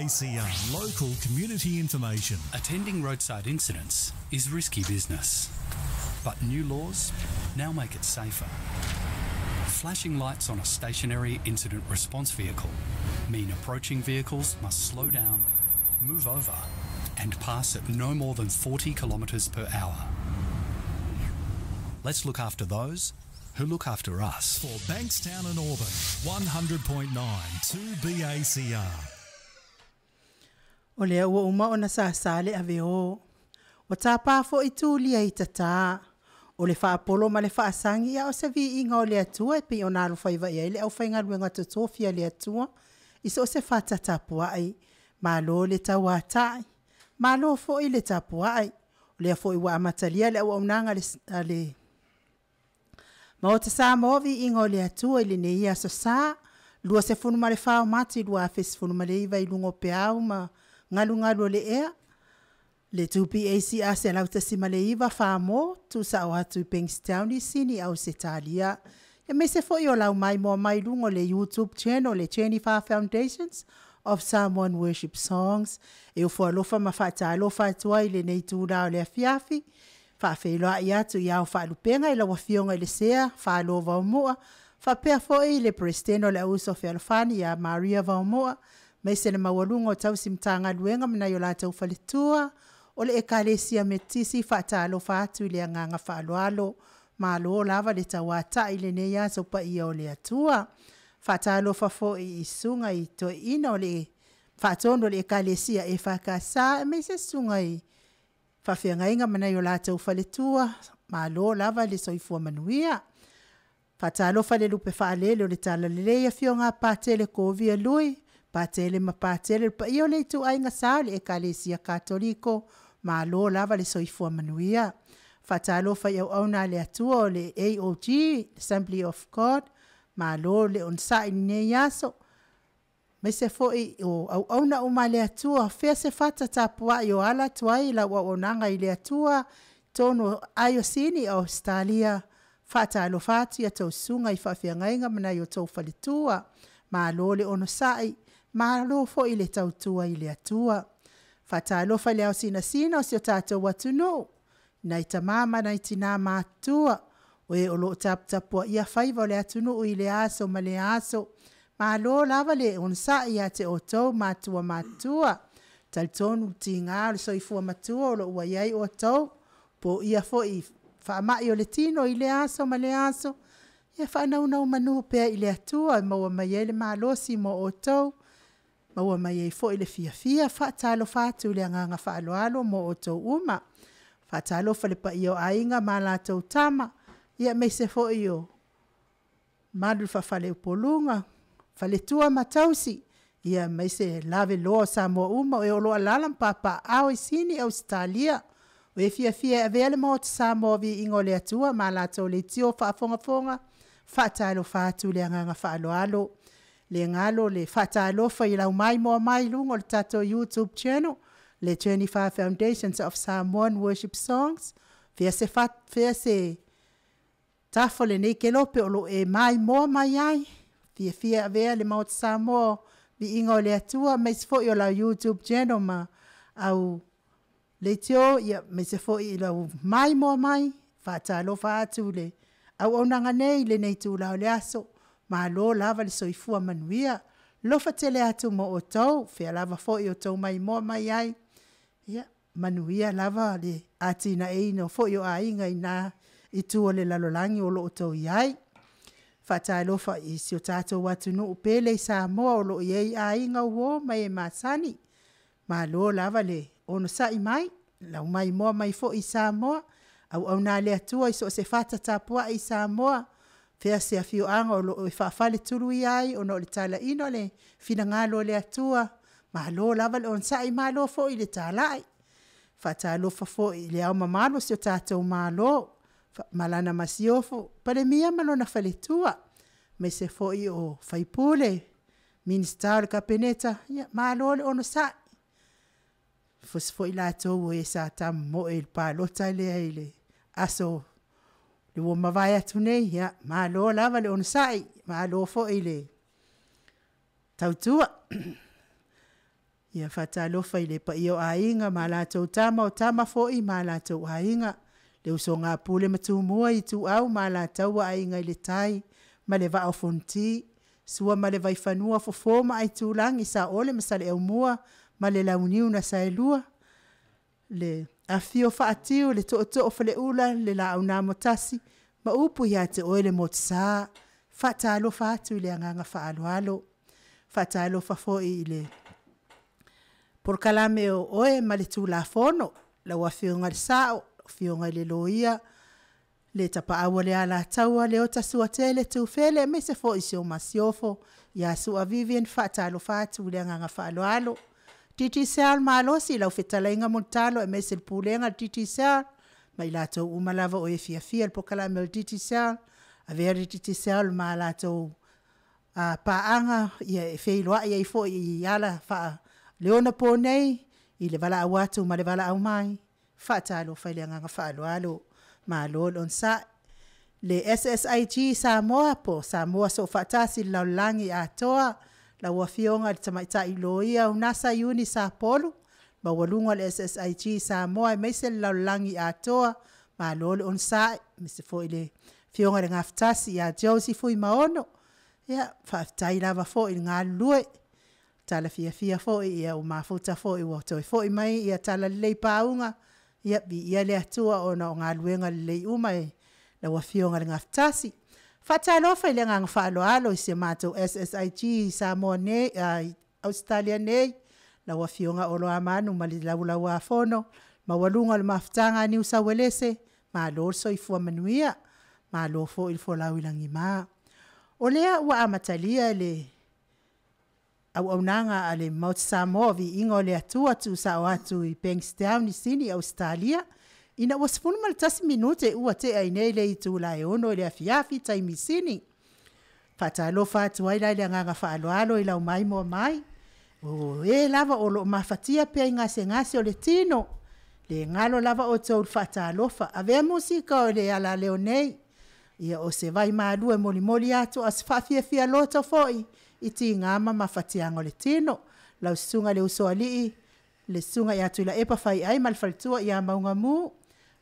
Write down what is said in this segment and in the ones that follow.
2BACR, local community information. Attending roadside incidents is risky business, but new laws now make it safer. Flashing lights on a stationary incident response vehicle mean approaching vehicles must slow down, move over, and pass at no more than 40 kilometres per hour. Let's look after those who look after us. For Bankstown and Auburn, 100.9 2BACR. O lea ua uma ona sāsā le aveō. Ua tāpā foi tulia i tatā. O le faapolo ma le faasagi a o se viiga o le Atua e pei ona alofaiva i ai le aufaigaluega totofi a le Atua i so o se fata tapuai. Malo le tauatai, malo foi le tapuai. O lea foi ua amatalia le auaunaga a le Maota Samoa, viiga o le Atua i lenei aso Sa, 24 o Mati 2019 i luga o peau ma galugalu o le ea, le 2BACR 101.9 Farmall, tuusao atu i Bankstown i Sini, Ausetalia. Aemaise foi o lau maimoa mai luga o le YouTube channel, le Jennifer Foundations of Samoan Worship Songs. E ofo alofa ma faatalofa atu ai i lenei itula o le afiafi, faafeiloai atu i ao faalupega i lau Afioga i le Sea Falo Vaomua, faapea foi le Peresetene o le Auuso Fealofani ia Maria Vaomua, aemaise le maualuga o tausi Matagaluega ma nai o latou faletua o le Ekalesia Metotisi. Faatalofa atu i le agaga faaaloalo, malo lava le tauatai i lenei aso paia o le Atua. Faatalofa foi i susuga i toeaiina o le faatonu o le Ekalesia EFKS, aemaise susuga i faafeagaiga ma nai o latou faletua, malo lava le soifua manuia. Faatalofa i le lupe faalele o le Talalelei, afioga a Patele Kovia Lui, Patele ma Patele, le paia o le ituaiga sa o le Ekalesia Katoliko, malo lava le soifua manuia. Faatalofa i auauna a le Atua o le AOG, Assembly of God, malo le onosai i lenei aso, aemaise foi o auauna uma a le Atua, fea se fata tapuai o ala atu ai lau auaunaga i le Atua, totonu o Sini, Ausetalia, faatalofa atu i a outou susuga i faafeagaiga ma nai o outou faletua, malo le onosai, malo foi le tautua i le Atua. Faatalofa i le ao sinasina o si o tatou atunuu, nai tama ma nai tina matutua, o e o lo o taputapuaia faiva o le atunuu i lea aso ma lea aso, malo lava le onosai ia te outou matua matutua. Talitonu tiga o le soifua matua o lo o ua i ai outou, poia foi faamai o le tino i lea aso ma lea aso, ia faanonomanu pea i le Atua e maua mai ai le malosi mo outou, maua mai ai foi le fiafia. Faatalofa atu i le agaga faaaloalo mo outou uma. Faatalofa i le paia o Aiga ma latou Tama, aemaise foi o mamalu faafaleupoluga, faletua ma tausi, aemaise lavaloa o Samoa uma o e o lo o alaala ma papaaao i Sini, Ausetalia, o e fiafia e avea le Maota Samoa o Viiga o le Atua ma latou leitio faafogafoga, faatalofa atu i le agaga faaaloalo. Le galo le faatalofa i lau maimoa mai i luga o le tatou YouTube channel, le Jennifer Foundations of Samoan Worship Songs, fea se fea se tafa o lenei kelope o lo o e maimoa mai ai, fiafia e avea le Maota Samoa Viiga o le Atua, aemaise foi o lau YouTube channel ma au leitio, aemaise foi i lau maimoa mai. Faatalofa atu i le auaunaga nei i lenei itula o le aso, malo lava le soifua manuia. Alofa tele atu mo outou, fea lava foi o outou maimoa mai ai, ia manuia lava le atinaeina foi o aiga i na itu o le lalolagi o lo o outou i ai. Faatalofa i si o tatou atunuu pele i Samoa o lo o i ai aiga, uo ma e masani, malo lava le onosai mai, lau maimoa mai foi i Samoa, auauna a le Atua i so o se fata tapuai i Samoa, fea se afioaga o lo o e faafaletuluia ai ona o le talaiina o le finagalo o le Atua, malo lava le onosai, malo foi le talai. Faatalofa foi i Le Ao Mamalu o si o tatou Malo ma lana Masiofo, Palemia ma lona faletua, aemaise foi o sui usufono, Minisita o le Kapeneta, ia malo le onosai. Aemaise foi i latou o e sa tamomoe i le palota lea i le aso ua mavae atu nei, ia malo lava le onosai, malo foi le tautua. Ia faatalofa i le paia o aiga ma latou tama, o tama foi ma latou aiga, le usoga a Pule ma Tumua, Ituau ma Alataua, Aiga i le Tai ma le Vaa o Fonoti, Sua ma le Vaifanua, Fofo ma Aitulagi, Saole ma Saleaaumua ma le Launiu na Saelua, le afifio o Faatiu le Tootoo o Faleula, le Laau na Amotasi ma upu ia te oe le Motusa. E faatalofa atu i le agaga faaaloalo. Faatalofa foi i le polokalame o Oe ma le Tulafono, lau Afioga i le Sao, Afioga i le Loia, le Tapaau o le Alataua, Leota Suatele Tufele aemaise foi si ou Masiofo ia Su'a Vivian, faatalofa atu i le agaga faaaloalo. Digicel malosi lau fetalaiga Mulitalo aemaise le Pulega a le Digicel ma i latou uma lava o e fiafia i le polokalame a le Digicel, avea le Digicel ma latou paaga e feiloai ai foi i ala faaneionapo. I le valaau atu ma le valaau mai, faatalofa i le agaga faaaloalo, malo le onosai. Le SSIG Samoa po o Samoa Soofaatasi i le lalolagi atoa, lau Afioga i le Tamaitai Loia Unasa Iuni Sapolu, maualuga o le SSIG i Samoa aemaise le lalolagi atoa, malo le onosai, aemaise foi le Afioga i le Gafatasi ia Josie Fuimaono. Ia faafetai lava foi le galulue, tala fiafia foi ua mafuta foi ua toe foi mai ia talalelei pauga, ia viia le Atua ona o galuega lelei uma a lau Afioga i le Gafatasi. Faatalofa i le agaga faaaloalo i si a matou SSIG i Samoa nei i Ausetalia nei, lau Afioga Olo Amo ma le Laulau-a-Fono, maualuga o le mafutaga a Niusau-uelese, malo le soifua manuia, malo foi le folau i lagima. O lea ua amatalia le auaunaga a le Maota Samoa o Viiga o le Atua tuusao atu i Bankstown i Sini Ausetalia, ina ua 11 minute ua tea ai nei le itula e 6:00 i le afiafi taimi Sini. Faatalofa atu ai la i le agaga faaaloalo i lau maimoa mai, o e lava o lo o mafatia pea i gasegase o le tino, le galo lava outou i le faatalofa. Avea musika o le alaleo nei, o se vaimalu e molimoli atu a o se faafiafia loto foi i tiga ma mafatiaga o le tino. Lau Susuga i le Usoalii, le Susuga ia Tuilaepa Faiai ma le faletua ia Maugamu,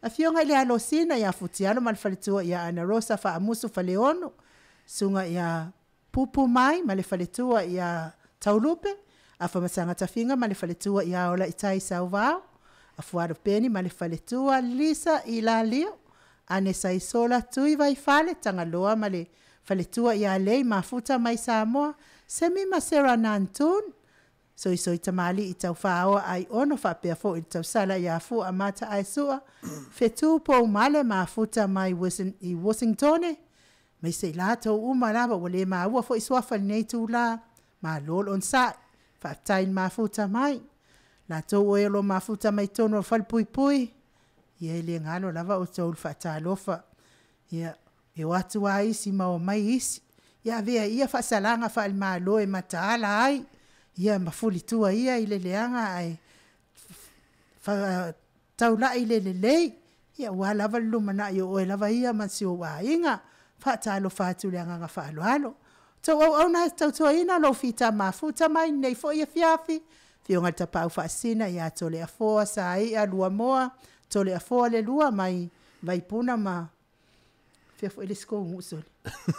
Afioga i le Alosina ia Futialo ma le faletua ia Anarosa Faamusu Faleolo, Susuga ia Pupu Mai ma le faletua ia Taulupe, Afamasaga Tafiga ma le faletua ia Olaitai Sauvao, Afualo Peni ma le faletua Lisa Ilalio, Ane Saisola Tui Vaifale Tagaloa ma le faletua ia Lei Mafuta mai Samoa, Semi ma Sera Nantun, Soisoi Tamalii Taufaaoa Aiono faapea foi le tausala ia Fua Mata Aesua, Fetu Poumale Mafuta mai i Washingtone, aemaise i latou uma lava ua le maua foi suafa i lenei itula, malo le onosai, faafetai le mafuta mai. Latou o e o lo o mafuta mai totonu o falepuipui, ia e le galo lava outou i le faatalofa. Ia, e o atu lava isi ma omai isi. Ia avea ia faasalaga faale-Malo e mataala ai, ia ma fulitua ia i le leaga ae taulai i le lelei, ia aua lava le lumanai o oe lava ia ma si ou aiga. Faatalofa atu i le agaga faaaloalo. O tou auauna e tautuaina lou fita mafuta mai i lenei foi afiafi, Afioga i le Tapaau Faasisina ia Toleafoa Saia Luamoa Toleafoa le lua mai Vaipuna ma fea foi le isi tou nuu sole?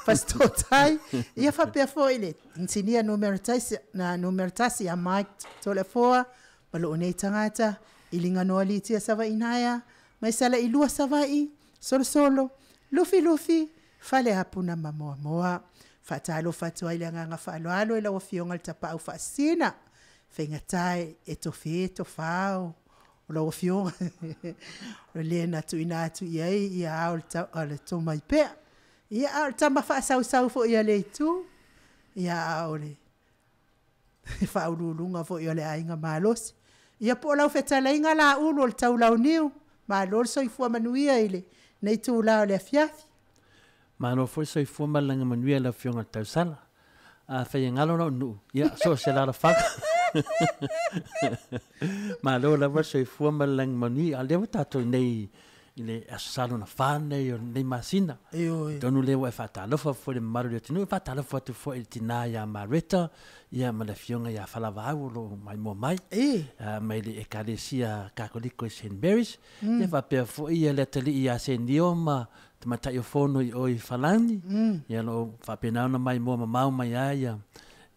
Fasitoo-tai, ia faapea foi le Inisinia numera 1 ia Mike Toleafoa ma lou nei tagata, Iliganoa Litia Savaiinaea, mai Salailua Savaii, Solosolo, Lufilufi, Faleapu ma Moamoa. Faatalofa atu ai i le agaga faaaloalo i lau Afioga i le Tapaau Faasisina, faigata e tofe tofao o lau Afioga o le na tuuina atu i ai ia ao o le Tomaipea. Ia, a o le tama faasausau foi a le Itu, ia a o le faauluuluga foi o le Aiga Malosi. Ia po o lau fetalaiga Laulu o le Taulauniu, malo le soifua manuia i lenei itula o le afiafi. Malo foi soifua ma le lagi manuia i lau Afioga i le Tausala. Afai e galo lou nuu, ia, so o se alaalafaga. Malo lava le soifua ma le lagi manuia. A o lea ua tatou i nei i le Aso Sa lona 4 lenei o lenei masina. Ioe. Atonu lea ua e faatalofa foi i le mamalu o le atunuu, e faatalofa atu foi i le tina ia Mareta, ia ma le afioga ia Falavaau o lo o maimoa mai. E. Mai le Ekalesia Katoliko i St Mary's. Ia faapea foi ia le atalii ia Senio ma tamaitai o Fono i o i Falani. Ia o lo o faapena ona maimoa mamao mai lava ia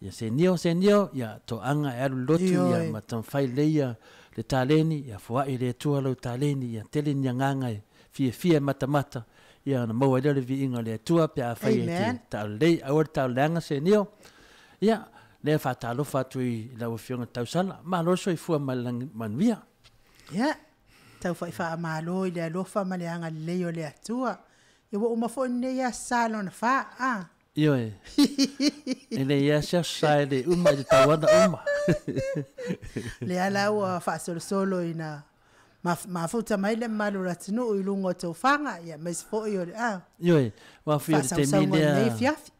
ia Senio, Senio, ia toaga e alu i le lotu, ia ma taumafai lelei ia le taleni, ia foai e le Atua lau taleni, ia tele ni agaga e fiafia e matamata, ia ona maua ai lea o le viiga o le Atua pe afai e te taulelei. Aua le tauleaga Senio. Ia, lea e faatalofa atu i lau Afioga Tausala. Malo le soifua ma le lagi manuia. Ia, tau fai faamalo i le alofa ma le agalelei o le Atua. Ia ua uma foi lenei aso sa lona fa, a. Ioe. E leai lava se aso sa e le uma i le tauana uma. Lea la ua faasolosolo ina mafuta mai le mamalu o le atunuu i luga o tofaga, ia aemaise foi o le a. Ioe, aua foi o le taimi Faasausauga lea. o lenei afiafi.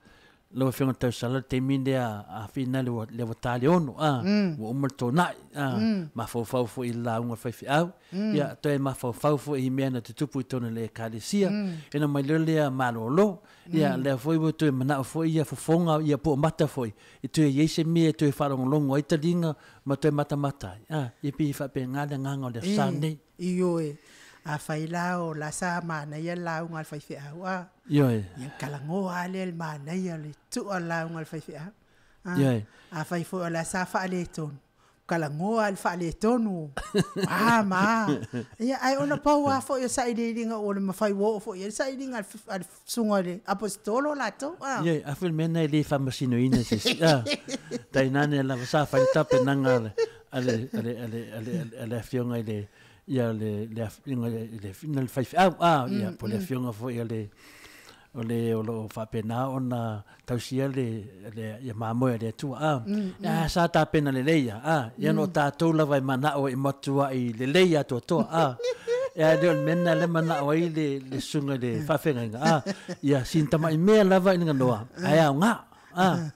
Lau Afioga i le Tausala, le taimi lea a finale ua lea ua ta le ono, a, ua uma le tona'i, a, mafaufau foi i le lauga a le faifeau, ia, toe mafaufau foi i mea na tutupu i totonu o le Ekalesia, ona mai loa lea malolo. Ia, lea foi ua toe manao foi ia fofoga, ia po o mata foi, e toe i ai se mea e toe faalogologo ai taliga ma toe matamata ai, a, ia pei e faapena le agaga o le Aso Sa lenei. Ioe, afai la o la sa manaia le lauga a le faifeau, a. Ioe. Ia talanoa lava lea i le manaia o le tua o le lauga a le faifeau. A. Ioe. Afai foi o la sa faaletonu, talanoa lava i le faaletonu, a ma a. Ia, ae ona pau lava foi o sailiiliga ua le mafai ua oo foi i ai le sailiiliga a le susuga i le Aposetolo latou, a. Ioe, a foi le mea lena e le faamasinoina e se isi, a. Tainane lava sa fai le tapenaga a le, a le, a le, a le, a le afioga i le, ia le le afioga i le le faifeau a ia po o le afioga foi a le o le o lo o faapena ona tausia le le ia mamoe a le Atua a ia sa tapena lelei ia a ia no tatou lava e manao e matuai lelei atoatoa a ia le o le mea lena lea manao ai le le susuga i le faafeagaiga a ia sin tamai mea lava i le ganoa ae aoga a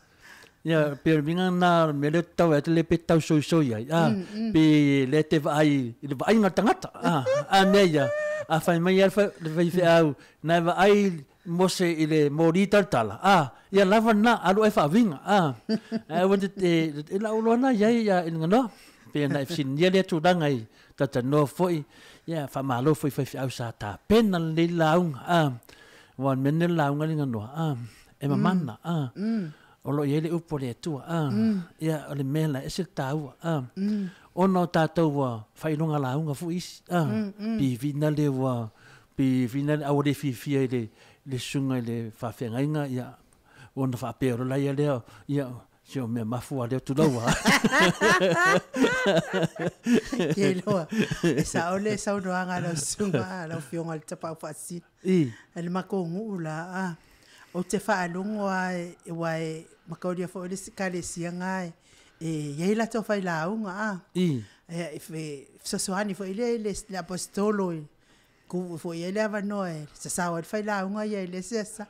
Ia, pe o le uiga lena o le mea lea ou te tau atu lea pe tau soisoi ai, a, pe lea te vaai i le vaaiga a le tagata, a, a mea ia, a fai mai lava le faifeau, na e vaai Mose i le moli talatala, a, ia lava lena, alu oe faauiga, a, ae aua te, e lau iloa lena i ai ia i le ganoa, pe na e fesiligia lea tulaga i talatalanoa foi, ia, faamalo foi i faifeau sa tapena lelei le lauga, a, aua o le mea lenei o le lauga i le ganoa, a, e mamana, a. O lo o i ai le upu a le Atua, a, ia, o le mea la e ese le taua, a, ona o tatou ua faailoga lauga foi isi, a, pivina le ua, pivina le aua le fiafia i le, le susuga i le faafeagaiga, ia, ona faapea loa la ia lea, ia, si o mea mafu lava lea tulou lava. Ke iloa, e sao le saunoaga a lau susuga, a lau Afioga i le Tapaau Faasisina. I. Le matou nuu la, a. Ou te faalogo lava aua e mataulia foi le isi ekalesia na e i ai latou failauga a. I. E fesoasoani foi lea i le aposetolo e tuu foi i ai le avanoa e sasao ai le failauga ia i le isi aso.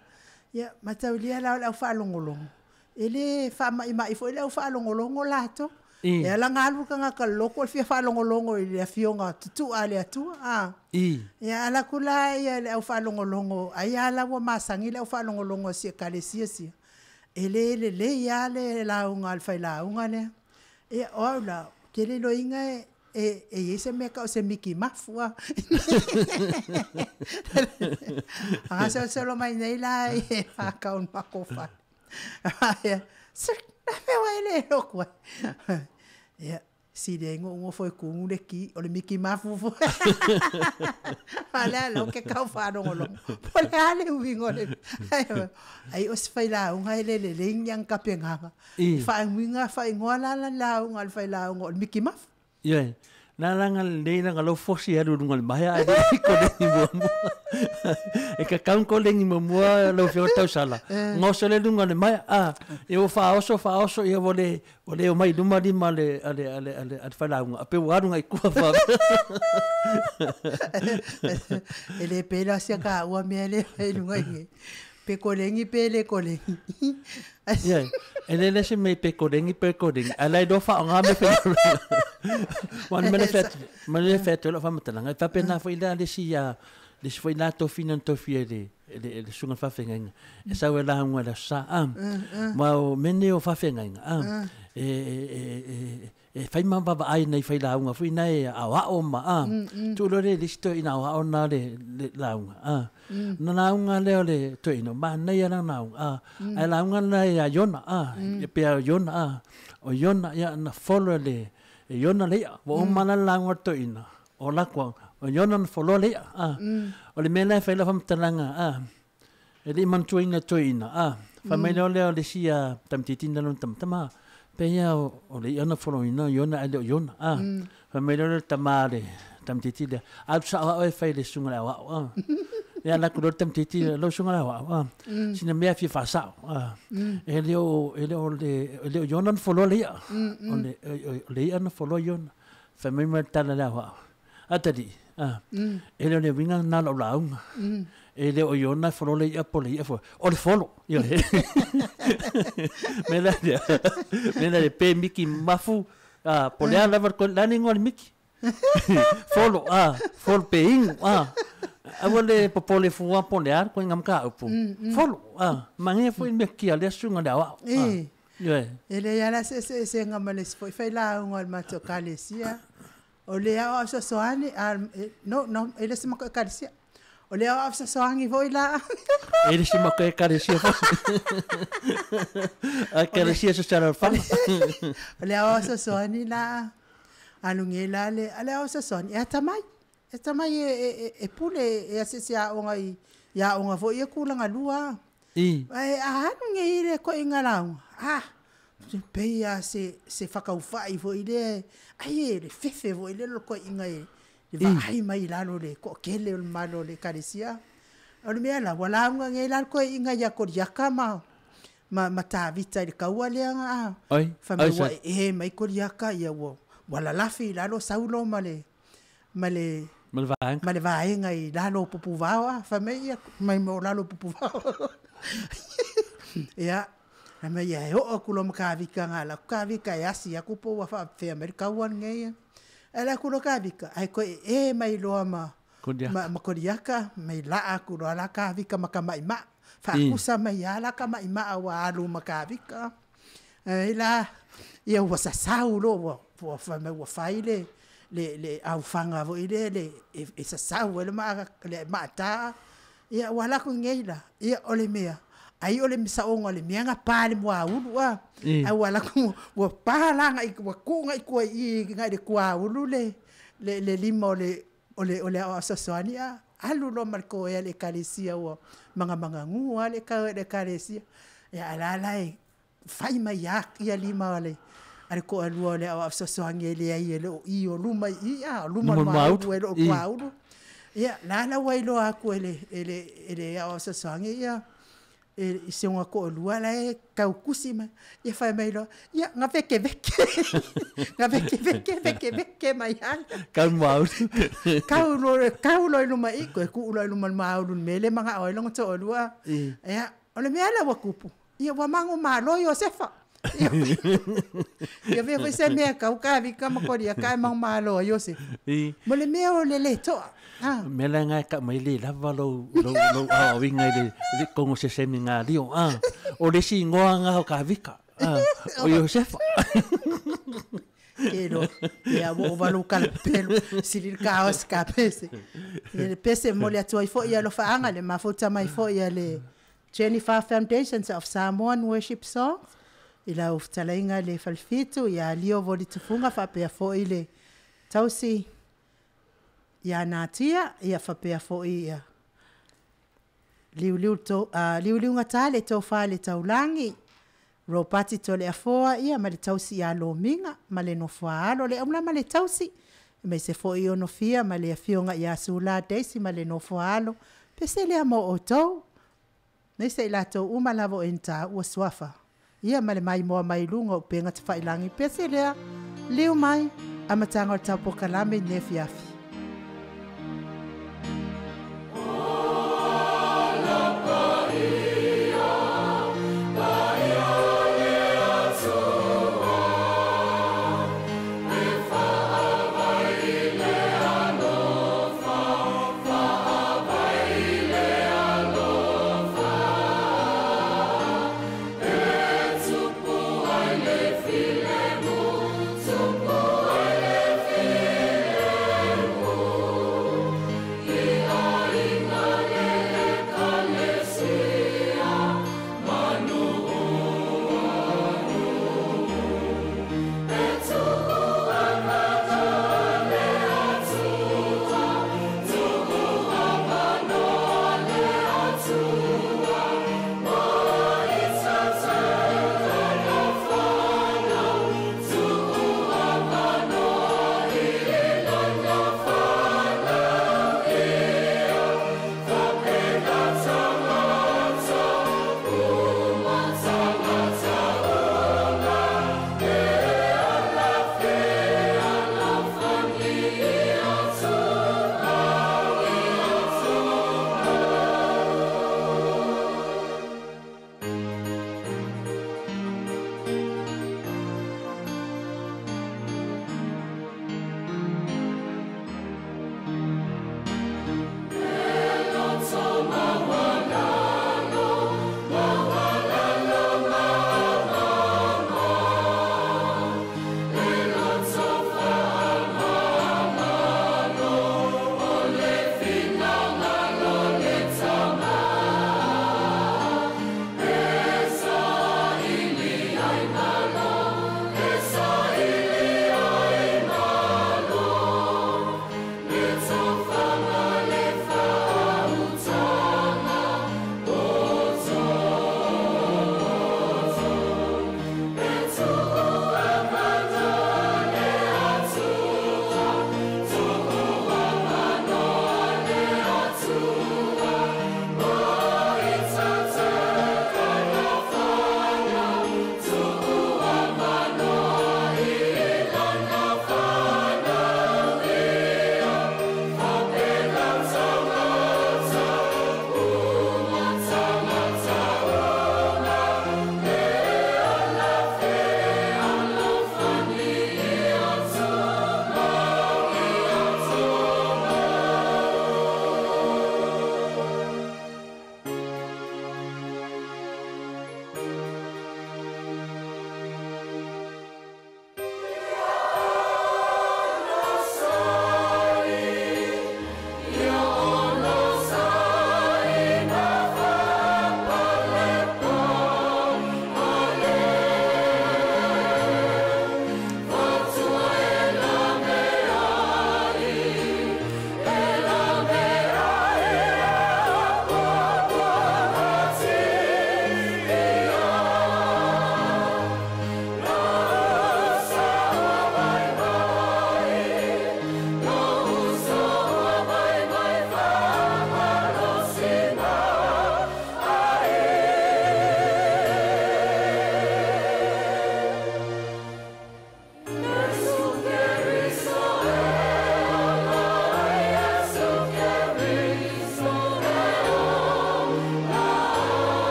Ia mataulia la o le aufaalogologo, e le faamaimai foi le aufaalogologo latou. I. E ala ona alu le tagata i le lotu o le fia faalogologo i le afioga tutua a le Atua a. I. Ia alu atu la ia le aufaalogologo, ai lava la ua masani le aufaalogologo a si ekalesia sia, e le lelei lava le lauga a le failauga lea. Ia o au la, ou te le iloaina e e i ai se mea e tau o se miki mafu a. A gasolosolo mai nei la i e whakau i makou fale. Ia, sir, na mea ua e le loku ai. Ia, sili ai ona ou nofo e kumu le ki, o le miki mafu foi. A lea la o ke kau whaalongolongo. Po le a le uiga o le Ai o se failauga e le lelei ni ana tapenaga. I. Faauiga, faaigoa la la lauga a le failauga o le miki mafu. Ioe, na langa lelei langa lou fosi e alu i luga o le maea ae le i koleni muamua. E kakau ni koleni muamua lau afioga Tausala, goso lea i luga o le maea, a, ia ua faaoso faaoso ia ua le ua le omai i luma lima a le a le a le a le failauga, a pei ua alu agai i tua faapea. E le pela sia taua mea lea i luga i nei. Pe koleni pe le koleni. Ia, e le le se mea pe koleni pe koleni, ae la e iloa faaaoga mea faigaluega. Aua o le mea lea e fai atu, mea lea e fai atu ai lau faamatalaga, e faapena foi la le isi Le isi foi la tofiga na tofia e le e le susuga i le faafeagaiga e sau e lauga i le aso Sa a. Ma o mea nei o faafeagaiga a, e e e e fai ma vaavaai i nai failauga foi na e aoao ma a. Tuu loa lea i le isi toeaina aoao lena le lauga a. Ona lauga lea o le toeaina, manaia lana lauga a, ae lauga lena ia Iona a, pe a o Iona a. O Iona, ia na follow e le e Iona le i'a. Ua uma la le lauga a le toeaina, o lako au, o Iona na follow le i'a a. O le mea lena e fai ai lau faamatalaga a, E le i manatuaina e toeaina, a, fai mai loa lea o le isi tamaitiiti na lona tamatama, pei lava o le i'a na foloina o Iona ae le o Iona, a. Fai mai loa lea o le tama a le tamaitiiti lea, alu sao lava oe e fai i le susuga i le aoao, a. Ia alu atu loa le tamaitiiti, lau susuga i le aoao, a, sina mea e fia faasao, a, e le o, e le o le, e le o Iona na foloa le i'a, o le, o le i'a na foloa Iona. Fai mai ma le tala a le aoao, Atalii, a, e le o le uiga lena o lau lauga. E le o Iona e folo le i'a po o le i'a foi. O le folo. Ioe. Mea la lea, mea la lea, pe miki mafu, a, po o le a lava le le a le igoa o le miki? Folo, a, folo pe inu, a. Aua le popole fua po o le a le koiga mataupu. Folo, a, manaia foi le meakia a lea susuga i le aoao. A, ioe. E leai lava la se eseesega ma le isi foi failauga o le matou ekalesia. O le aoao fesoasoani, a, no, no, e le o se matou ekalesia. O le aoao fesoasoani foi la. E le se matou ekalesia foi. A ekalesia social o le fale. O le aoao fesoasoani la, alu nei la le, a le aoao fesoasoani, e atamai. E atamai e, e, e pule e asiasi aoga i, i aoga foi ia tulaga lua. I. Ae a alu nei le toeaina lauga, ah, pei lava se, se faataufai foi lea, ai e le fefe foi lea o le toeaina e vaai mai i lalo o le toatele o le mamalu o le ekalesia. O le mea la, ua lauga nei la le toeaina ia Koliata ma, ma, ma Tavita i le taua lea na, Ai, fai mai ai ua sa. ee mai Koliata, ia ua, ua lalafi i lalo Saulo ma le, ma le, Ma le vaega. ma le vaega i lalo o Pupuvao, a, fai mai ia, mai mo lalo o Pupuvao. Ia, fai mai ia, e oo atu loa ma Tavita na alu atu Tavita e asi atu po ua faapefea mai le taua lenei. Ae alu atu loa Tavita, ae toe ee mai loa ma, Koliata. ma, ma Koliata, mai laa atu loa la Tavita ma tamaimaa. Faakusa mai lava la tamaimaa ua alu ma Tavita. Ai la, ia ua sasau loa ua, ua fai mai ua fai le, le, le aufaga foi lea le, e, e sasau ai le maa, le maata. Ia ua alu atu nei la, ia o le mea, ai o le saoga o le mea na pa i le muaulu a. Ae ua alu atu, ua pa la agai, ua tuu agai i tua i i agai i le tuaulu le, le, le lima o le, o le, o le aoao fesoasoani a. Alu loa ma le toea i le ekalesia ua magamagagu lava le ekalesia. Ia ae la la e fai mai lava ia lima o le a le toalua o le aoao fesoasoani e leai e le o i o luma i i a o luma o le muaulu e le o le tuaulu. Ia la la ua iloa atu e le e le e le aoao fesoasoani ia e si ona toalua la e tau tusi mai. Ia fai mai loa, ia na vekeveke na vekeveke vekeveke mai lava. Kau muaulu. Kau loa kau loa i luma i i toe tuu loa i luma o le muaulu i le mea lea e manao ai lona toalua. Ia o le mea lea ua tupu, ia ua mago malo Iosefa. Ia avea foi se mea kau ka vika ma koria ka e manumalo ai Iosefa. Mo le mea o le le toa. Ah. Mea la nga e ka mai le lava lou lou lou aoaoiga i le le kongo sesemi nga lio. Ah. O le isi ingoa nga o ka vika. Ah. O Iosefa. Ke lo, ia ua ova lou kala pepelu, sili le kaosi ka pese. Ia le pese mo le atu ai foi ia alofaaga le mafuta mai foi ia le Jennifer Foundations of Samoan Worship Songs i lau fetalaiga le Falefitu ia Lio Volitufunga faapea foi le tausi ia Natia ia faapea foi ia Liuliu to, Liuliugata le tofa i le taulagi Ropati Toleafoa ia ma le tausi ia Lomiga ma le nofoa-alo le aula ma le tausi aemaise foi Onofia ma le afioga ia Sula Daisy ma le nofoa-alo pese lea mo outou. Nei se i latou uma lava o enta ua suafa ia ma le maimoa mai i luga o upega tafailangi pese lea liu mai amataga o le tau pokalame i lenei afiafi.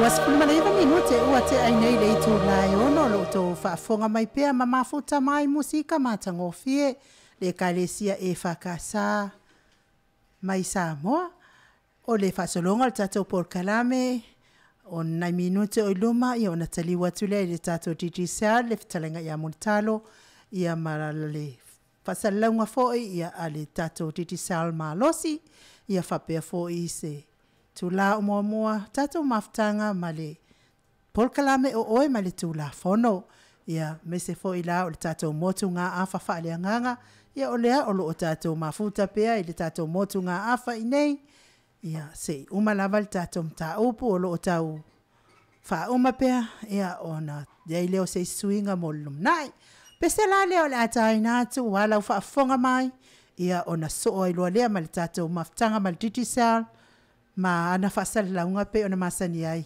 29 minute ua te ai nei le itulā e 6 o lo o outou faafofoga mai pea ma mafuta mai musika matagofie le Ekalesia EFKS mai Samoa. O le faasologa o le tatou polokalame o nai minute o i luma ia ona taliu atu lea i le tatou Digicel le fetalaiga ia Mulitalo ia ma le faasalalauga foi ia a le tatou Digicel malosi ia faapea foi se itulā o muamua tatou mafutaga ma le polokalame o oe ma le Tulafono. Ia aemaise foi la o le tatou motugaafa faaleagaga ia o lea o lo o tatou mafuta pea i le tatou motugaafa i inei ia se i uma lava le tatou mataupu o lo o tau faauma pea ia ona i ai lea o se isi suiga mo le lumanai. Pese la lea o le a taina atu aua lau faafofoga mai ia ona soo ai loa lea ma le tatou mafutaga ma le Digicel ma ana faasalalauga pei ona masani ai.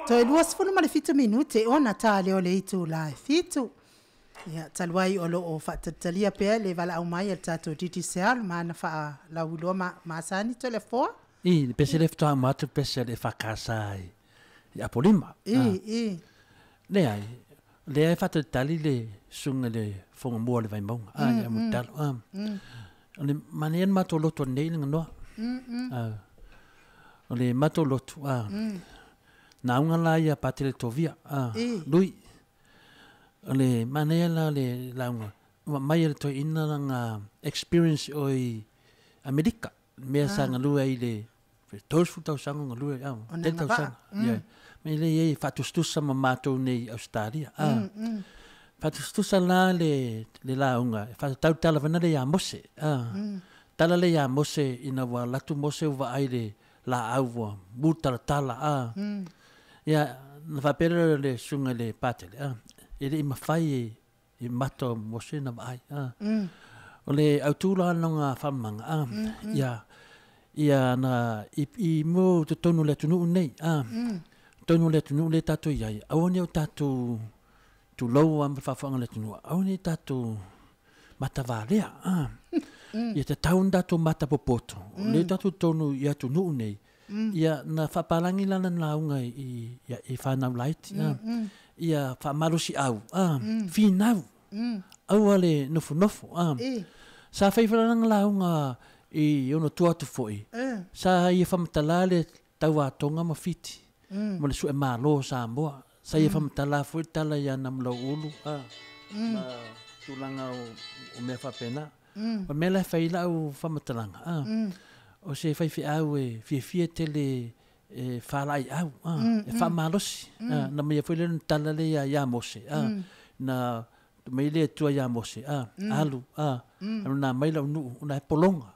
Toe 27 minute ona ta lea o le itulā e 7. Ia, talu ai o lo o faatalitalia pea le valaau mai a le tatou Digicel ma ana faalauiloa masani toe le afoa. I, le pese le faatoa uma atu pese a le EFKS i Apolima. I, i. Leai, o lea e faatalitali le susuga i le Fofoga Mua o le Vaimauga, a, ia Mulitalo, a. O le manaia le matou lotu ananei i le ganoa. O le matou lotu, a, nauga la ia Patele Tovia, a, Lui. O le manaia la o le lauga, ua aumai e le toeaina lana experience o i Amerika, le mea sa galue ai i le 30 tausaga o galue ai, a, tele tausaga. Ioe. Mai lea i ai e faatusatusa ma matou nei i Ausetalia, a. Faatusatusa la le lauga e faatatau le tala foi lea ia Mose, a. Tala lea ia Mose ina ua alu atu Mose ua vaai i le laau ua mu talatala, a. Ia, ona faapea lea o le susuga i le Patele, a, e le i mafai e mata o Mose na vaai, a. O le autu la o lona faamamaga, a, ia, ia na, i, i mua o totonu o le atunuu lenei, a. tonu le atunuu lea tatou i ai, aua ne i o tatou tulou lava ma le faafofoga a le atunuu, aua ne i tatou matavalea. Ia tatau ona tatou matapopoto, o lea tatou tonu i atunuu nei, ia na faapalagi la lana lauga i fanau laiti, ia faamalosiau, finau, aua le nofonofo. Sa fai foi la lana lauga i ona tua atu foi, sa ia faamatala le tauatoga ma Fiti, ma le sue malo o Samoa. Sa ia faamatala foi le tala ia Namulauulu, ma tulaga o mea faapena. O le mea la e fai ai lau faamatalaga, o se faifeau e fiafia tele e faalaeiau, e faamalosi. Na maia foi lea na tala lea ia Mose, na mai le Atua ia Mose, alu, alu na mai lau nuu, ona e pologa.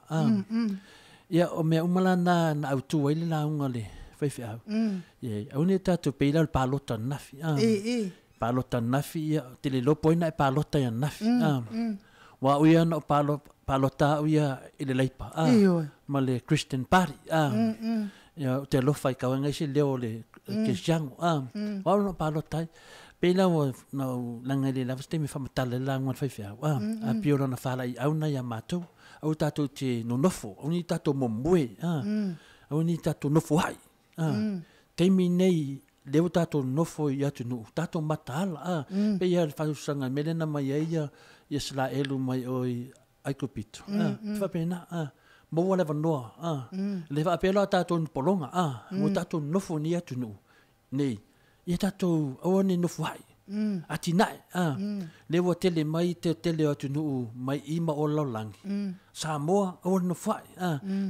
Ia, o mea uma la na autu ai le lauga le faifeau. Ia, aua ne i tatou pei la o le palota ananafi. Palota ananafi, ia, te le iloa po o ai na e palota ai ananafi. Aua o ia na ou palota au ia i le Labour ma le Christian Party. Ia, ou te alofa i kau ai se leo o le Kerisiano. O au na ou palota ai. Pei la ua na ou laga e le lava se taimi e faamatala ai le lauga a le faifeau. A pei o lana faalaeiau lena ia matou. Aua tatou te nonofo, aua ne i tatou momoe, aua ne i tatou nofoai. Taimi nei, lea ua tatou nonofo i atunuu, tatou mataala. Pei lava o le faasususaga i le mea lea na aumai ai ia Isaraelu mai o i Aikupito. E faapena, maua le avanoa. Le faapea la o tatou ni pologa, ua tatou nonofo i nei atunuu nei, ia tatou aua ne i nofoai. Atinae, lea ua tele mai te tele o atunuu mai i ma o le lalolagi. Samoa, aua le nofoai.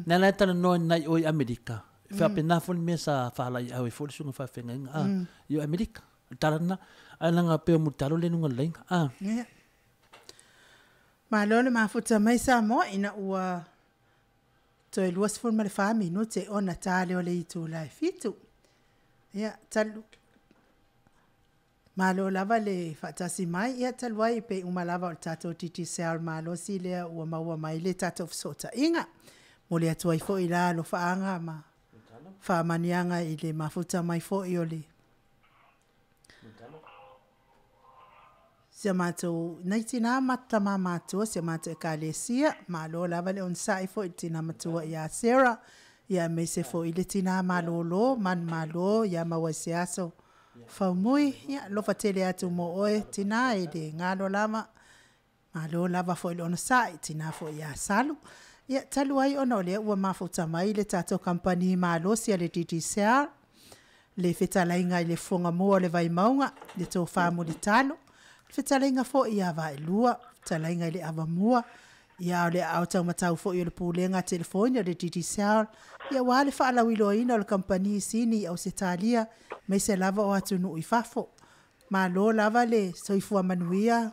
Na la e talanoa nai o i Amerika. Faapena foi le mea sa faalaeiau ai foi le susuga faafeagaiga i o Amerika. O le tala lena, ae leaga pei o Mulitalo lea e luga o le laina. Ia. Malo le mafuta mai Samoa ina ua toe 24 minute ona ta lea o le itula e 7. Ia, talu malo lava le faatasi mai, ia talu ai pe uma lava o le tatou Digicel malosi lea ua maua mai le tatou fesootaiga. Momoli atu ai foi la alofaaga ma faamaniaga i le mafuta mai foi o le si a matou nai tina ma tama matua, si a matou ekalesia. Malo lava le onosai foi i le tina matua ia Sarah, ia aemaise foi le tina malolo, manumalo ia maua i se aso faumui. Ia alofa tele atu mo oe tina e le galo lava. Malo lava foi le onosai, tina foi ia Salu. Ia talu ai ona o lea ua mafuta mai le tatou kamupani malosi a le Digicel, le fetalaiga i le Fofoga Mua o le Vaimauga, le Tofa Mulitalo, le fetalaiga foi ia Vaelua, fetalaiga i le Avamua, ia o le aao taumatau foi o le Pulega Telefoni o le Digicel, ia ua le faalauiloaina o le kamupani i Sini i Ausetalia, aemaise lava o atunuu i fafo. Malo lava le soifua manuia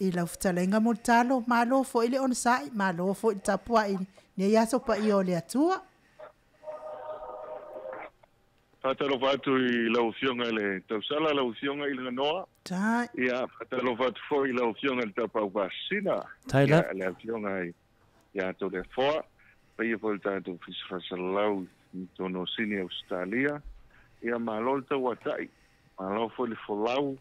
i lau fetalaiga Mulitalo, malo foi le onosai, malo foi le tapuai nei aso paia o le Atua. Faatalofa atu i lau Afioga i le Tausala, lau Afioga i le Ganoa. Tai. Ia, faatalofa atu foi i lau Afioga i le Taupau Faasisina. Tai Ia, lava. le Afioga ia Toleafoa, paia foi le tatou Ofisa Faasalalau i totonu o Sini Ausetalia. Ia, malo le tauatai, malo foi le folau.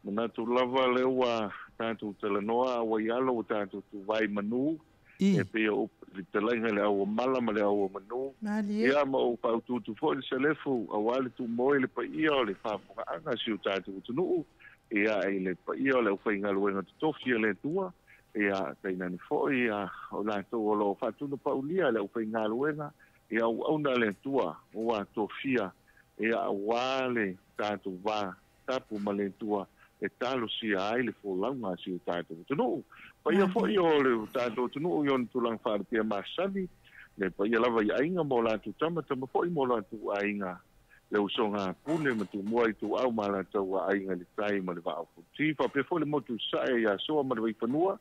Manatu lava lea ua tatou talanoa a ua i alo ua tatou tuvai manu. E pei o upu i le fetalaiga i le auamala ma le auamanu. Malie. Ia, ma ou faaaututu foi le selefu aua le tumoe le paia o le faafofogaaga a si o tatou atunuu, ia, i le paia o le aufaigaluega totofi a le Atua, ia, tainane foi, ia, o latou o lo o faatunapaulia le aufaigaluega, ia, auauna a le Atua ua tofia, ia, aua le tatou va tapu ma le Atua e talosia ai le folauga a si o tatou atunuu. Paia foi o le tatou atunuu i ona tulaga faalupea masani, le paia lava i aiga ma o latou tama, tama foi ma o latou aiga, le usoga a Pule ma Tumua Ituau ma latou aiga i le tai ma le vaa o Fonoti, faapea foi le motu i Sasae ia Soa ma le Vaifanua,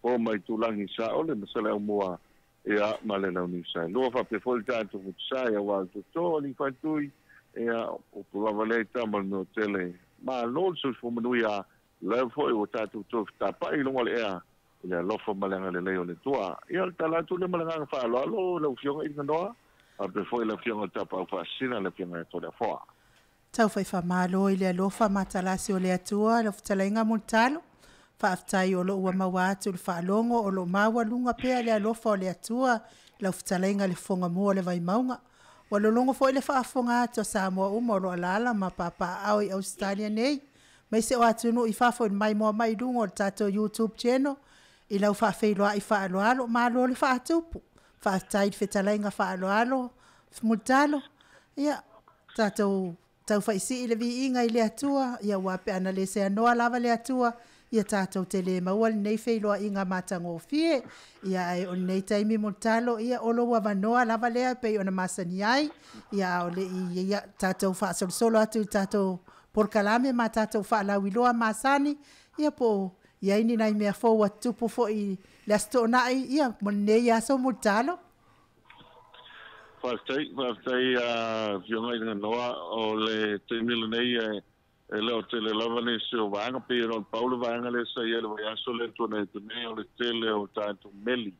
po ma Itulagi i Saole ma Saleaaumua, ia, ma le Launiu Saelua, faapea foi le tatou motu sa aua le toto o Lifatui, ia, upu lava lea i tama o le Nuatele. Malo le soifua manuia, lea foi ua tatou toe fetapai i luga o le ea i le alofa ma le agalelei o le Atua. Ia, o le tala atu lea ma le agaga faaaloalo lau Afioga i le Ganoa, faapea foi le Afioga i le Tapaau Faasisina, le Afioga ia Toleafoa. Tau faifamālō i le alofa matalasi o le Atua lau fetalaiga Mulitalo. Faafetai o loo ua maua atu le faalogo o loo maualuga pea le alofa o le Atua lau fetalaiga le Fofoga Mua o le Vaimauga. Ua lologo foi le faafofoga atu a Samoa uma o loo alaala ma papaaao i Ausetalia nei, maise o atunuu i fafo i le maimoa mai i luga o le tatou YouTube channel i lau faafeiloai faaaloalo. Malo le faatupu. Faafetai i le fetalaiga faaaloalo Mulitalo. Ia, tatou taufaisii le viiga i le Atua, ia ua pe ana le seanoa lava le Atua, ia tatou te le maua lenei feiloaiga matagofie. Ia ae o lenei taimi Mulitalo, ia o lou avanoa lava lea pei ona masani ai. Ia a o le i ia tatou faasolosolo atu i tatou polokalame ma tatou faalauiloa masani, ia po o i ai ni nai mea fou ua tutupu foi i le Aso Toonai, ia mo lenei aso Mulitalo. Faafetai, faafetai Afioga i le Ganoa, o le taimi lenei e le o tele lava nisi o vaega, pei ona o le pau le vaega lea sa i ai le vaiaso lea tuanai atu nei, o le tele o tatou meli.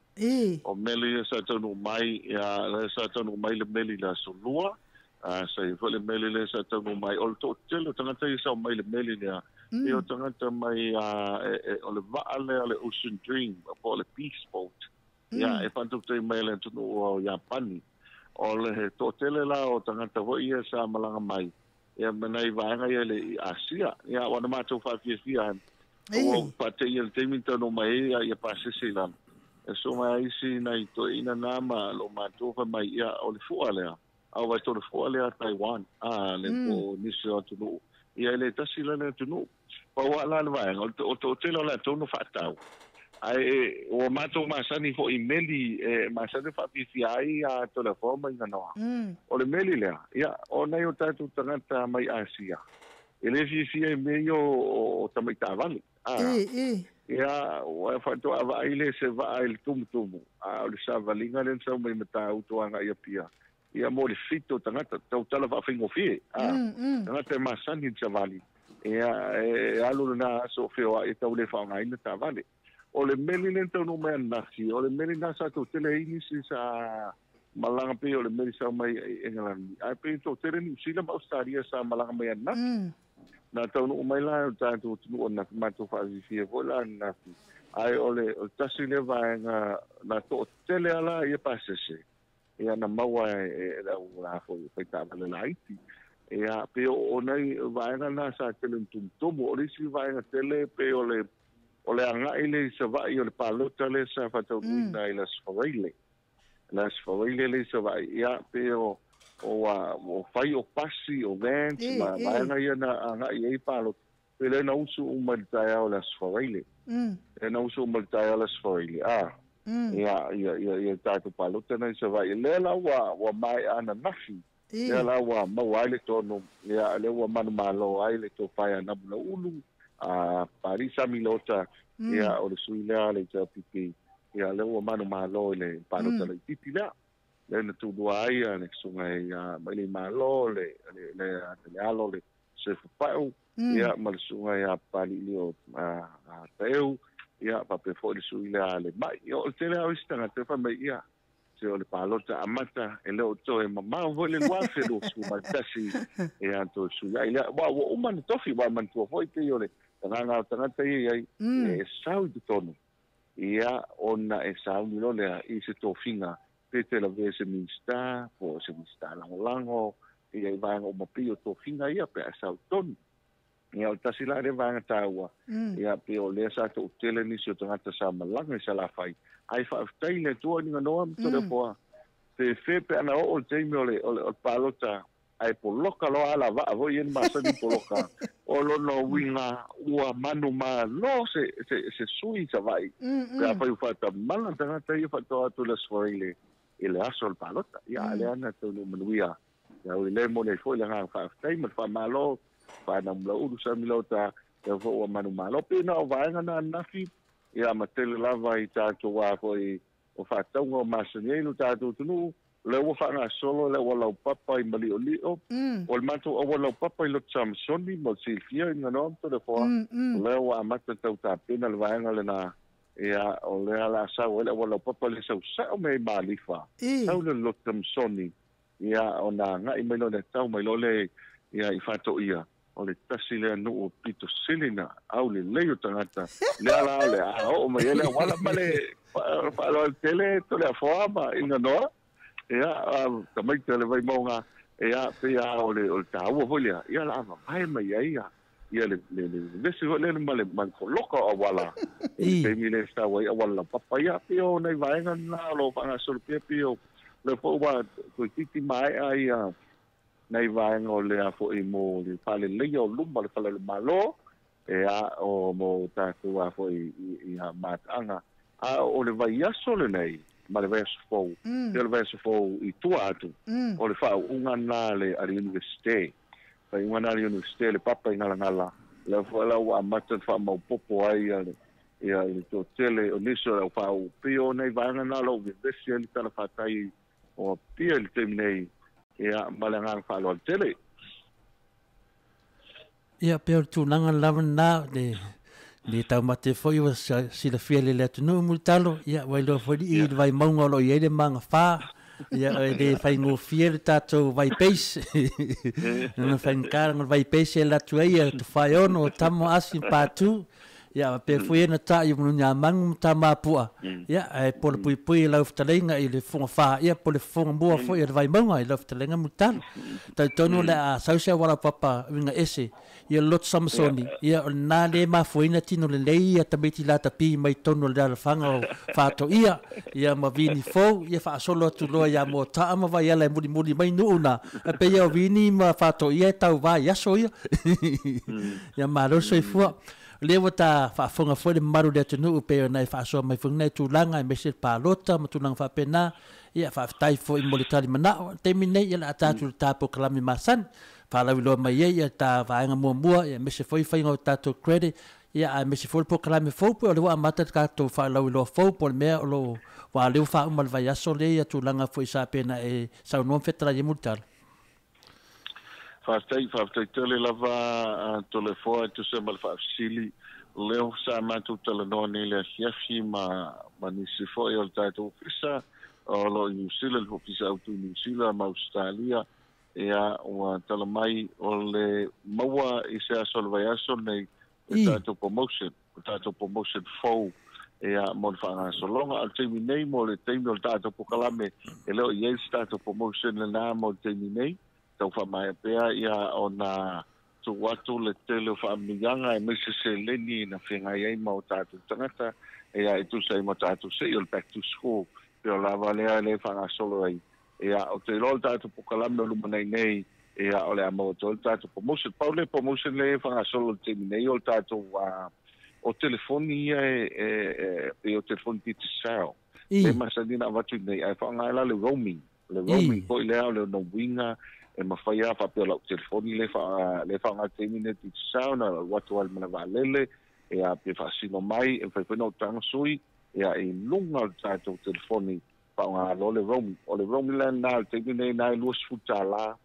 O meli ia sa taunuu mai, ia, lea sa taunuu mai le meli i le aso Lua, sa i ai foi le meli lea sa taunuu mai, o le toatele o tagata ia sa omai i le meli lea, pei o tagata mai o le vaa lea o le Ocean Dream, po o le Peace Boat, ia, e faatautai mai le atunuu o Iapani. O le toatele la o tagata foi ia sa malaga mai, ia ma nai vaega ia le i Asia. Ia, ua na matou faafiafia ua faateia le taimi na taunuu mai ai ia pasese i lalo. E so mai ai isi nai toeaiina na ma lo matou fai mai, ia, o le fua lea, a o vaito le fua lea Taiwan, le po o nisi o atunuu. Ia, e le tasi la le atunuu. Pau lava la le vaega, o le toatele o latou na faatau. Ae ua matou masani foi i meli e masani faafiafia ai a Toleafoa ma Iganoa. O le meli lea, ia, o nai o tatou tagata mai Asia, e le fiafia i mea ia o tamaitavale. Ia, ua faatoa vaai le se vaa i le tumutumu, a o le savaliga lea na sau mai Matautu agai Apia, ia mo le 7 o tagata, tautala faafaigofie, tagata e masani i le savali, ia, e alu lena aso o feoai e tau le faaaogaina taavale. O le meli lea na taunuu mai ananafi, o le meli na sa toatele ai nisi sa malaga pei o le meli sau mai Engelani, ae pei toatele Niu Sila ma Australia sa malaga mai ananafi. Na taunuu mai la o tatou atunuu ananafi, matou faafifia foi la ananafi. Ae o le tasi lea vaega na toatele ala ia pasese, ia na maua e le au la foi faitaavale laiti. Ia, pei o nai vaega na sa tele na tumutumu. O le isi vaega tele pei o le agai le i Savaii o le palota le sa faataunuuina i le Aso Faraile. Le Aso Faraile le i Savaii, ia, pei o fai o pasi, o vans, ma vaega ia na agai ai palota. Pe lea na usu uma i le taeao o le Aso Faraile. Lea na usu uma i le taeao o le Aso Faraile. Ia, ia tatou palota na i Savaii. Lea la ua maea ananafi. Lea la ua maua ai le tonu, ia, lea ua manumalo ai le tofa ia Namulauulu, Pari Samilota, ia, o le sui lea le HRPP, ia, lea ua manumalo i le palota laitiiti lea. Lea na tulua ai le susuga ia Mailei Malo, le alo le Sefu Pau, ia, ma le susuga ia Papali'i Taeu, ia, faapea foi le sui lea le Mai. Ia, o le tele au isi tagata fai mai, ia, se o le palota amata e le o toe mamao foi le 2021, ia, toe sui ai lea. Ua uma na tofi, ua manatua foi pei o le tagaga o tagata ia ai, e sau i totonu, ia, ona e sauni lo lea i se tofiga, pe te lavea se minista, po se minista lagolago, ia i vaega uma pei o tofiga ia, pe a sau i totonu. Ia, o le tasi la le vaega taua, ia, pe o lea sa toatele nisi o tagata sa malaga i Salafai, ai faafetai le Atua ni ganoa ma Toleafoa. Pe fe pe ana oo le taimi o le palota, ai poloka loa ala vaa foi ia ni masani poloka. O lona uiga ua manumalo se sui Savaii. Pe afai ua faatamala tagata ia faatoa atu le Aso Faraile i le aso o le palota. Ia, lea na taunuu manuia. Ia, o le mo nei foi le agaga faafetai ma le faamalo, Faanamulaulu Samilota, lea foi ua manumalo. Pe na o vaega na ananafi, ia, ma tele lava i tatou a foi o faatauga o masani ai lo tatou atunuu, lea ua faagasolo le auala laupapa i Mali'oli'o, o le matou auala laupapa i Loto Samasoni ma le silafia i Ganoa ma Toleafoa, lea ua amata tau tapena le vaega lena, ia, o lea la sau ai le auala laupapa le sau sao mea i Malifa, sau le Loto Samasoni, ia, ona agai mai loa le tau mai loa le Ia i Faatoia o le tasi lea nuu o pito sili na aulelei o tagata lea la o le a oo mai ai le auala ma le faaaloalo tele Toleafoa ma Iganoa ia tamaiti o le Vaimauga ia pei lava o le taua foi lea ia o le a vavae mai ai ia le vevesi foi lea ma le poloka o auala i le taimi lea e sau ai auala laupapa. Ia pei o nai vaega na o lo o faagasolo pea pei o lea foi ua toeitiiti maea ia nai vaega o lea foi mo le faaleleia o luma o le fale o le Malo, ia o mo tatou a foi i mataaga. A o le vaiaso lenei ma le vaiaso fou, pei o le vaiaso fou i tua atu, o le faauuga lena a le Iunivesite. Faaiuga lena a le Iunivesite le papa i Galagala, lea foi la ua amata ona faamaopoopo ai ia le toatele o nisi o le au faauu. Pei o nai vaega na o lo o vevesi ai le talafatai o Apia i le taimi nei, ia, ma le agaga faaaloalo tele. Ia, pei o le tulaga lava lena, le taumate foi ua silafia e le atunuu Mulitalo, ia, ua iloa foi i le Vaimauga o lo o i ai le magafa, ia, e le faigofie le tatou vai base. Lona faigata, o le vai base e alu atu ai ia Tofaeono, o Tama, Asi, Patu, ia, faapea foi ia na tai o Manunyamanu ma Tamapua, ia, ae polapuipui i lau fetalaiga i le fofoga fa, ia, po o le fofoga mua foi o le Vaimauga i lau fetalaiga Mulitalo. Talitonu o le a sau se auala papa uiga ese, ia le loto Samasoni, ia, o lena lea e mafuaina tino lelei ia tamaiti latapi mai totonu o le alalafaga o Faatoia, ia ma Vini fou, ia faasolo atu loa ia Moataa ma Vaiala e mulimuli mai nuu na, e pei o Vini ma Faatoia e tauva i aso ia. Ia malo le soifua. O lea ua ta faafofoga foi le mamalu o le atunuu pei ona e faasoa mai foi lena tulaga aemaise le palota ma tulaga faapena. Ia, faafetai foi mo le tali manao. O le taimi lenei, ia o le a ta atu i le ta polokalame masani. Faalauiloa mai ai ia ta vaega muamua, ia aemaise foi faiga o tatou credit, ia aemaise foi le polokalame fou pei o lea ua amata le tatou faalauiloa fou po o le mea o lo o aua o lea ua faauma i le vaiaso lea ia tulaga foi sa pei ona e saunoa ma fetalai ai Mulitalo. Faafetai, faafetai tele lava Toleafoa e tusa ma le faafesili. Lea sa matou talanoa nei i le afiafi ma ma nisi foi o le tatou ofisa o lo o i Niu Sila, le Ofisa Autu i Niu Sila ma Ausetalia, ia ua tala mai o le maua i se aso o le vaiaso lenei le tatou promotion, le tatou promotion fou ia mo le faagasologa. A o le taimi nei mo le taimi o le tatou polokalame e le o i ai se tatou promotion lena mo le taimi nei. Tau faamaea pea ia ona tuu atu le tele o faamanuiaga aemaise seleni na feagai ai ma o tatou tagata ia e tusa ai ma tatou sei o le back to school pei o lava lea lea e faagasolo ai. Ia ou te iloa o le tatou polokalame o lumanai nei ia o le a maua atu ai le tatou promotion. Pau le promotion lea e faagasolo i le taimi nei o le tatou o telefoni ia e pei o telefoni Digicel lea e masani ona avatu i inei ae faaaoga ai la le roaming. O le roaming foi lea o le ona uiga e mafai lava faapea o lau telefoni lea e faaaoga i le taimi lenei Digicel na o lau atu ai i le malae vaalele ia pe faasino mai e mafai foi ona ou taga sui ia i luga o le tatou telefoni faaaoga loa le roaming. O le roaming la lena i le taimi lenei na e $20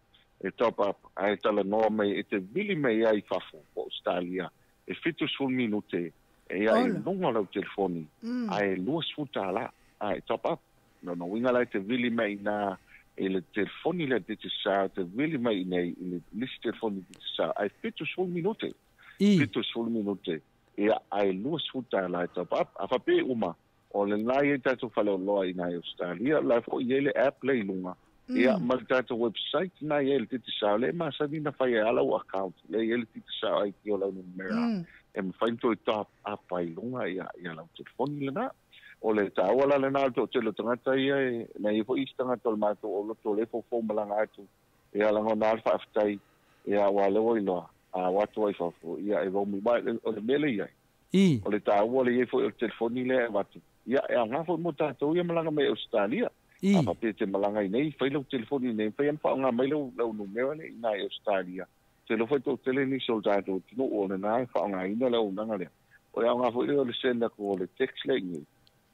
e top up ae talanoa mai e te vili mai ai i fafo po o Ausetalia e 70 minute ia i luga o lau telefoni ae $20 e top up. Lona uiga la e te vili mai i ina i le telefoni lea Digicel, te vili mai i inei i le isi telefoni Digicel ae 70 minute. 70 minute ia ae $20 e top up. A faapea e uma, o lena e i ai tatou faleoloa i ina i Ausetalia, o la e foi e i ai le app lea i luga, ia ma le tatou website lena e i ai le Digicel, lea e masani ona fai ai lava lau account, lea e i ai le Digicel ID o lau numera, e mafai ona toe top up ai i luga ia lau telefoni lena. O le taua la lena o le toatele o tagata ia e na i ai foi isi tagata o le matou oloto o lea e foufou malaga atu ia lagona lava le faafetai ia aua o lea ua iloa a o atu ai i fafo ia e roaming mai. O le mea lea e i ai o le taua le i ai foi o le telefoni lea e avatu ia e aoga foi mo tatou ia malaga mai Ausetalia. A faapea e te malaga i nei fai lau telefoni i nei mafai ona faaaoga mai lau numera lea i ina i Ausetalia. Ou te iloa foi toatele nisi o le tatou atunuu o lena e faaaogaina le auaunaga lea. O le aoga foi lea o le send atu o le text lea i inei,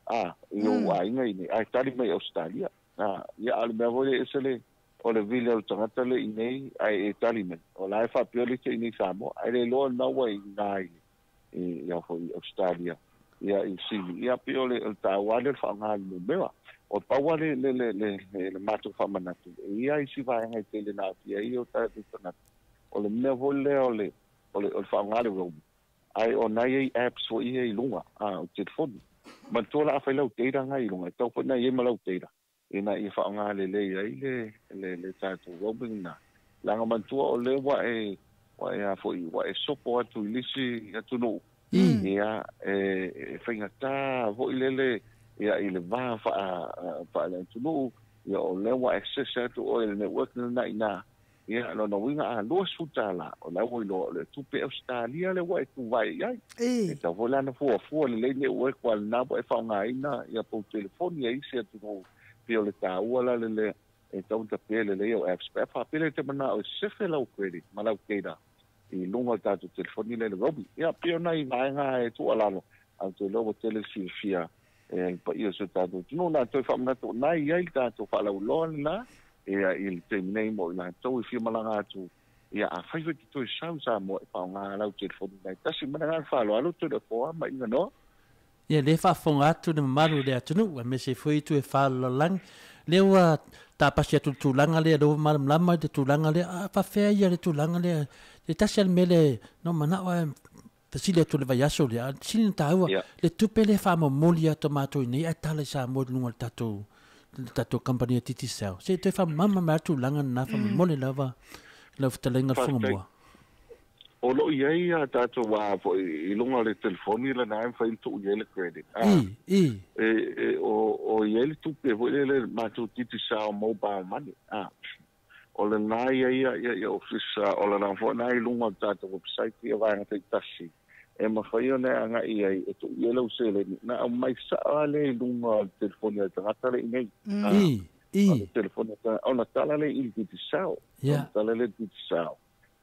a, i ou aiga i inei, ae tali mai i Ausetalia. A, ia, a o le mea foi lea e ese le, o le vili o le tagata lea i inei ae e tali mai, o la e faapea le isi i inei i Samoa, ae le iloa lena ua i ina i, i, ia foi i Ausetalia, ia i Sini. Ia, pei o le, o le taua lava lea o le faaaoga o le numera. O le pau lava le, le, le, le, le matou faamanatu, e i ai isi vaega e tele na aafia ai o tatou tagata. O le mea foi lea o le faaaoga le roaming ai o nai ai apps foi ia i luga o telefoni. Manatua la afai lau data ngai i luga e tau foi na iai ma lau data ina ia faaaoga lelei ai le tatou roaming na. Leaga manatua o lea ua e a foi ua e sopo atu i lisi atunuu ia e faigata foi lele ia i le va faale-atunuu ia o lea ua access atu oe i le network lena i ina. Ia lona uiga a $20 o la ua iloa o le tupe Ausetalia le ua e tuvae i ai. E tau foi la na fuafua lelei network ua lena ua e faaaogaina ia pou telefoni a isi atunuu pei o le taua la lelea e tau tapea lelei au apps pe a faapea le te manao e sefe lau credit ma lau data i luga o le tatou telefoni lea le roaming. Ia pei o nai vaega e tuualalo ae ou te iloa ua tele le silafia e le paia o si o tatou atunuu. Na toe faamanatu o na i ai le tatou faalauiloa lena ia i le taimi nei mo i latou e fia malaga atu ia afai foi te toe sau i Samoa e faaaoga lau telefoni nai tasi. Ma le agaga faaaloalo Toleafoa ma Iga Noa. Ia lea faafofoga atu le mamalu i le atunuu aemaise foi itu e faalalolagi. Lea ua tapasi atu i le tulaga lea, lea ua malamalama i le tulaga lea, a faafefea ia le tulaga lea, se tasi lava le mea lea na ou manao lava e fesili atu i le vaiaso lea, a sili ona taua, le tupe lea e faamomoli atu a matou i inei ae tala i Samoa i luga o le tatou le tatou kamupani a Digicel. Se i toe faamalamalama mai lava le tulaga lena faamolemole lava lau fetalaiga le Fofoga Mua. O lo o i ai a tatou a foi i luga o le telefoni lena e mafai ona tuu i ai le credit. I. E o i ai le tupe foi lele matou Digicel mobile money. O lena ia ia ofisa o lena foi na i luga o le tatou website ia vaega taitasi e mafai ona e agai i ai e tuu i ai lau seleni na aumai sao lava lea i luga o le telefoni a le tagata le i nei. I. O le telefoni ona tala lea i le Digicel. Ona tala lea i le Digicel.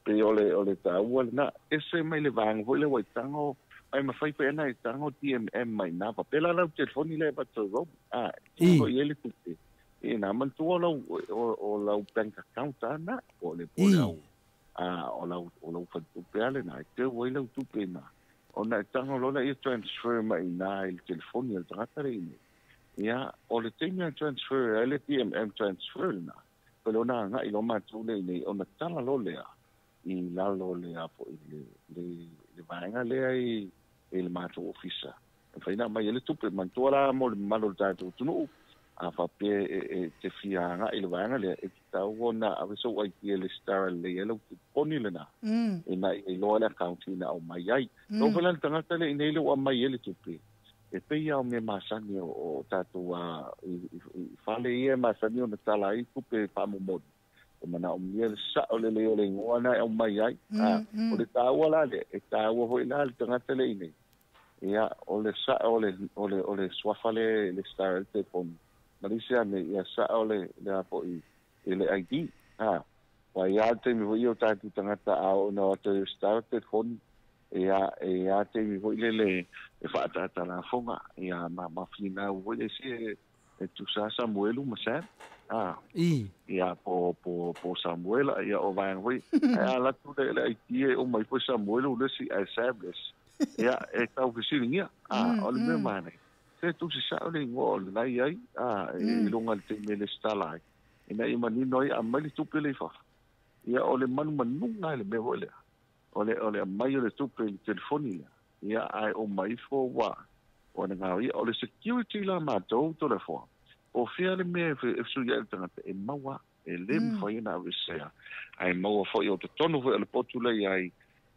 Pei o le taua lena. Ese mai le vaega foi lea ua i tago, ai mafai foi ana i tago DMM mai na faapea la lau telefoni lea e avatu roaming. I. O i ai le tupe. I na manatua o lau bank account ana, po o le po o lau o lau faletupe a lena, e teu ai lau tupe ina. Ona e tago loa lea ia transfer mai ina i le telefoni a le tagata le i nei. Ia, o le taimi a transfer ai le DMM transfer lena. Pele ona agai loa matou le i nei, ona tala loa lea i lalo le a foi le vaega lea i le matou ofisa. E mafai ona aumai ai le tupe, manatua la mo le mamalu o le tatou atunuu, a faapea e te fia agai i le vaega lea, e tatau ona ave sou ID e resitala lelei ai lau telefoni lena, ina ia iloa le account ina aumai ai. Lau foi la le tagata le i nei le ua aumai ai le tupe, e pei lava o mea masani o tatou i fale ia e masani ona tala ai tupe faamomoli. E manaomia le sao lelei o le igoa na e aumai ai. O le taua la lea, e taua foi la le tagata le i nei. Ia, o le sao o le suafa le star le telefoni. Ma le isi ane, ia sao le a foi i le ID. Wa ia le taimi foi ia o tatou tagata a oo ina o atu e star le telefoni. Ia, e ia taimi foi lele e faatatalafoga. Ia, ma finau foi le isi e tusa Samuelu ma Sam. I. Ia, po Samuela, ia, o vaega foi. Ai a latu le ID e umai foi Samuelu le isi, ai Sam le isi. Ia, e tau fesiligia. O le mea maanai. Se tusi sao le igoa o le lai ai, i luga le taimi e lesitala ai. Ina ia manino ai, aumai le tupe le i fafo. Ia, o le manumanuga ai le mea foi lea. O le aumai o le tupe i le telefoni lea. Ia, ae o mai ifo ua o le ngao ia. O le security la matou Toleafoa. O fea le mea e fesuiai le tagata e maua, e le mafai ona avesea. Ae maua foi o totonu foi o le potu lea i ai,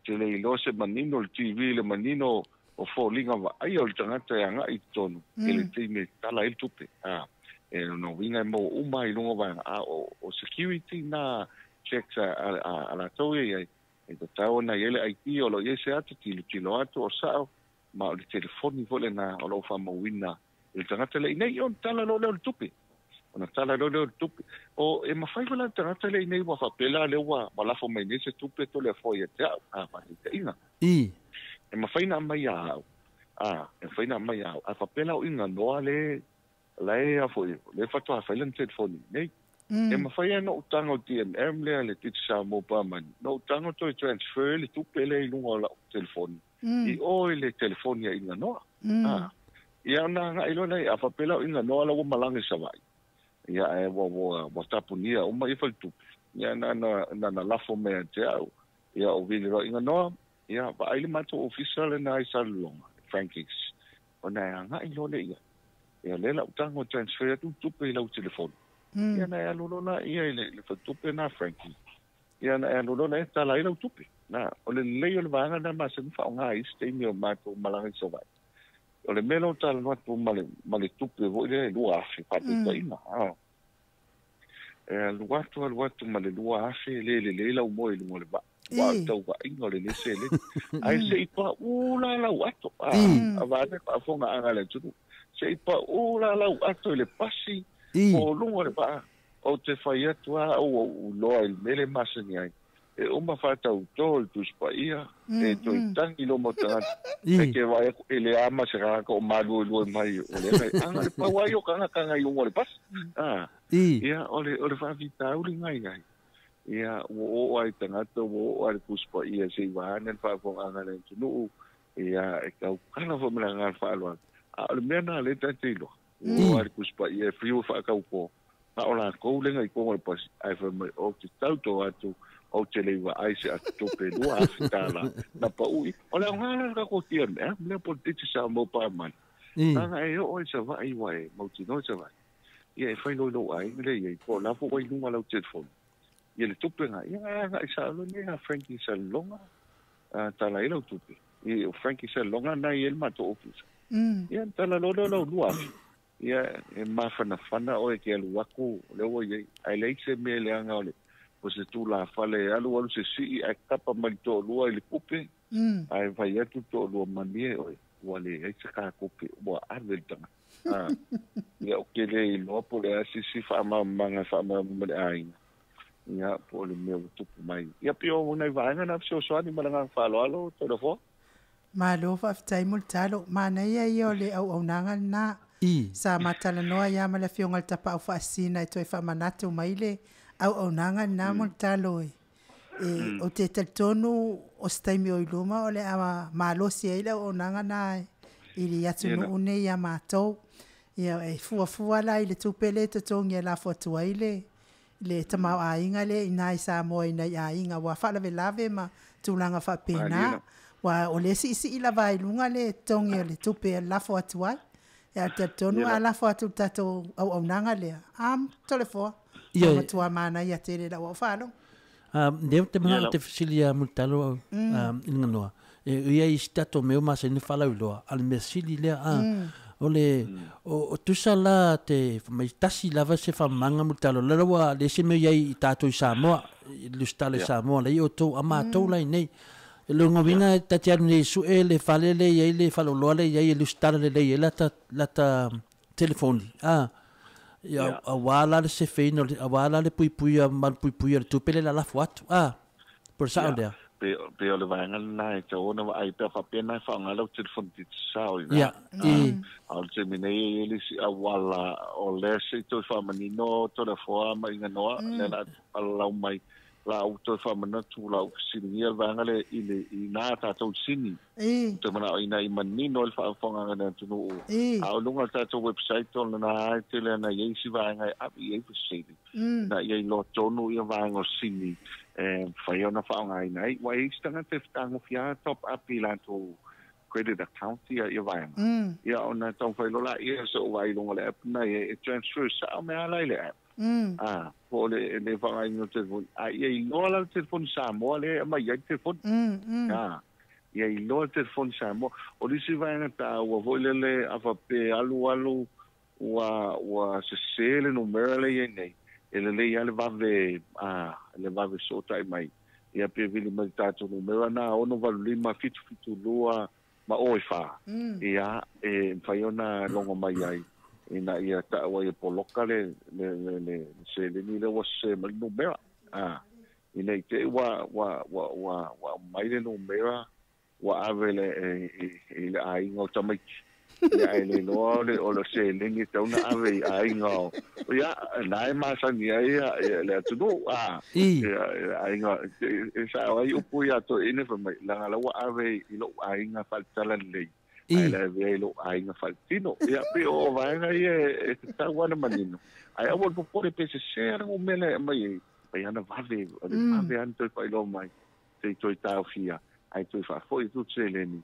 te le iloa se manino le TV, le manino o foliga vaaia o le tagata e agai i totonu, e le taimi e tala ai le tupe. E lona uiga e maua uma i luga o vaega. O security na checks a latou ia i ai. E tatau ona i ai le ID o lo o i ai se ata, tilotilo atu o sao, ma o le telefoni foi lena o lo o faamauina i le tagata le i nei, ona tala loa lea o le tupe. Ona tala loa lea o le tupe. O e mafai foi la le tagata le i nei ua faapea la lea ua lafo mai nei se tupe Toleafoa ia te au, faataitaiga. I. E mafai na aumai ia au. E mafai na aumai ia au. A faapea la o iga noa le la e a foi, le faatoa fai lana telefoni nei. E mafai ai na ou tago DMM lea le Digicel Mobile Money. Na ou tago toe transfer le tupe lea i luga o lau telefoni. I o i le telefoni a iga noa. Ia ona agai loa lea, a faapea la o iga noa la ua malaga i Savaii. Ia, e ua tapunia uma ia faletupe. Ia, na lafo mai ia te au. Ia o vili loa inga noa, ia vaai le matou ofisa lena i Salelologa, Frankie's, ona e agai loa lea i ai. Ia lea la ou tago e transfer atu tupe i lau telefoni. Ia ona e alu loa laia i le faletupe lena a Frankie. Ia ona e alu loa lea e tala ai lau tupe. Na, o le lelei o le vaega lena e masani ona faaaoga i isi taimi o matou malaga i Savaii. O le mea lea ou talanoa atu ma le, ma le tupe foi lea e 2,000 faataitaiga. E alu atu alu atu ma le 2,000 e le lelei lau moe i luga o le vaa. Aua o le tauvaaiga o le le seleni. Ae se i pau la lau ato. A vaai faafofogaaga a le atunuu. Se i pau la lau ato i le pasi po o luga o le vaa. Ou te fai atu lava au ua ou iloa i le mea lea e masani ai. E uma faatauto le Tusi Paia, e toe tagi loma o tagata, e te vaai atu e le ama se tagata o maluelue mai o le aga le pau ai o tagata i luga o le pasi. Ia, o le, o le faafitauli na i ai. Ia, ua oo lava i tagata, ua oo lava i le Tusi Paia se i vaeane le faafofogaaga a le atunuu, ia, e tautala foi ma le agaga faaaloalo. A o le mea lena o lea ta te iloa, ua oo lava i le Tusi Paia e fiu e faatauto, Na o lakou le gaikoga o le pasi, ae fai mai, Ou te tauto atu, ou te le i vaai se atu tupe 2,000 tala na pau i. O le aoga la o le tatou TMM lea po o le Digicel Mobile Money. Leaga e oo i Savaii ua e mautinoa i Savaii, ia e fai loa i lou aiga lea i ai, po o la foi ua i luga o lau telefoni ia le tupe lena, ia e agai sao loa nei a Frankie Salelologa, tala ai lau tupe. O Frankie Salelologa lena e i ai le matou ofisa. Ia ona tala loa lea o lau 2,000. Ia, e mafanafana oe e te alu atu, o lea ua i ai. Ae leai se mea leaga o le, o se tulafale e alu alu se sii ae tapa mai le toalua i le kupe, ae fai atu le toalua, malie oe, ua leai se ka kupe, ua ave le tagata. A, ia, ou te le iloa po o le a se isi faamalamalamaga e faamalamalama i le aiga, ia, po o le mea ua tupu mai. Ia, pei o nai vaega na fesoasoani ma le agaga faaaloalo, Toleafoa. Malo faafetai mo le talo. Manaia ia o le auaunaga lena. Sa ma talanoa ai lava ma le Afioga i le Tapaau Faasisina e toe faamanatu mai le auaunaga lena mo le talo e ou te talitonu o se taimi o i luma o le a malosi ai le auaunaga lena i le atunuu nei ia matou. Ia e fuafua la i le tupe lea e totogi e lafo atu ai le le tamaoaiga lea i ina i Samoa i nai aiga ua faalavelave ma tulaga faapena, aua o lea e siisii lava i luga le totogi o le tupe e lafo atu ai. Ae ou te talitonu a lafo atu i le tatou auaunaga lea, a Toleafoa, ua matua manaia tele i lau au faalogo. Lea ou te manao ou te fesili ia Mulitalo au i le ganoa, e ui ai i si tatou mea ua masani ona faalauiloa, a o le mea sili lea, a, o le, o, o tusa la te fai mai tasi lava se faamamaga Mulitalo, la ua leai se mea o i ai i tatou i Samoa, i le lusitala i Samoa, la i outou, a matou la i inei. O lona uiga ta te alu nei e sue le fale lea e i ai le faleoloa lea e i ai e lusitala lelei ai lata, lata telefoni, a, ia, aua la le sefeina o le, aua la le puipuia, malupuipuia o le tupe lea o le a lafo atu, a, po o le sao lea? Pei, pei o le vaega lena e tatau ona vaai pea faapea na e faaaoga ai lau telefoni digicel i ina. A o le taimi nei e i ai le isi auala o lea se i toe faamanino Toleafoa ma Iganoa, lea o le a alalau mai la ou toe faamanatu, la ou fesiligia le vaega lea i le, i ina tatou i Sini. Ou te manao ina i manino ai le faafofogaaga i le atunuu. A o luga o le tatou website o lena e tele ana i ai isi vaega e ave i ai fesili, ina ia iloa tonu ia vaega o Sini e mafai ona faaaogaina ai. Ua i ai isi tagata e fetagofi lava top up i latou credit account ia ia vaega. Ia ona taumafai loa laia se ou vaai i luga o le app lena e transfer sao mea la i le app. A, po o le le faaaogaina o le telefoni. A ia iloa la le telefoni Samoa lea e aumai ai le telefoni. A, ia iloa le telefoni Samoa. O le isi vaega taua foi lele a faapea alu alu ua ua sese le numera lea e i ai nei, e lelei lava le vave a le vave fesootai mai. Ia pe vili mai le tatou numera na 685 772 ma o e fa, ia, e mafai ona logo mai ai ina ia ta'u ai e poloka le le le le seleni lea ua sese mai le numera. A, ina i te i ua ua ua ua ua aumai le numera ua ave le e, i, i le aiga o tamaiti. Ia ae le iloa o le o le seleni e tatau ona ave i aiga o ia na e masani ai ia, ia le atunuu a ia, ia aiga e sao ai upu ia toeaina fai mai leaga la ua ave i lou aiga faale-talalelei ae le avea i lou aiga faaletino. Ia pei o vaega ia e tatau lava ona manino ae aua le popole pe sese lava le numera e aumai ai, fai ana vave, o le vave lava ona toe faailoa mai. Se i toe taofia ae toe faafo'i atu le seleni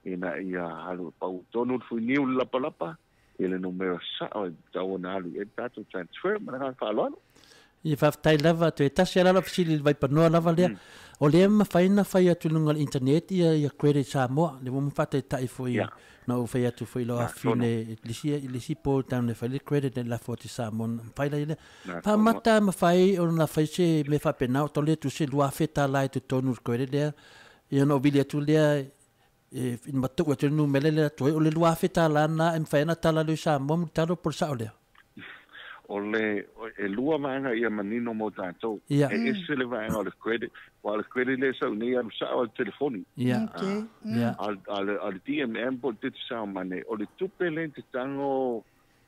ina ia alu pau tonu le fuiniu le lapalapa i le numera sa'o e tatau ona alu i ai le tatou transfer. Ma le agaga faaaloalo. Ia faafetai lava toe tasi a lalo fesili i le vaipanoa lava lea. O lea mafai ona fai atu i luga o le internet ia ia Credit Samoa. Lea ua uma faataitai foi Ia. na ou fai atu foi i lau Na afafine tonu. i le isi i le isi po tau na fai le credit e lafo atu i Samoa na mafai la ia lea. Na tonu. Faamata mafai ona fai se mea faapena o tau le tusi $2,000 i totonu o le credit lea. Ia ona ou vili atu lea e matuu atu le numera lea atu ai o le $2,000 lena e mafai ona tala loa i Samoa mulitalo po o le sao lea. O le e lua vaega ia manino mo tatou. Ia. E ese le vaega o le credit, aua o le credit lea e sau nei e alu sa'o lava i le telefoni. Ia. Okay. Ia. A o le DMM po o le Digicel Money, o le tupe lea e te tago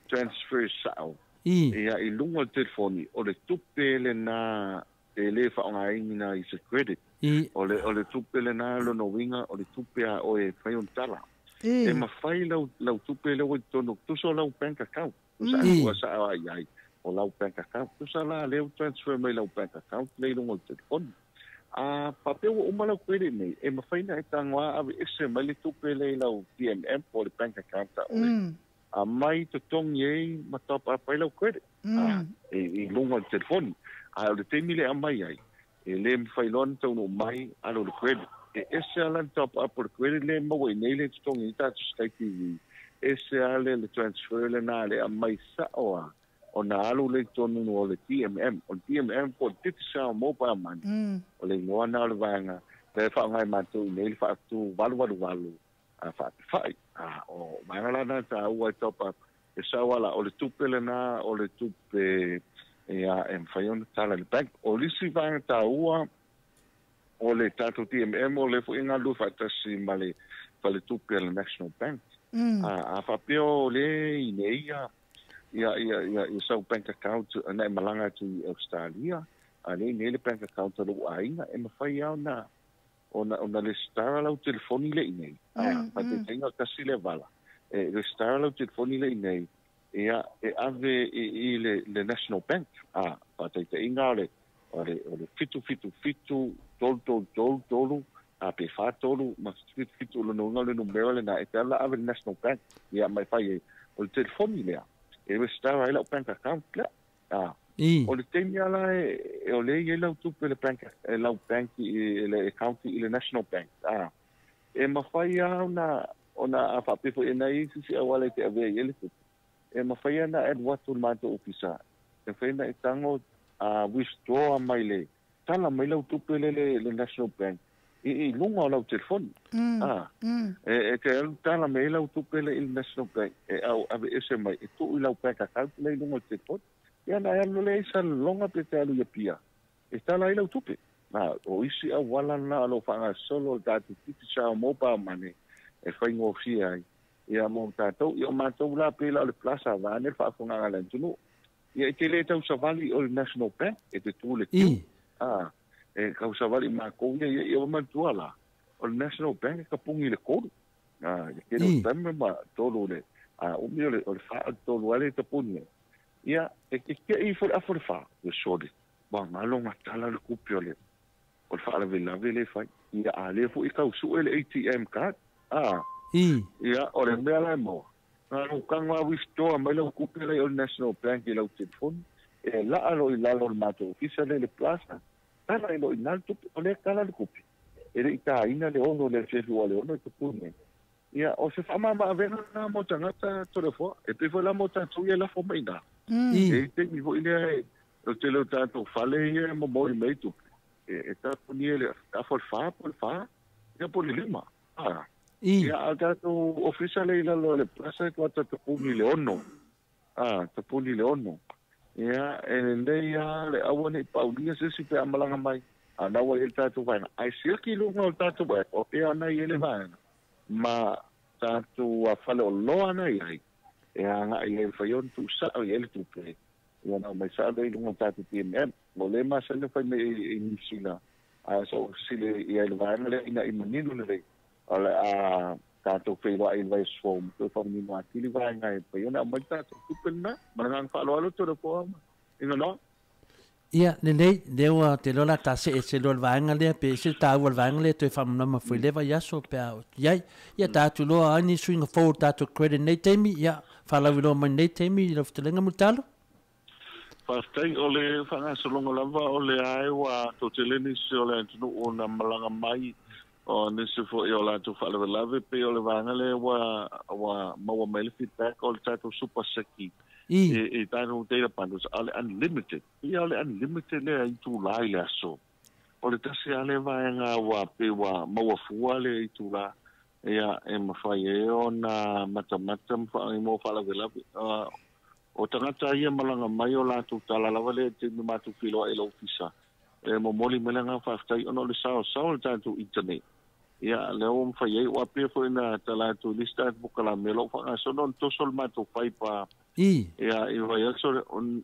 transfer sa'o I. ia i luga o le telefoni, o le tupe lenā e lē faaaogāina i se credit. I. O le tupe lenā lona uiga o le tupe a oe e fai ona tala. I. E mafai lau lau tupe lea ua i totonu, tusa o lau bank account, tusa I. ua sa'o a i ai o lau bank account, tusa la lea ua transfer mai lau bank account lea i luga o le telefoni. A faapea ua uma lau credit nei, e mafai ona e tago a aveese mai le tupe lea i lau DMM po o le bank account a oe. Aumai totogi ai ma top up ai lau credit i luga o le telefoni. Ae o le taimi le aumai ai, e lē mafai loa ona taunuu mai alu o le credit. E ese lava la le top up o le credit lea e maua i nei le totogi ai tatou Sky TV. Ese lava le le transfer lenā le aumai sa'o a ona alu lea i totonu o le DMM. O le DMM po o le Digicel Mobile Money. O le igoa lena o le vaega lea e faaaoga e matou i nei le faatu 888 a faatafa'i. O vaega la lena e taua e top up. E sau lava la o le tupe lenā o le tupe ia e mafai ona tala i le bank. O le isi vaega taua o le tatou DMM o lea foi e galulue faatasi ma le faletupe a le National Bank. A faapea o lea i nei ia ia ia ia ia sau bank account na e malaga atu i Australia, a lea i nei le bank account a lou aiga, e mafai lava ona ona ona resitala lau telefoni lea i nei. Faataitaiga o le tasi lea vala. E resitala lau telefoni lea i nei, ia e ave i i le le National Bank. Faataitaiga o le o le o le 777 333 3 a pe 43 ma 77 o lona uiga o le numera lenā e te alu la ave i le National Bank. Ia ma e fai ai o le telefoni lea e resitala ai lau bank account lea. I. O le taimi lava la e o lea e i ai lau tupe i le bank e lau bank i le account i le National Bank. E mafai lava ona ona a faapea foi e nai isi se auala e te avea i ai le tupe. E mafai lava ona alu atu i le matou ofisa. E mafai ona e tago a withdraw mai le tala mai lau tupe lea i le National Bank i i luga o lau telefoni. E e te alu tala mai ai lau tupe lea i le National Bank e au aveese mai e tuu i lau bank account lea i luga o le telefoni. Ia ona e alu lea i Salelologa pe te alu i Apia e tala ai lau tupe. O isi auala lena o lo o faagasolo o le tatou Digicel Mobile Money e faigofie ai ia mo tatou. Ia o matou la pei la o le Plaza vaeane le faafofogaaga a le atunuu. Ia e te le tausavali i o le National Bank e te tu i le queue. I. E tausavali i matou ia, ia ua manatua la, o le National Bank e tapuni i le 3. I le tele o I. taimi ma 3 le, a umi o le o le 4 o le 3 lava lea e tapuni ai. Ia, e te te'i ifo i le afa o le 4, ua sole, ua galo ona tala le tupe o le o le faalavelave lea e fai. Ia, a lea foi e tau sue le ATM card. I. Ia, o le mea la e maua, na lou tago lava withdraw mai lau tupe lea i o le National Bank i lau telefoni, e laa loa i lalo o le matou ofisa lea i le Plaza, tala ai loa i ina le tupe, o lea e tala le tupe. E le i taina le 6 i le afiafi aua o le 6 e tapuni ai. Ia, o se faamama-avega lena mo tagata Toleafoa, e pei foi la mo tatou ia e lafo mai i ina. I. E i ai taimi foi lea e o le tele o tatou fale ia e momoli mai ai tupe, e tapunia i le afa o le 4 po o le 4, ia po o le 5. I. Ia, a o le tatou ofisa lea i lalo o le Plaza e tuata tapuni i le 6. Tapuni i le 6. Ia, e lelei lava le aua ne i paulia se isi pe a malaga mai, a o lena ua i ai le tatou vaega. Ae siaki i luga o le tatou app, o pea ona i ai le vaega ma tatou faleoloa na i ai, e agai ai e mafai ona tuusa'o i ai le tupe, ia ona aumai sa'o lea i luga o le tatou DMM. Ua le masani ona fai mai i Niu Sila, ae sa ou fesili i ai i le vaega lea ina ia manino lelei, o le a tatou feiloai i le vaiaso fou ma toe faamanino atili vaega e mafai ona aumai le tatou tupe lenā. Ma le agaga faaaloalo, Toleafoa ma Iganoa. Ia, lelei, lea ua te iloa o le a ta see ese loa i le vaega lea, pe ese le taua o le vaega lea e toe faamalamalama foi i lea vaiaso pe a oo i ai. Ia, ta atu loa ai ni suiga fou o le tatou credit i lenei taimi, ia, faalauiloa mai lenei taimi i lau fetalaiga Mulitalo. Faafetai, o le faagasologa lava o lea e ua toatele nisi o le atunuu na malaga mai o nisi foi o latou faalavelave pei o le vaega lea ua ua maua mai le feedback o le tatou super seki i tatou data bundles a o le unlimited. Ia o le unlimited lea itula i le aso. O le tasi lava lea vaega ua pei ua maua fua le itula ia e mafai ai ona matamata ma mo faalavelave. O tagata ia malaga mai o latou tala lava lea i le taimi matou feiloai i le ofisa e momoli mai le agaga faafetai ona o le saosao o le tatou internet. Ia lea ua mafai ai ua pei foi ona tala atu i le isi tatou polokalame o lo o faagasolo ona toso le matou fiber ia i vaiaso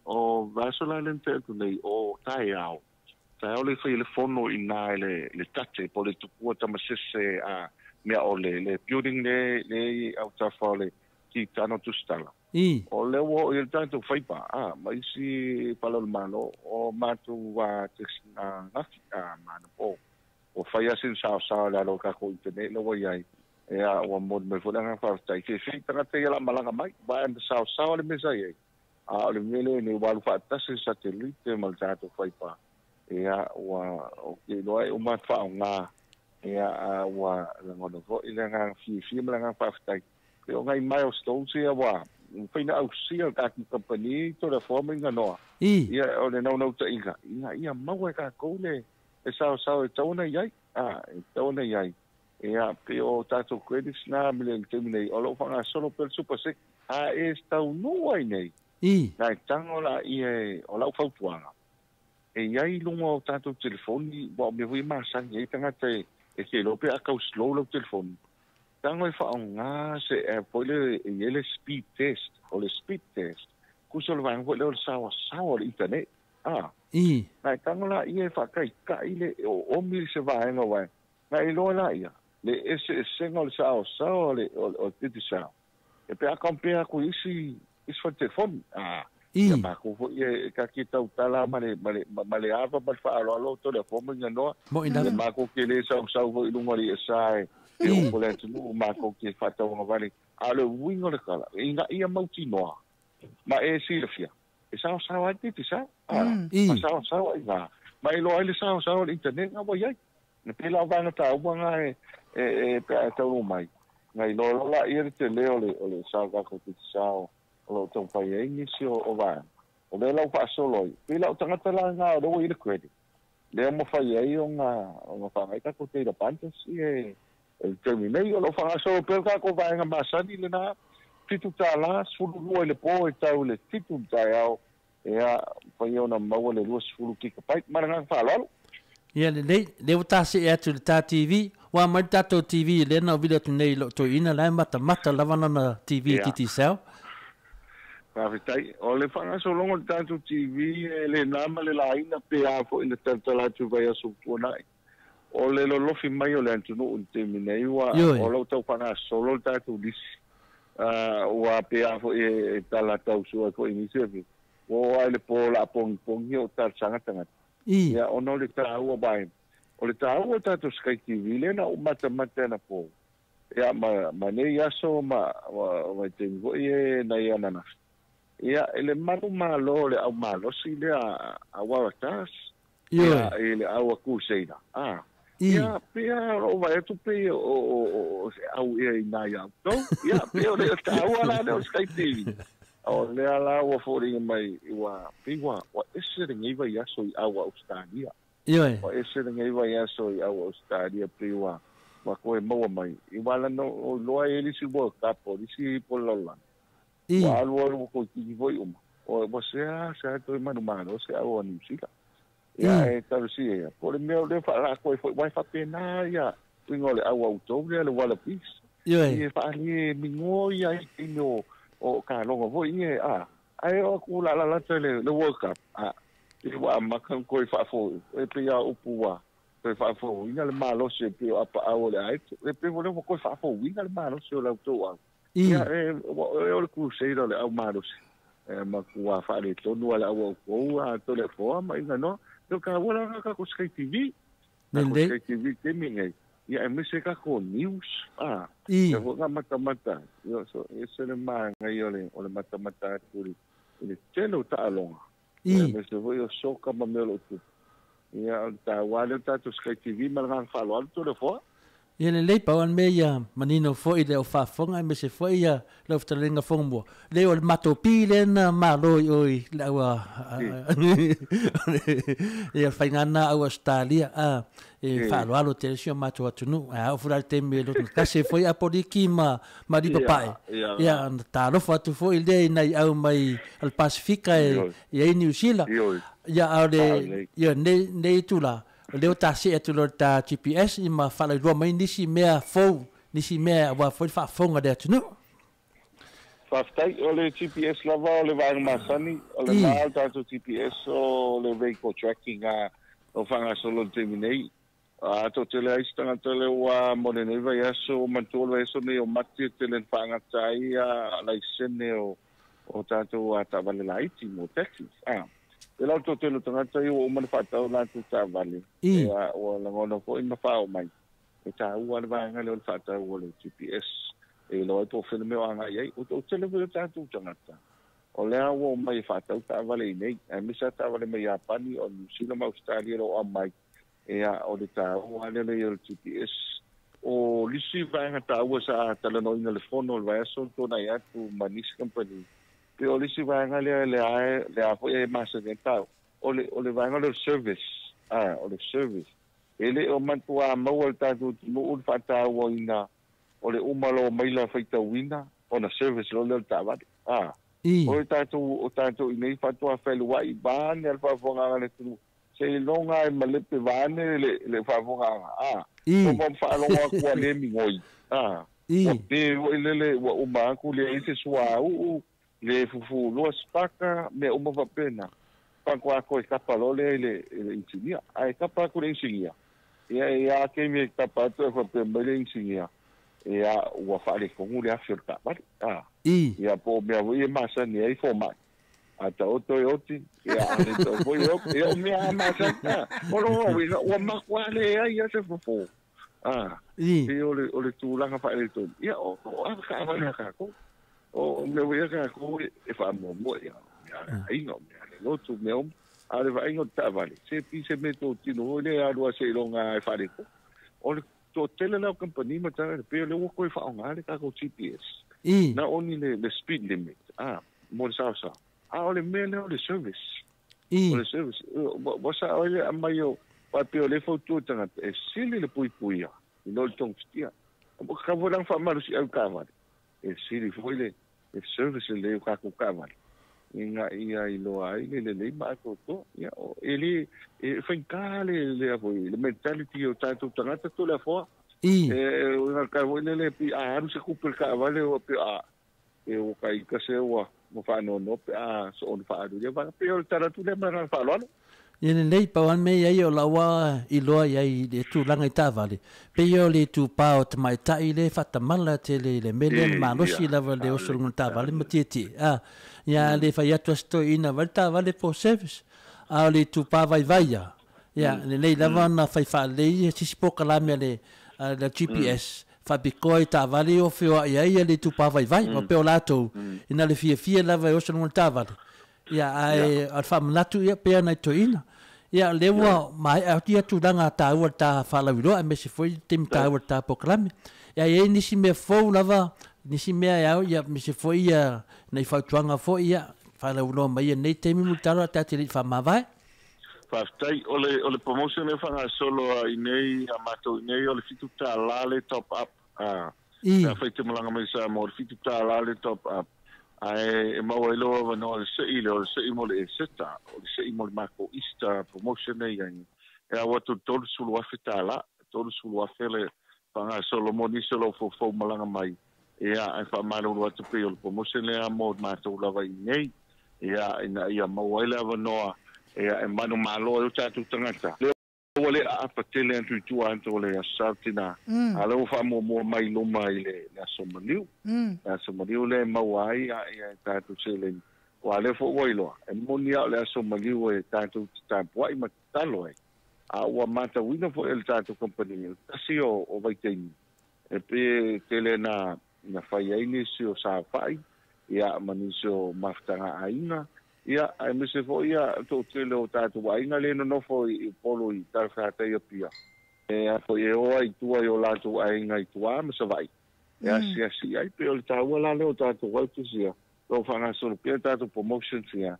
o vaiaso la lea na tea atu nei o taeao. Taeao le fai ai le fono i ina i le tate po o le Tupua Tamasese a mea o le building le i autafa o le Kitano Tusitala. O lea ua oo i ai le tatou faipa a ma isi fale o le Malo o matou gafi a ma anapo. Ua fai lava sina saosao i lalo o le tatou internet lea ua i ai. Ia ua momoli mai foi le agaga faafetai. Fiafia tagata ia o le a malaga mai, aua na saosao le mea sa i ai. A o le mea lea nei ua alu faatasi le satelite ma le tatou faipa. Ia ua ou te iloa e uma faaaoga. Ia a ua lagona foi le agaga fiafia ma le agaga faafetai. Pei o nai milestones ia ua mafai ona ausia e le tatou kamupani Toleafoa ma Iganoa. Ia o le naunautaiga ina ia maua e tatou le saosao e tatau ona i ai. A, e tatau ona i ai. Ia pei o tatou credits na ma le taimi nei o lo o faagasolo pea le Super Six. A e taunuu ai nei, nai tago laia o lau fautuaga, e i ai i luga o tatou telefoni, aua o mea foi e masani ai tagata e te iloa pe a tau slow lau telefoni, tago e faaaoga se app foi lea e i ai le speed test. O le speed test, tusa o le vaega foi lea o le saoasaoa o le internet. A, nai tago laia e faataitai le oomi se vaega o vaega, nai iloa laia le eseesega o le saoasaoa o le Digicel. E pe a compare atu i isi isi fale telefoni. A, ia matou foi e ta te tautala ma le ma le ma le ava ma le faaaloalo o Toleafoa ma Iganoa. Ia matou te le sausau foi i luga o le iasa e oo le atunuu matou te faatauagavale. A o le uiga o le tala, ina ia mautinoa ma e silafia, e saosao ai le Digicel. A, ma saosao ai ina. Ma e iloa ai le saosao o le internet na ua i ai. E pei la o vaega taua na e pe a e taunuu mai, na iloa loa laia le tele o le o le sao tatou Digicel o lo o taumafai ai nisi o vaega. O lea la ua faasolo ai, pei la o tagata la na o lea ua i ai le credit, lea mafai ai ona faaaoga ai tatou data bundles ia e le taimi nei. O lo o faagasolo pea le tatou vaega masani lena, $7, 12 i le po e tau i le 7 i le taeao, ia mafai ona maua le 20 gigabyte. Ma le agaga faaaloalo. Ia lelei, lea ua ta see atu i le ta TV, ua aumai le tatou TV lea na ou vili atu nei i lou toeaina, la e matamata lava lana TV i Digicel. Faafetai. O le faagasologa o le tatou TV e le na ma le laina pe a foi na talatala atu i vaiaso ua tuanai. O le lolofi mai o le atunuu i le taimi nei ua o lo o tau faagasolo le tatou lisi. Ua pe a foi e tala tau sua ai foi i nisi o ua oo lava i le po o le a pogipogi o talosaga tagata. Ia ona o le taua mai, o le taua o le tatou Sky TV lea na ou matamata anapo, ia ma nei aso ma vaitaimi foi e nai ananafi. Ia i le manumalo o le au malosi lea a Waratahs, ia i le au a Crusader. A, ia pei lava o lou vaai atu pei o se au ea i ina ia outou. Ia pei o le taua la lea o le Sky TV. O lea la ua foliga mai ua pei ua ese lenei vaiaso i au a Ausetalia. Ua ese lenei vaiaso i au a Ausetalia pei ua toe maua mai. Aua leaga o iloa e i ai le isi World Cup o le isi po o le lalolagi. Ua alu alu ua toe kiki foi uma. Ua sea sea toe manumalo se au a Niu Sila. Ia e talosia ia. Po o le mea o lea faalako ai foi aua e faapena ia uiga o le au a outou lea le Wallabies. E faale migo ia i taimi o kaloga foi ia a. Ae oo atu ua laalalata le World Cup, a, pei ua amata ona toe faafou, e pei lava o upu ua toe faafouina le malosi e pei o apaau o le aeto. E pei o lea ua toe faafouina le malosi o la outou au. Ia, o le Crusader o le au malosi. Makua whaare tonu ala awa ukou a tole foa ma inga no. Teo ka wala nga kako Sky TV. Kako Sky TV te mingai. Ia e mese kako news. Ia nga matamata. Ia so e sele maanga i ole matamata atu i le tele o taaloga. Ia mese foi o soka ma mea o lo tupu. Ia o ta wale o tātou Sky TV ma le ngā whaaloalo tole foa. Ia le lei pau an mea ia manino foi le o whaafonga me se foi ia le ofutalenga fonga mua. Le o le matopi le na malo i oi le aua ia whaingana au Australia a e whaaloalo te resio mātou atunu. A o fura te me lotu kase foi a poliki ma ripapai. Ia tālofa atu foi le nei au mai al Pasifika e ia i New Zealand. Ia au le ia nei tula. Leo ta se atu lo ta GPS i ma whala rua mai nisi mea fou, nisi mea wa fo whaafonga le atunu. Whaftai, o le GPS lava o le vaega masani, o le maa o tātou GPS o le vehicle tracking a o whangasolo te minei. A tō tele aisi tangata le ua mo le nei vai aso, o mantua le vai aso nei o mati te le whaangata ai a laisene o tātou a tāwale laiti mo taxis. E lau tō tēlo tangata i o umana whaatau lātou tāwale. Ea o langona fo i mawhao mai. E tā ua le vaenga le o le whaatau o le GPS. E loa e tō whena meo anga iai. O tō tele weo tātou tangata. O lea ua o mai whaatau tāwale i nei. E misa tāwale mai Japani o New Zealand ma Australia o a mai. Ea o le tā ua le le o le GPS. O lisi vaenga tā ua sa talanoina le fono o le vaiaso tōna i atu manisi company. Pe o lisi vaenga lea lea foi e masani tau. O le vaenga lea o service. O le service. E le o mantua maua le tātou tunu ulu whaataua ina o le umalo maila whaitauina o na service lo leo tāwari. O le tātou o tātou i nei whatua whelua i vāne al whaafonga le tunu. Se i longa e malepe vāne le whaafonga. O ma whaalonga kua le mingoi. O te o ilele wa uma aku le ese sua uu le fufu loa spaka me uma wapena. Panko ako e kapa lole le insinia. A e kapa aku le insinia. Ia e a ke me kapa atu e wapena mai le insinia. Ia ua whaale kongu le awhi o le tāwari. Ia po mea voi e masani ai fōmai. A ta oto e oti. Ia ane tau voi e oti. Ia o mea a masani. O lo ua makua le ai a se fufu. Ia o le tūlanga whaale tōnu. Ia o a ka awale a kako. O mea wea ka koe e whaamua ia mea ainga mea le lotu mea om a le vainga o tāwale. Se pise me tō tino hoi le alua se ilonga e whareko. O le tō tele lau kampani ma tāngata pēo le wako e whaonga le kako GPS. Na oni le speed limit. Mo le sao sao. A o le mea leo le service. O le service. Wasa o le amai o pēo le fautua tangata e sili le pui puia. I no le tongfitia. Ka volang whaamarusi au kāwale. E sili foi le service le o kako kāwale. Inga ia i loa ai le lelei ma atoto. Ia o e le e whainka le le mentality o tātou tangata tō le afoa. E o ngā kai voi le le pi a haru se kupe le kāwale o pi a e o kai kase ua mo whaanono pe a so onu whaaru. Ia waka pe o le taratu le mana whaaloalo. Ia le lei pau an mea ia o laua i loa ia i le tūlanga i tāwale. Pe ia o le tūpā o te maitai le whatamala te le mele le malosi lava le osolunga tāwale ma tietie. Ia le whai atu asto ina wale tāwale po service. A o le tūpā vai vai ia. Ia le lei lava na whai whaalei sisi poka la mea le GPS. Whapikoa i tāwale o whioa ia ia le tūpā vai vai. Ma peo lātou ina le fia fia lava e osolunga tāwale. Ia ai al whamanatu ia pea nei toina. Ia le ua mai a tia tūranga tāua tā whalawiroa e mese foi te tāua tā pokalame. Ia e nisi mea fou lava, nisi mea iau ia mese foi ia nei whautuanga foi ia whalawiroa mai ia nei te mimu taro tā te rei whamawai. Whaftai, o le promotion e whanga solo a inei, a mātou inei, o le fitu tā lale top up. Ia whai te malanga mai sa mo le fitu tā lale top up. Ai e maua iloa wanoa le sei le o le sei mo le e seta, o le sei mo le mako Easter promotion e iangi. E a watu 30,000 tāla, 30,000 le whanga solo mo nisi lo fofo malanga mai. E a e whaamalo atu pe o le promotion le a mo mātou lava i nei. E a ina ia maua ila wanoa e a e manu malo e o tātou tangata. Le ua le a tele antu i tua antu le asautina. A leo whaamua mai loma i le aso maniu. Le aso maniu le maua ai a e tātou se le Ua le foʻi ua iloa e moni a o le aso maliu e tatou te tapuaʻi ma tatalo ai, a ua matauina foʻi e le tatou kamupani o le tasi o vaitaimi e pei e tele na fai ai nisi o saofaʻi ia ma nisi o mafutagaʻaiga ia aemaise foʻi ia toʻatele o tatou aiga lē nonofo i Upolu i talafeatai Apia e a foʻi e o ai i tua i o latou aiga i tuā ma Savaʻi e asiasi ai pei o le taua la lea o tatou vouchers ia lo o faagasolo pea tatou promotions ia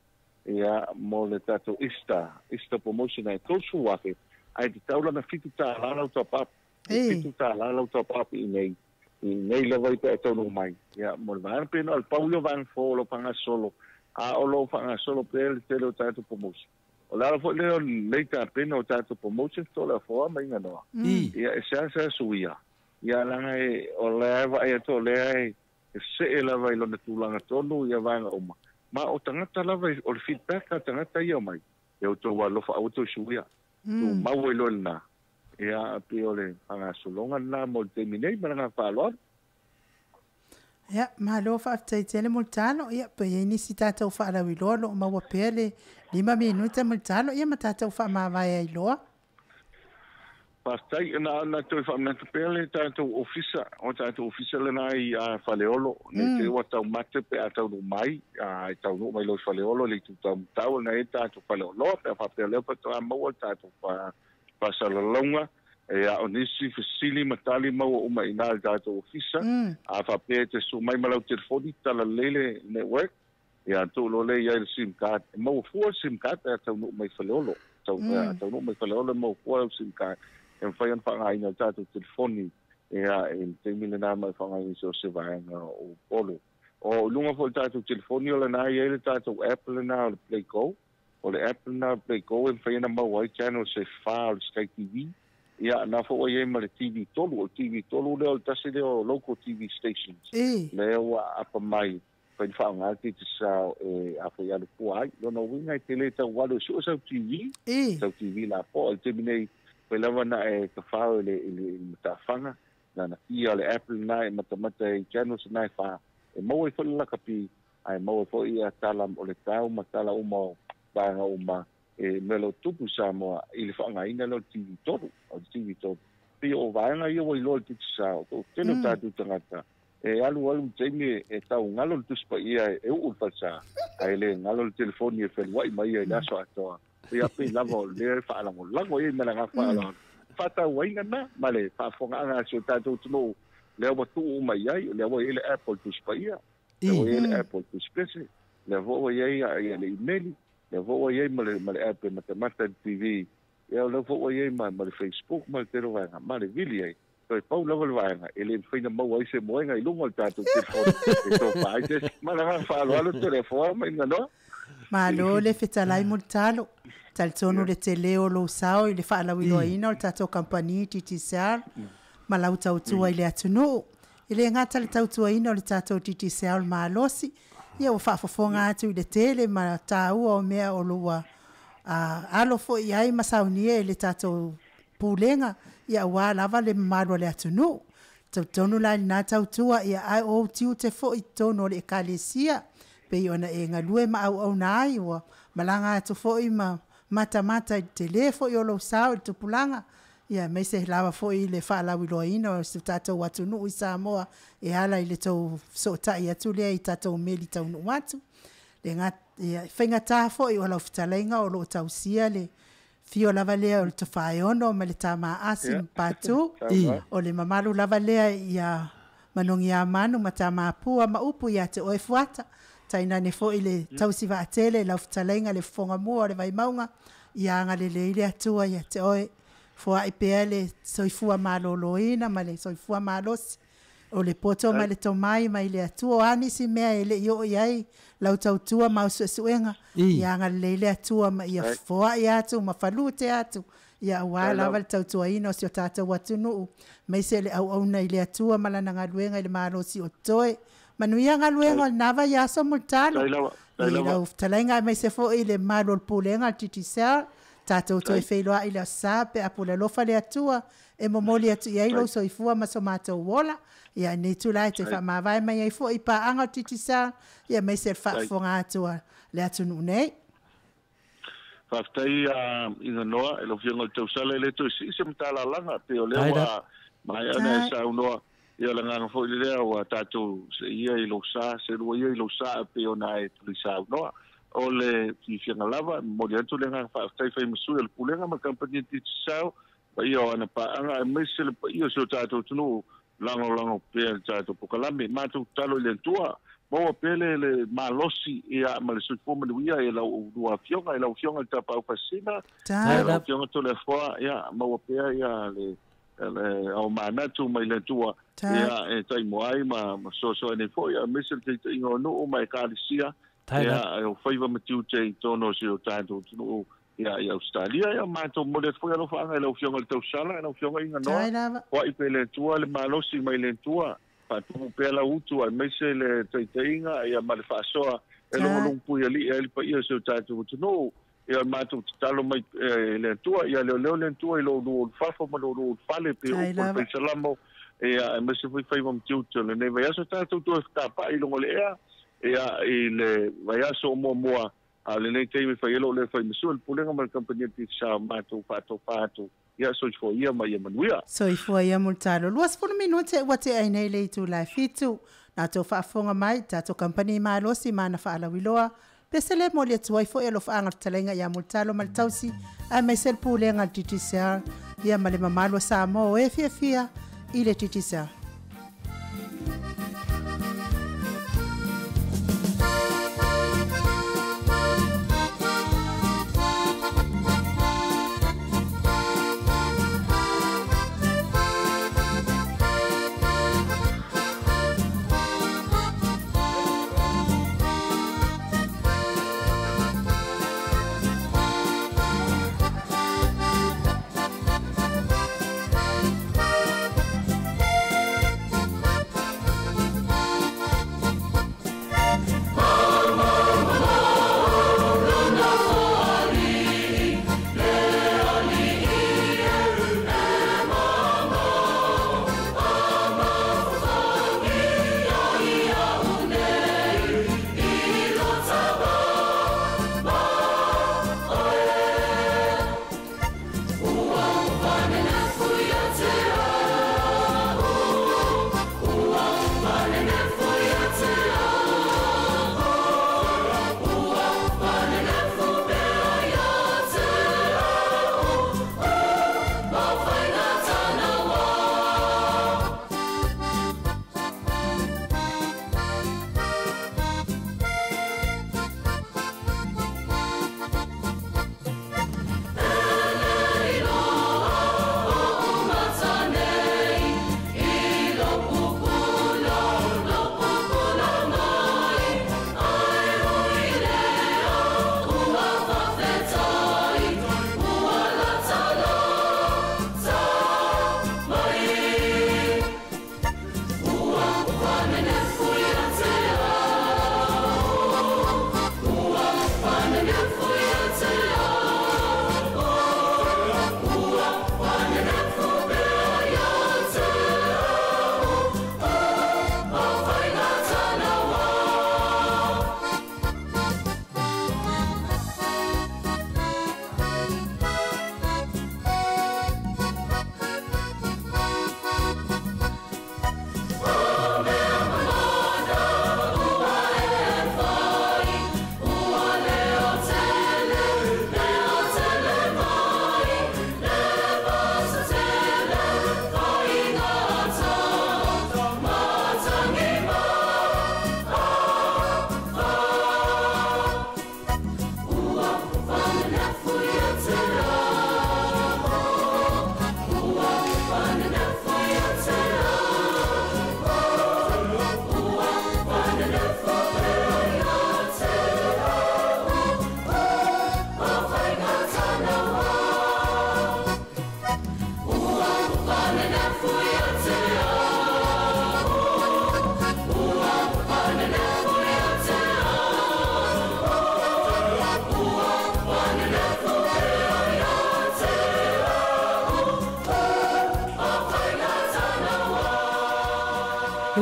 ia mo le tatou Easter Easter promotion ai 30,000 ae tatau lana $7 lau top up $7 lau top up i nei lava i pe taunuu mai ia mo le vaega pe na o le pau ia o vaega fou o lo o faagasolo a o lo o faagasolo pea le tele o tatou promotion. O le ala foʻi lea o lelei tapena o tatou promotions to le afoa ma iga noa. Ia e seasea suia ia laga e o lea e vaai atu o lea e see lava i lona tulaga tonu ia vaega uma. Ma o tagata lava o le feedback a tagata ia mai e outou alofa aua toe suia. Tumau ai loa lena. Ia pei o le faagasologa lena mo le taimi nei ma le agaga faaaloalo. Ia, malo faafetai tele mo le talo. Ia, pe i ai nisi tatou faalauiloa o lo o maua pea le 5 minute mo le talo, ia ma tatou faamavae ai loa. Faafetai, na toe faamanatu pea le tatou ofisa, o tatou ofisa lena i Faleolo, nei te ua taumate pe a taunuu mai, e taunuu mai loa i Faleolo i le itu taumatau, lena e i ai le tatou faleoloa, pe a faapea o lea faatoa maua le tatou faasalalauga, ia o nisi fesili ma tali maua uma i ina i le tatou ofisa, a faapea e te susu mai ma lau telefoni, talalelei le network, ia tuu loa lea i ai le sim card, e maua fua le sim card pe a taunuu mai i Faleolo. Taunuu mai Faleolo e maua fua lau sim card, e mafai ona faaaogaina e le tatou telefoni ia i le taimi lena ma e faaaogaina i so o se vaega o Upolu. O luga foi o le tatou telefoni o lena e i ai le tatou app lena o le Play Go. O le app lena o le Play Go e mafai ona maua ai channels e 4 o le Sky TV. Ia na foi ua i ai ma le TV 3. O le TV 3 lea o le tasi lea o local TV stations. Lea ua apa mai fai na faaaoga le Digicel e a foi alu fua ai. Lona uiga e te le tau alu e sue sau TV, sau TV lapoa. I le taimi nei, fai lava na e tafao i le matafaga, na na kia le app lena e matamata ai channels na e 4. E maua ai foi le lakapi, ae maua ai foi ia tala o le tau ma tala uma o vaega uma e mea o lo o tupu i Samoa i le faaaogaina lea o le TV 3, o le TV 3. Pei o vaega ia ua iloa i le Digicel, o tele o tatou tagata e alu alu i taimi e tau galo le Tusi Paia e uu i le falesa, ae le galo le telefoni e feluai mai ia i le aso atoa. Ia pei lava o lea e faalagolago ai ma le agaga faaaloalo. Faatauaina na ma le faafofogaaga a si o tatou atunuu, lea ua tuu uma i ai, lea ua i ai le app o le Tusi Paia, lea ua i ai le app o le Tusi Pese, lea foi ua i ai le email, lea foi ua i ai ma le app e matamata i le TV, ia lea foi ua i ai ma le Facebook ma le tele o vaega, ma le vili ai. Toe pau lava le vaega e le mafai ona maua ai se moega i luga o le tatou telefoni e tofa ai se isi. Ma le agaga faaaloalo Toleafoa ma Iganoa. Malo le fetalai mo le talo. Talitonu le tele o lou sao i le faalauiloaina o le tatou kamupani Digicel ma lau tautua i le atunuu. E le gata le tautuaina o le tatou Digicel malosi, ia ua faafofoga atu i le tele ma taua o mea o lo ua alo foi i ai ma saunia e le tatou pulega, ia aua lava le mamalu o le atunuu. Talitonu la i lena tautua, ia ae o ou tiute foi i totonu o le ekalesia, pei ona e galue ma auauna ai, ua malaga atu foi ma matamata i le tele foi o lou sao i le tupulaga, ia aemaise lava foi i le faalauiloaina o si o tatou atunuu i Samoa e ala i le tou fesootai atu lea i tatou meli taunuu atu. Le ia, faigata foi o lau fetalaiga o lo o tausia le fio lava lea o le Tofaeono ma le Tama Asi ma Patu. O le mamalu lava lea ia Manogiamanu ma Tamapua ma upu ia te oe Fuata. Tainane foi le tausi vaatele i lau fetalaiga le fofoga mua o le Vaimauga, ia agalelei le Atua ia te oe. Foai pea le soifua maloloina ma le soifua malosi. O le poto ma le tomai mai le Atua, o a nisi mea e le i oo i ai lau tautua ma au suesuega, ia agalelei le Atua ma ia foai atu ma falute atu, ia aua lava le tautuaina o si o tatou atunuu, aemaise le auauna i le Atua ma lana galuega i le malosi o totoe. Manuia galuega o lena vaiaso mo le talo. I lau fetalaiga aemaise foi le mamalu o le Pulega a le Digicel, Tatou toe feiloai i le aso Sa pe a pule alofa le Atua e momoli atu i ai lou soifua ma so matou ola. Ia, i lenei itula e toe faamavae mai ai foi i paaga o le Digicel, ia aemaise le faafofoga atu a le atunuu nei. Faafetai Iganoa i lau Afioga i le Tausala, e le toe sii se matalalaga, pei o lea ua maea ona e saunoa, ia o le agaga foi lea ua tatou seia i lou sa, selua ia i lou sa e pei ona e tuli saunoa. O le fiafiaga lava, e momoli atu le agaga faafetai fai ma sui o le Pulega ma le Kamupani Digicel, paia o ana paaga aemaise le paia o si o tatou atunuu, lagolago pea le tatou polokalame. Matou tatalo i le Atua, maua pea le malosi ia ma le soifua manuia i lau lua afioga, i lau afioga i le Tapaau Faasisina, i lau afioga Toleafoa, ia maua pea ia le ao manatu mai le Atua ia e taimoa ai ma fesoasoani ai foi, aemaise le taitaiga o nuu ma ekalesia ia o faiva ma tiute i totonu o si o tatou atunuu ia i Ausetalia. Ia matou momoli atu foi alofaaga i lau afioga i le Tausala, i lau afioga Iganoa, foai pea le Atua le malosi mai le Atua, faatumu pea lau utu aemaise le taitaiga ia ma le faasoa e logologo puialii ai le paia o si o tatou atunuu. Ia matou tatalo mai le Atua, ia leoleo le Atua i lou lua ulufafo ma lou lua ulufale pei o upu o le Faisalamo, ia aemaise foi faiva ma tiute o lenei vaiaso. Tatou toe fetapa'i i luga o le ea ia i le vaiaso o muamua, a o lenei taimi fai ai lou le fai masua le Pulega ma le Kamupani a le Digicel, matou faatofa atu ia soifua ia ma ia manuia. Soifua ia Mulitalo. 20 minute ua tea ai nei le itula e 7. Na outou faafofoga mai, tatou kamupani malosi ma ana faalauiloa. Pese le momoli atu ai foi alofaaga o le fetalaiga ia Mulitalo ma le tausi, aemaise le Pulega a le Digicel, ia ma le mamalu o Samoa o e fiafia i le Digicel.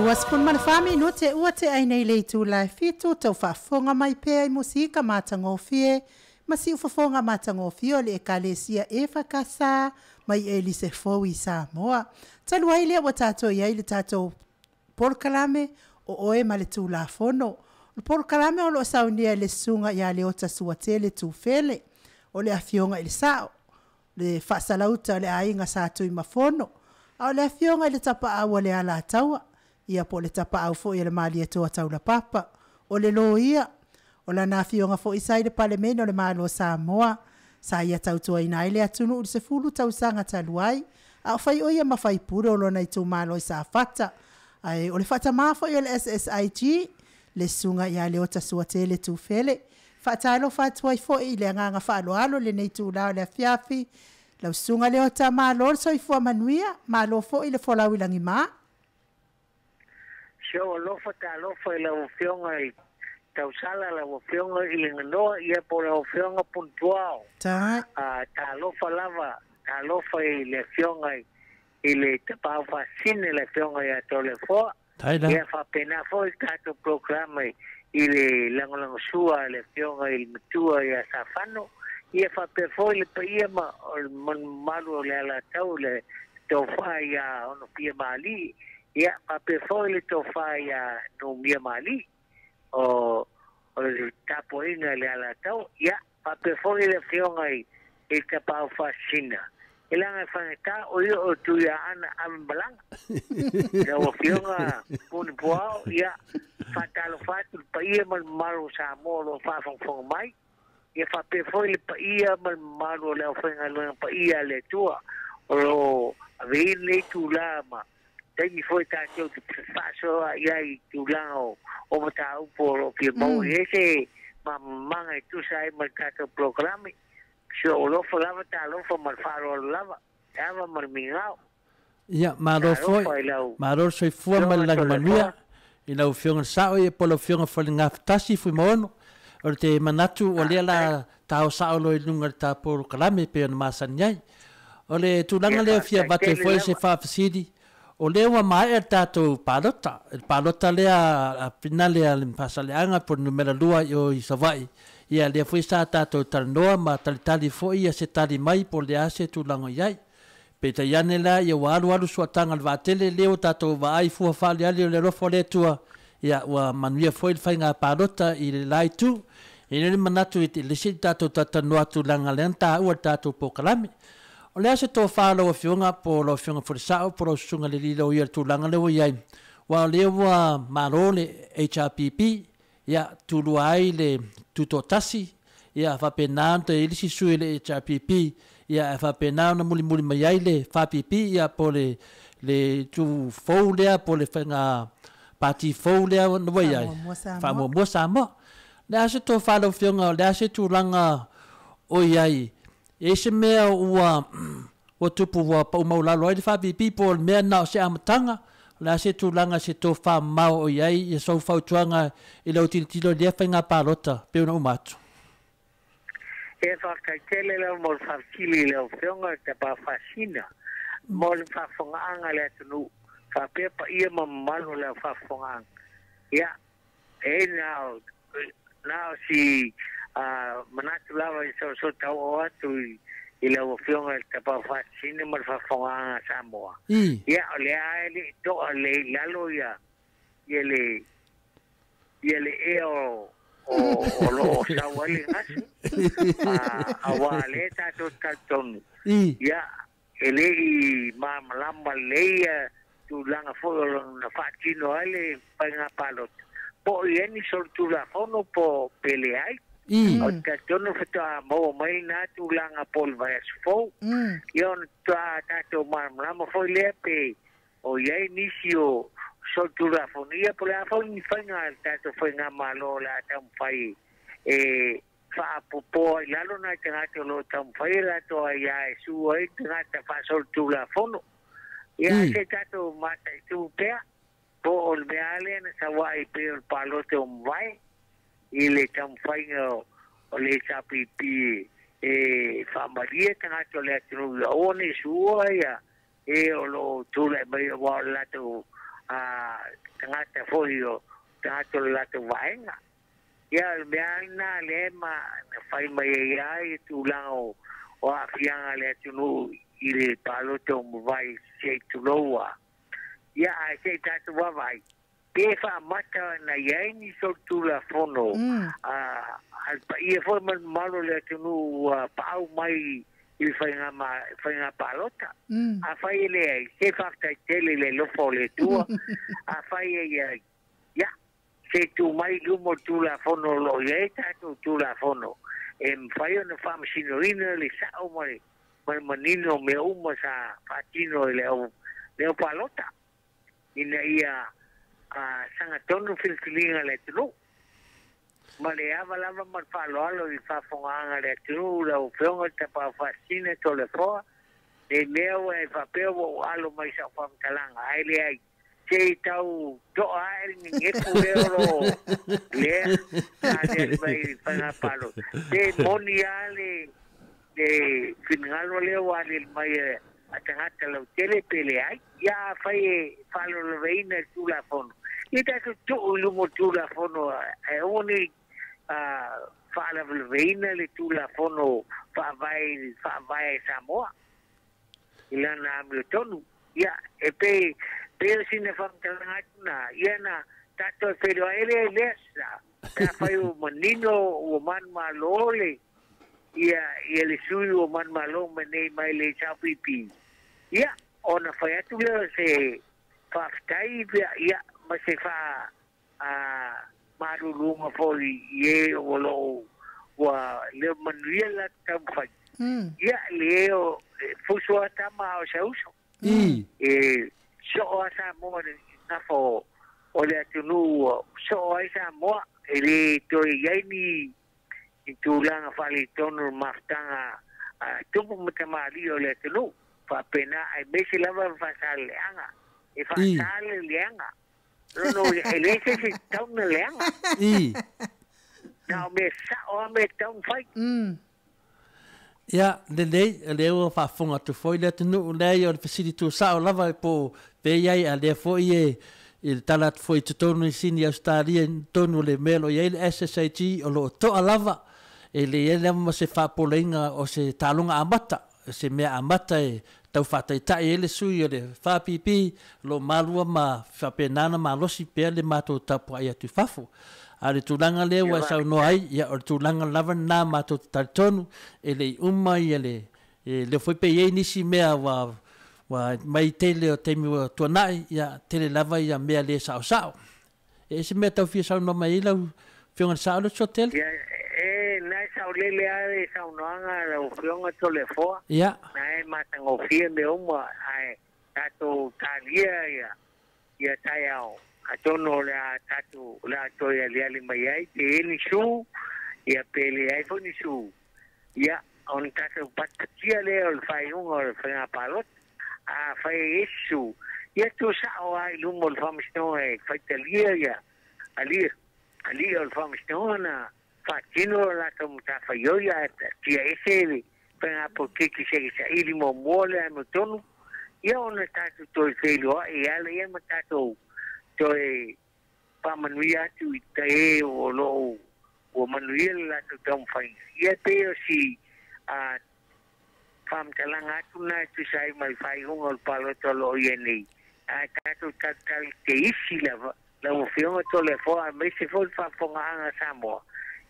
24 minute ua te ai nei le itula e 7 tau faafofoga mai pea i musika matagofie ma siufofoga matagofie o le ekalesia e fakasa mai Elise Fou i Samoa. Talu ai lea ua tatou i ai le tatou polokalame o oe ma le Tulafono. O le polokalame o loo saunia e le susuga ia Leota Suatele Tufele, o le afioga i le Sao, le faasalauta o le aiga Sa Tuimafono, a o le afioga i le Tapaau o le Alataua, ia po o le Tapaau foi o le Malietoa Taulapapa, o le Loia, o lana afioga foi sa i le Palemene o le Malo o Samoa, sa ia tautuaina ai le atunuu i le 10 tausaga talu ai, a o fai o ia ma faipule o lona itumalo i Safata. Ae o le faatamā foi o le SSIG, le susuga ia Leota Suatele Tufele. Faatalofa atu ai foi i le agaga faaaloalo lenei itula o le afiafi. Lau susuga Leota, malo le soifua manuia, malo foi le folau i lagima. Se o alofa talofa i lau afioga i tausala, lau afioga i le ganoa, ia po lau afioga Puntuao. Tai. Talofa lava, talofa i le afioga i le Tapaau Faasisina, le afioga ia Toleafoa. Tai la. Ia faapena foi le tatou programa i le lagolagosua a le afioga i le matua ia Safano. Ia faapea foi le paia ma o le mamalu o le Alatau, le tofa ia Onofia Mali. Ia faapea foi le tofa ia Numia Mali o le tapuaiga i le Alatau. Ia faapea foi le afioga i le Tapaau Faasisina. E laga e fagatā o ia o Tuia ana ave malaga. Lau afioga Punipuao, ia faatalofa atu le paia ma le mamalu o Samoa o loo faafogafoga mai. Ia faapea foi le paia ma le mamalu o le aufaigaluega paia a le Atua o loo aveina nei tula ma taimi foi tatou te faasoa i ai i tulaga o mataupu o loo fia maua i ai se mamamaga e tusa ai ma le tatou programe. Se o alofa lava talofa ma le faaaloalo lava, e ava ma le migao. Ia, malo foi. Talofa i lau Malo le soifua ma le afioga lagi manuia. Toleafoa. I lau afioga i le Sao, ia po o lau afioga foi i le Gafatasi Fuimaono. O le te manatu o lea la tao sao loa i luga o le tatou polokalame pe ona masani ai. O le tulaga Ia lea fia faafetai avatu ai tele foi se lava. faafesili, o lea ua maea le tatou palota. Le palota lea a finale a le Faasaleleaga po o le numera 2 i o i Savaii. Ia lea foi sa tatou talanoa ma talitali foi ia se tali mai po o le a se tulaga i ai. Peitai ane la ia ua alu alu suataga le vaatele lea ua tatou vaai fua faaleale o le alofa o le Atua. Ia ua manuia foi le faiga palota i le la itu. E le manatu i le isi tatou talanoa tulaga lea na taua le tatou polokalame. O le a se tofa lau afioga po o lau afioga foi le Sao po o lau susuga le Lilo ia le tulaga lea ua i ai. Ua o lea ua malo le HRPP, ia tulua ai le tutoatasi, ia faapena ona toe i ai le isi sui o le HRPP, ia e faapena ona mulimuli mai ai le FAPP, ia po o le itu fou lea po o le faiga pati fou lea na ua i ai. Faamuamua Samoa. Faamuamua Samoa. Le a se tofa lau afioga, o le a se tulaga o i ai. E se mea ua tupu ua paumau lalo ai le FAPP po o le mea na o se amataga, o le a se tulaga se tofa mamao o i ai ia sou fautuaga i lau tilotilo i lea faiga palota pe ona uma atu. E faafetai lava mo le faafesili i lau afioga le Tapaau Faasisina mo le faafofogaaga le atunuu faapea paia ma mamalu o le faafofogaaga. Ia e na o si manatu lava i soso tauo atu i lau afioga i le Tapaau Faasisina ma le faafofogaaga a Samoa. Ia o lea e le toa le i lalo ia le ea o loo sau ai le gasu. Auā lea tatou talitonu. Ia e le i malamalama lelei ia tulaga foi o lona faatino ai le faiga palota. Po o i ai ni solitulafono po pe leai. O te talitonu faatoa maua mai lena tulaga po o le vaiaso fou. Ia ona toa tatou malamalama foi lea pe o i ai nisi o solitulafono. Ia po o le a foi ni faiga a le tatou faigamalo o le a taumafai e faapopoa i lalo nai tagata o loo taumafai e latou aiā e su ai tagata faasolitulafono. Ia se tatou mataitu pea po o le mea a lea na sauaʻi pei o le palota o mavae i le taumafaiga o le HRPP e faamalie tagata o le atunuu ia aua ne i sua ia e o loo tulai mai auā o le latou tagata foi o tagata o le latou vaega. Ia o le mea lena lea ma na fai mai ai lava ia tulaga o aafiaga a le atunuu i le palota o mavae se i tulou a. Ia ae se i tatou vaavaai pe faamata na i ai ni solitulafono a le paia foi ma le mamalu o le atunuu ua paau mai i le faiga palota. Afai e leai, se faafetai tele i le alofa o le Atua. Afai e i ai, ia, se tu mai i luma o le Tulafono o lo o i ai tatou Tulafono e mafai ona faamasinoina le sao ma le manino o mea uma sa faatino i le au palota ina ia sagatonu filifiliga a le atunuu. Ma le ava lava ma le faaaloalo i le faafogaaga a le atunuu lau Afioga i le Tapaau Faasisina Toleafoa, nei mea ua e faapea ua ou alo mai i sau faamatalaga, ae leai, se i tau toa ae le nenefu lea o lo o lea sa aliali mai i le faiga palota. Pe moni lava le finagalo lea ua aliali mai a tagata lautele pe leai. Ia afai e faalolaveina i le Tulafono, ia tatou tuu i luma o le Tulafono ae aua ne i faalavelaveina le Tulafono faavae a Samoa i lana amiotonu. Ia, e pei o sina faamatalaga atu na, ia na tatou e feiloai lea i lea sa, pe afai ua manino ua manumalo le ia le sui ua manumalo mai nei mai le HRPP, ia, ona fai atu lea o se faafetai, ia, ma se faa maluluga foi i e o lo o ua leo manuia le latou taumafai. Ia, le o fusu a tama o se uso. E soo a Samoa le gafa o le atunuu, soo ai Samoa e le toe i ai ni tulaga faaletonu mafutaga a tupu ma tamalii o le atunuu. Faapena aemaise lava faasaleleaga e faasaleleaga lono e le se se tau na leaga. Na o mea sao a mea tau na fai. Ia, lelei, lea ua faafofoga atu foi le atunuu leai o le fesili tuusao lava e po o pea i ai, a lea foi e i le tala atu foi i totonu i Sini Ausetalia i totonu o le mea o lo o i ai le SSIG o lo o toa lava, e le i ai lava ma se faapopoleina o se taaloga amata, se mea amata e tau faataitai ai le sui o le FAPP o lo o malua ma faapena ona malosi pea le matou tapuai atu i fafo. A o le tulaga lea ua e saunoa ai, ia o le tulaga lava lena matou te talitonu e le i uma ia le lea foi pe i ai nisi mea ua mai tele o taimi ua tuanai, ia tele lava ia mea le saosao. E ese mea tau fia saunoa mai ai lau Afioga i le Sao Lesuatele? Ia, e na e saolele lava le saunoaga a lau Afioga Toleafoa. Ia. Na e matagofie mea uma, ae tatou talia ia taeao. Atonu o le a tatou, o le a toe aliali mai ai, pe i ai ni su, ia pe leai foi ni su. Ia, ona tatou patipatia lea o le faaiuga o le faiga palota. A fai e isi su, ia tuusao lava i luma o le faamasinoga e faitalia ia alii o le faamasinoga na faatino o latou matafaioi ae tia ese le faiga polokiki se i saili muamua le amiotonu, ia ona tatou toe feiloai e ala ia ma tatou toe faamanuia atu i e o lo o ua manuia le latou taumafaiga. Ia pei o si faamatalaga atu na e tusa ai ma le faaiuga o le palota o lo o i ai nei, ae tatou talitali te isi lava lau Afioga Toleafoa aemaise foi le faafofogaaga a Samoa.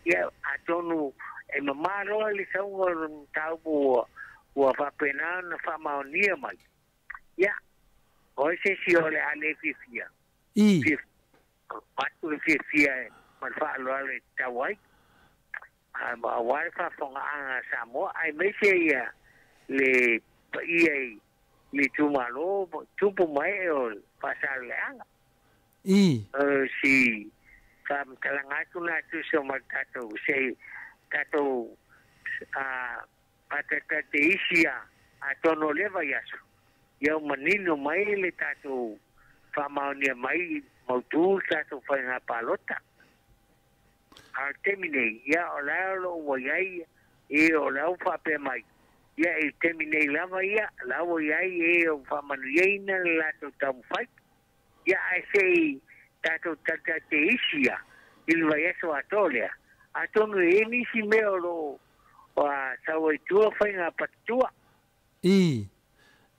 Ia, atonu e mamā loa le sauga o le mataupu ua faapena ona faamaonia mai. Ia, o ai se isi o le a le fiafia? Avatu le fiafia ma le faaaloalo e tatau ai, aua le faafofogaaga a Samoa, aemaise ia le paia i le itumalo tupu ma ee o le Faasaleleaga. Si faamatalaga atu na tusa ma le tatou se tatou faataitai te isi atonu o lea vaiaso, ia ua manino mai le tatou faamaonia mai mautu le tatou faiga palota. A o le taimi nei, ia o la o lo o ua i ai e o la ua faapea mai, ia i le taimi nei lava ia, la ua i ai e o faamanuiaina le latou taumafai. Ia ae se i Tatou talitalite isi ia i le vaiaso atoa lea. Atonu e i ai nisi mea o lo o sau ai tua faiga patatua. I.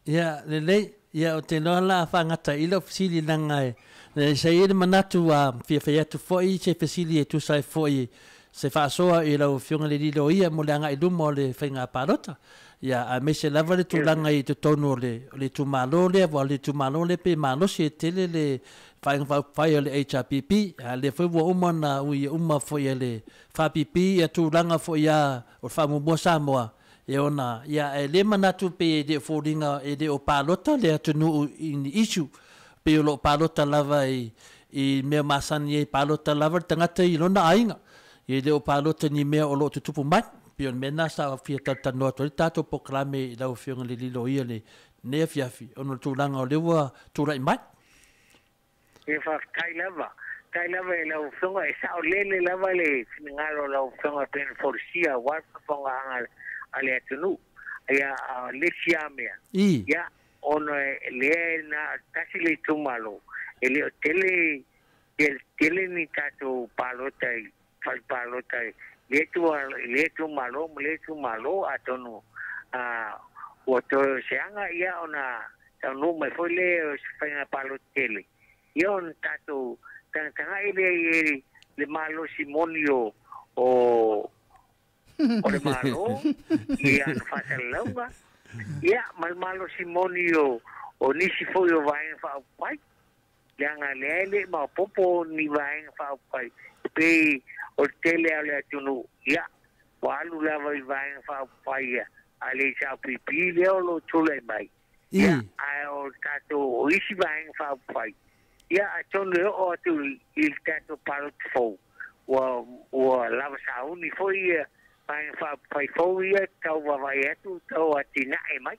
Ia, lelei. Ia, ou te iloa la a faagata i lau fesili leaga e sa i ai le manatu ua fia fai atu foi se fesili e tusa ai foi se faasoa i lau Afioga i le alii loia mo le agai i luma o le faiga palota. Ia, aemaise lava le tulaga i totonu o le o le itumalo lea, aua o le itumalo lea pei e malosi e tele le Vaega Faaupufai o le HRPP, a lea foi ua uma ona uia uma foi e le FAPP ia tulaga foi a o le faamuamua Samoa e ona ia ae le manatu pei e le o foliga e le o palota le atunuu i ni issue pei o lo o palota lava i i mea masani ai palota lava le tagata i lona aiga e le o palota i ni mea o lo o tutupu mai. Pei o le mea lena sa fia talatalanoa atu ai le tatou polokalame i lau Afioga i le alii loia i lenei afiafi ona o le tulaga o lea ua tulai mai. E faafetai lava. Faafetai lava i lau Afioga. E saolele lava le finagalo o lau Afioga pei ona folasia aua le faafofogaaga a le atunuu. Ia, a o le isi lava mea, ia, ona lea e na o le tasi le itumalo, e le o tele, tele ni tatou palota i fale palota i lea itumalo ma lea itumalo, atonu ua toe o se aga ia ona taunuu mai foi lea o se faiga palota tele, ia ona tatou tagatagai lea i ai le malosi moni o o le Malo i ana faasalalauga, ia ma le malosi moni o nisi foi o Vaega Faaupufai, leaga lea e le i maopoopo ni Vaega Faaupufai e pei o le tele lava o le atunuu, ia, ua alu lava i Vaega Faaupufai a le HRPP lea o lo o tulai mai, ia, ae o le tatou o isi Vaega Faaupufai, ia, atonu e oo atu i le tatou palota fou, ua, ua lava sauni foi ia Vaega Faaupufai fou ia tau vaavaai atu, tau atinae mai.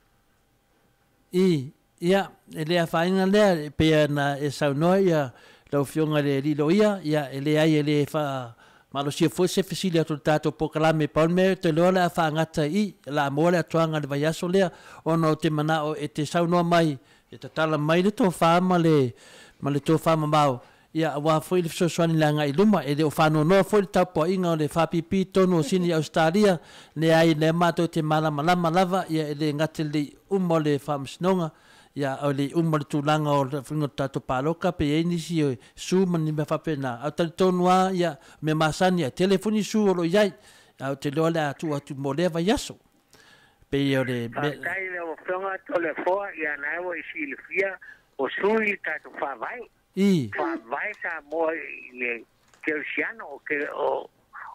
I, ia, e le afaina lea, e pei ona e saunoa ia lau Afioga i le Alii Loia, ia, e leai e le faa malosia foi se fesili atu i le tatou polokalame, pau le mea ou te iloa o le a faagata i i, o le a maua le atoaga i le vaiaso lea, ona ou te manao e te saunoa mai, e tatala mai le tofa ma le, ma le tofa mamao, Ia, aua foi le fesoasoani i le agai i luma. E le o faanoanoa foi le tapuaiga o le FAPP i totonu o Sini Ausetalia, leai, lea matou te malamalama lava, ia e le gata i le uma o le Faamasinoga, ia o le uma o le tulaga o le faiga o le tatou palota, pe i ai nisi o sue ma ni mea faapena. Ae talitonu lava, ia, o mea masani, e tele foi ni sue o lo o i ai, ae ou te iloa o le a tuu atu mo lea vaiaso. E pei o le mea. Faafetai i lau Afioga Toleafoa, ia na ua e silafia o sui le tatou Faavae. I. Faavae Samoa i le Kerisiano, o, o,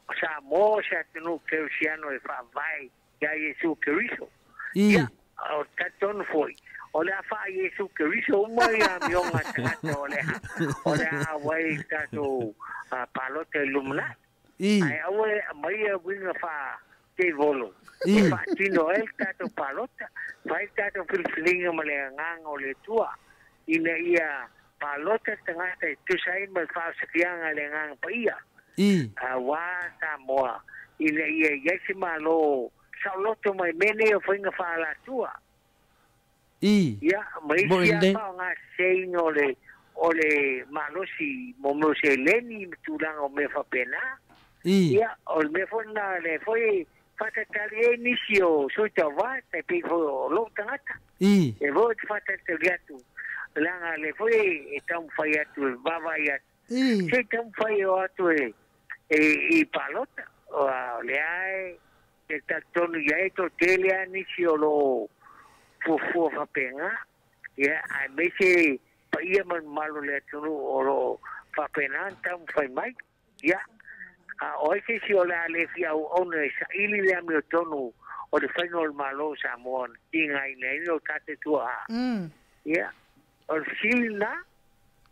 o Samoa o se atunuu Kerisiano e faavae ia Iesu Keriso. I. Ia, o talitonu foi, o le a faa Iesu Keriso uma ia amioga a tagata o le a, o le a auai i tatou palota i lumanai. I. Ae aua e aumaia uiga faa tevolo I. e faatino ai le tatou palota, fai le tatou filifiliga ma le agaga o le Atua, ina ia palota le tagata e tusa ai ma le faaosafiaga a le Agaga Paia, I. aua Samoa, ina ia i ai se Malo saoloto mai mea nei o faiga faaalatua. I. Ia, ma Moʻi isi lava lelei. faaaogaseseina o le o le malosi mo mea o seleni ma tulaga o mea faapena. I. Ia, o le mea foi lena lea foi e faatalitali ai nisi o sui tauva, tai pei foi o lou tagata. I. E foi ou te faatalitali atu, leaga lea foi e taumafai atu e vaavaai atu, I. se i taumafai e o atu e e i palota. O lea e talitonu i ai toatele lava nisi o lo o fuafua faapena, ia, aemaise paia ma le mamalu o le atunuu o lo o faapena ona taumafai mai. Ia, a o ai se isi o le a le fia auauna e saili le amiotonu o le faiga o le Malo o Samoa na tigaina ai o tatou tuaa? Ia, o le fesili lena,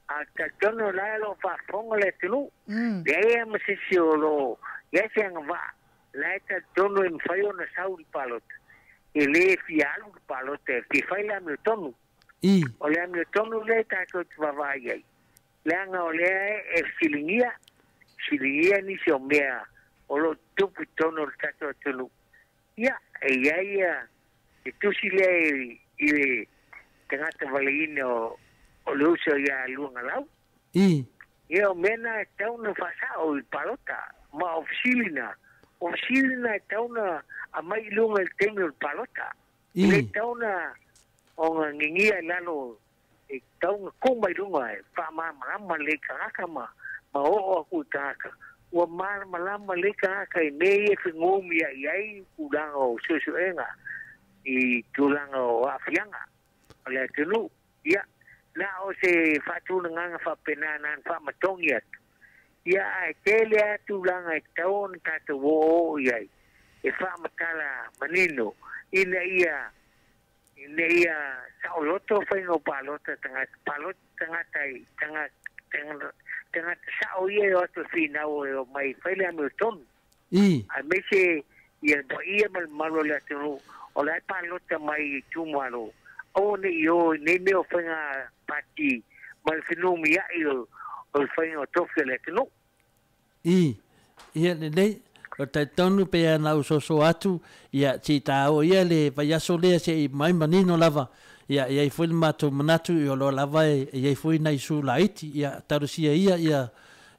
a talitonu o la e o lo o faafofoga le atunuu. Leai lava ma se isi o lo o i ai se agavaa, la e talitonu e mafai ona sau i le palota, e le fia alu i le palota e fia fai le amiotonu. I. O le amiotonu lea tatou te vaavaai ai, leaga o lea e fesiligia, fesiligia nisi o mea o lo o tutupu i totonu o le tatou atunuu. Ia, e i ai le tusi lea i le tagata valeina o le uso ia Luagalau. I. Ia o mena e tau na faasao i palota ma o fesilina. O fesilina e tau na aumai i luga i le taimi o le palota. E le tau na ona gigia i lalo e tau na koma i luga e faamalamalama lelei tagata ma ma oo aku i tagata. Ua malamalama lelei tagata i mea ia e fegomia'i ai tulaga o suesuega i tulaga o aafiaga o le atunuu. Ia, na o se faatulagaga faapena na na faamatogi atu. Ia, ae tele lava tulaga e tatau ona tatou oooo i ai e faamatala manino ina ia ina ia saoloto faiga o palota tagata palota tagata i tagata tagata sao ia e o atu e finau e omai e fai le amiotonu. Aemaise ia le paia ma le mamalu o le atunuu o la e palota mai i itumalo, aua ne i o i nei mea o faiga pati ma le fenumia'i o le faiga o tofi a le atunuu. I, ia lelei, o le talitonu pei ona ou soso atu, ia, se i taua ia le vaiaso lea se i mai manino lava, ia, e i ai foi le matou manatu, o lo o lava e i ai foi nai sui laiti, ia, talosia ia, ia,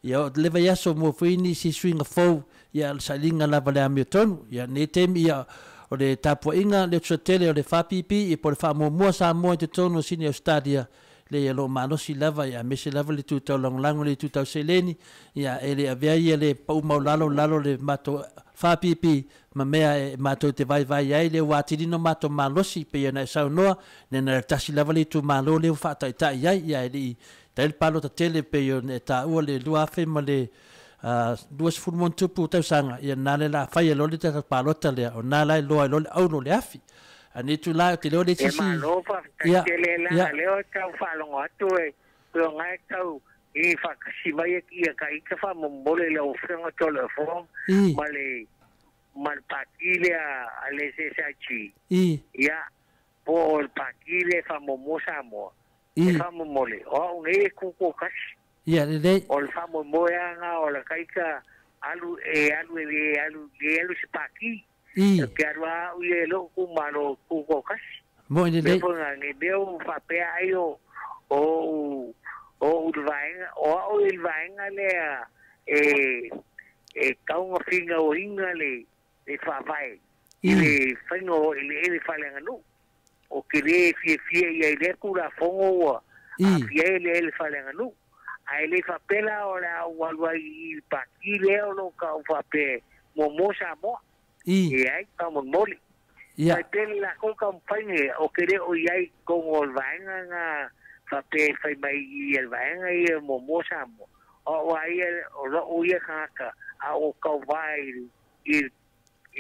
ia oo le vaiaso mo foi nisi suiga fou, ia, o le sailiga lava o le amiotonu. Ia, lenei taimi, ia, o le tapuaiga le utusa tele o le FPP, ia, po o le faamuamua Samoa i totonu o Sini Ausetalia, le ia o lo o malosi lava, ia, aemaise lava le itu tau lagolago i le itu tau seleni, ia, e le avea ia le pau maualalo i lalo o le matou FPP ma mea e matou te vaivai ai lea ua atili ona matou malosi, pei ona e saunoa, nena le tasi lava le itumalo lea ua faataitai ai, ia, e le i tai le palota tele pei ona e taua le 2000 ma le 20 ma ono tupu tausaga, ia na le la fai loa le tatou palota lea, o na la e loa ai loa le aulo o le afi. A nei itula ou te iloa le E sisi. Malo faafetai tele la lea o tau faalogo atu e pei e tau i faatasi mai ia ka ita faamomole i lau afioga Toleafoa ma le ma le pati lea a le SSIG. Ia, po o le pati lea e faamuamua Samoa, e faamomole, o au nei e kuku kasi. Ia lelei. O le faamoemoe lava o la ka ita alu e alu e le alu le alu se pati. E ke alu a au ia e lou itumalo kuku kasi. Mo'i Mea lelei. foi na nei mea ua faapea ai o o o le vaega o au i le vaega lea e e tau finauina le le faavae i le faiga o eleele faaleaganuu. O ke lē fiafia ia i lea tulafono ua aafia ai eleele faaleaganuu. Ae le faapea la o le a ou alu ai i le pati lea o loo tau faapea muamua Samoa. E ai faamolemole. Fai pea le lakou taumafaiga o ke lē o i ai i totonu o le vaega na faapea e fai mai i le vaega ia muamua Samoa. O au a ia o lou ia tagata a ou tauvā i i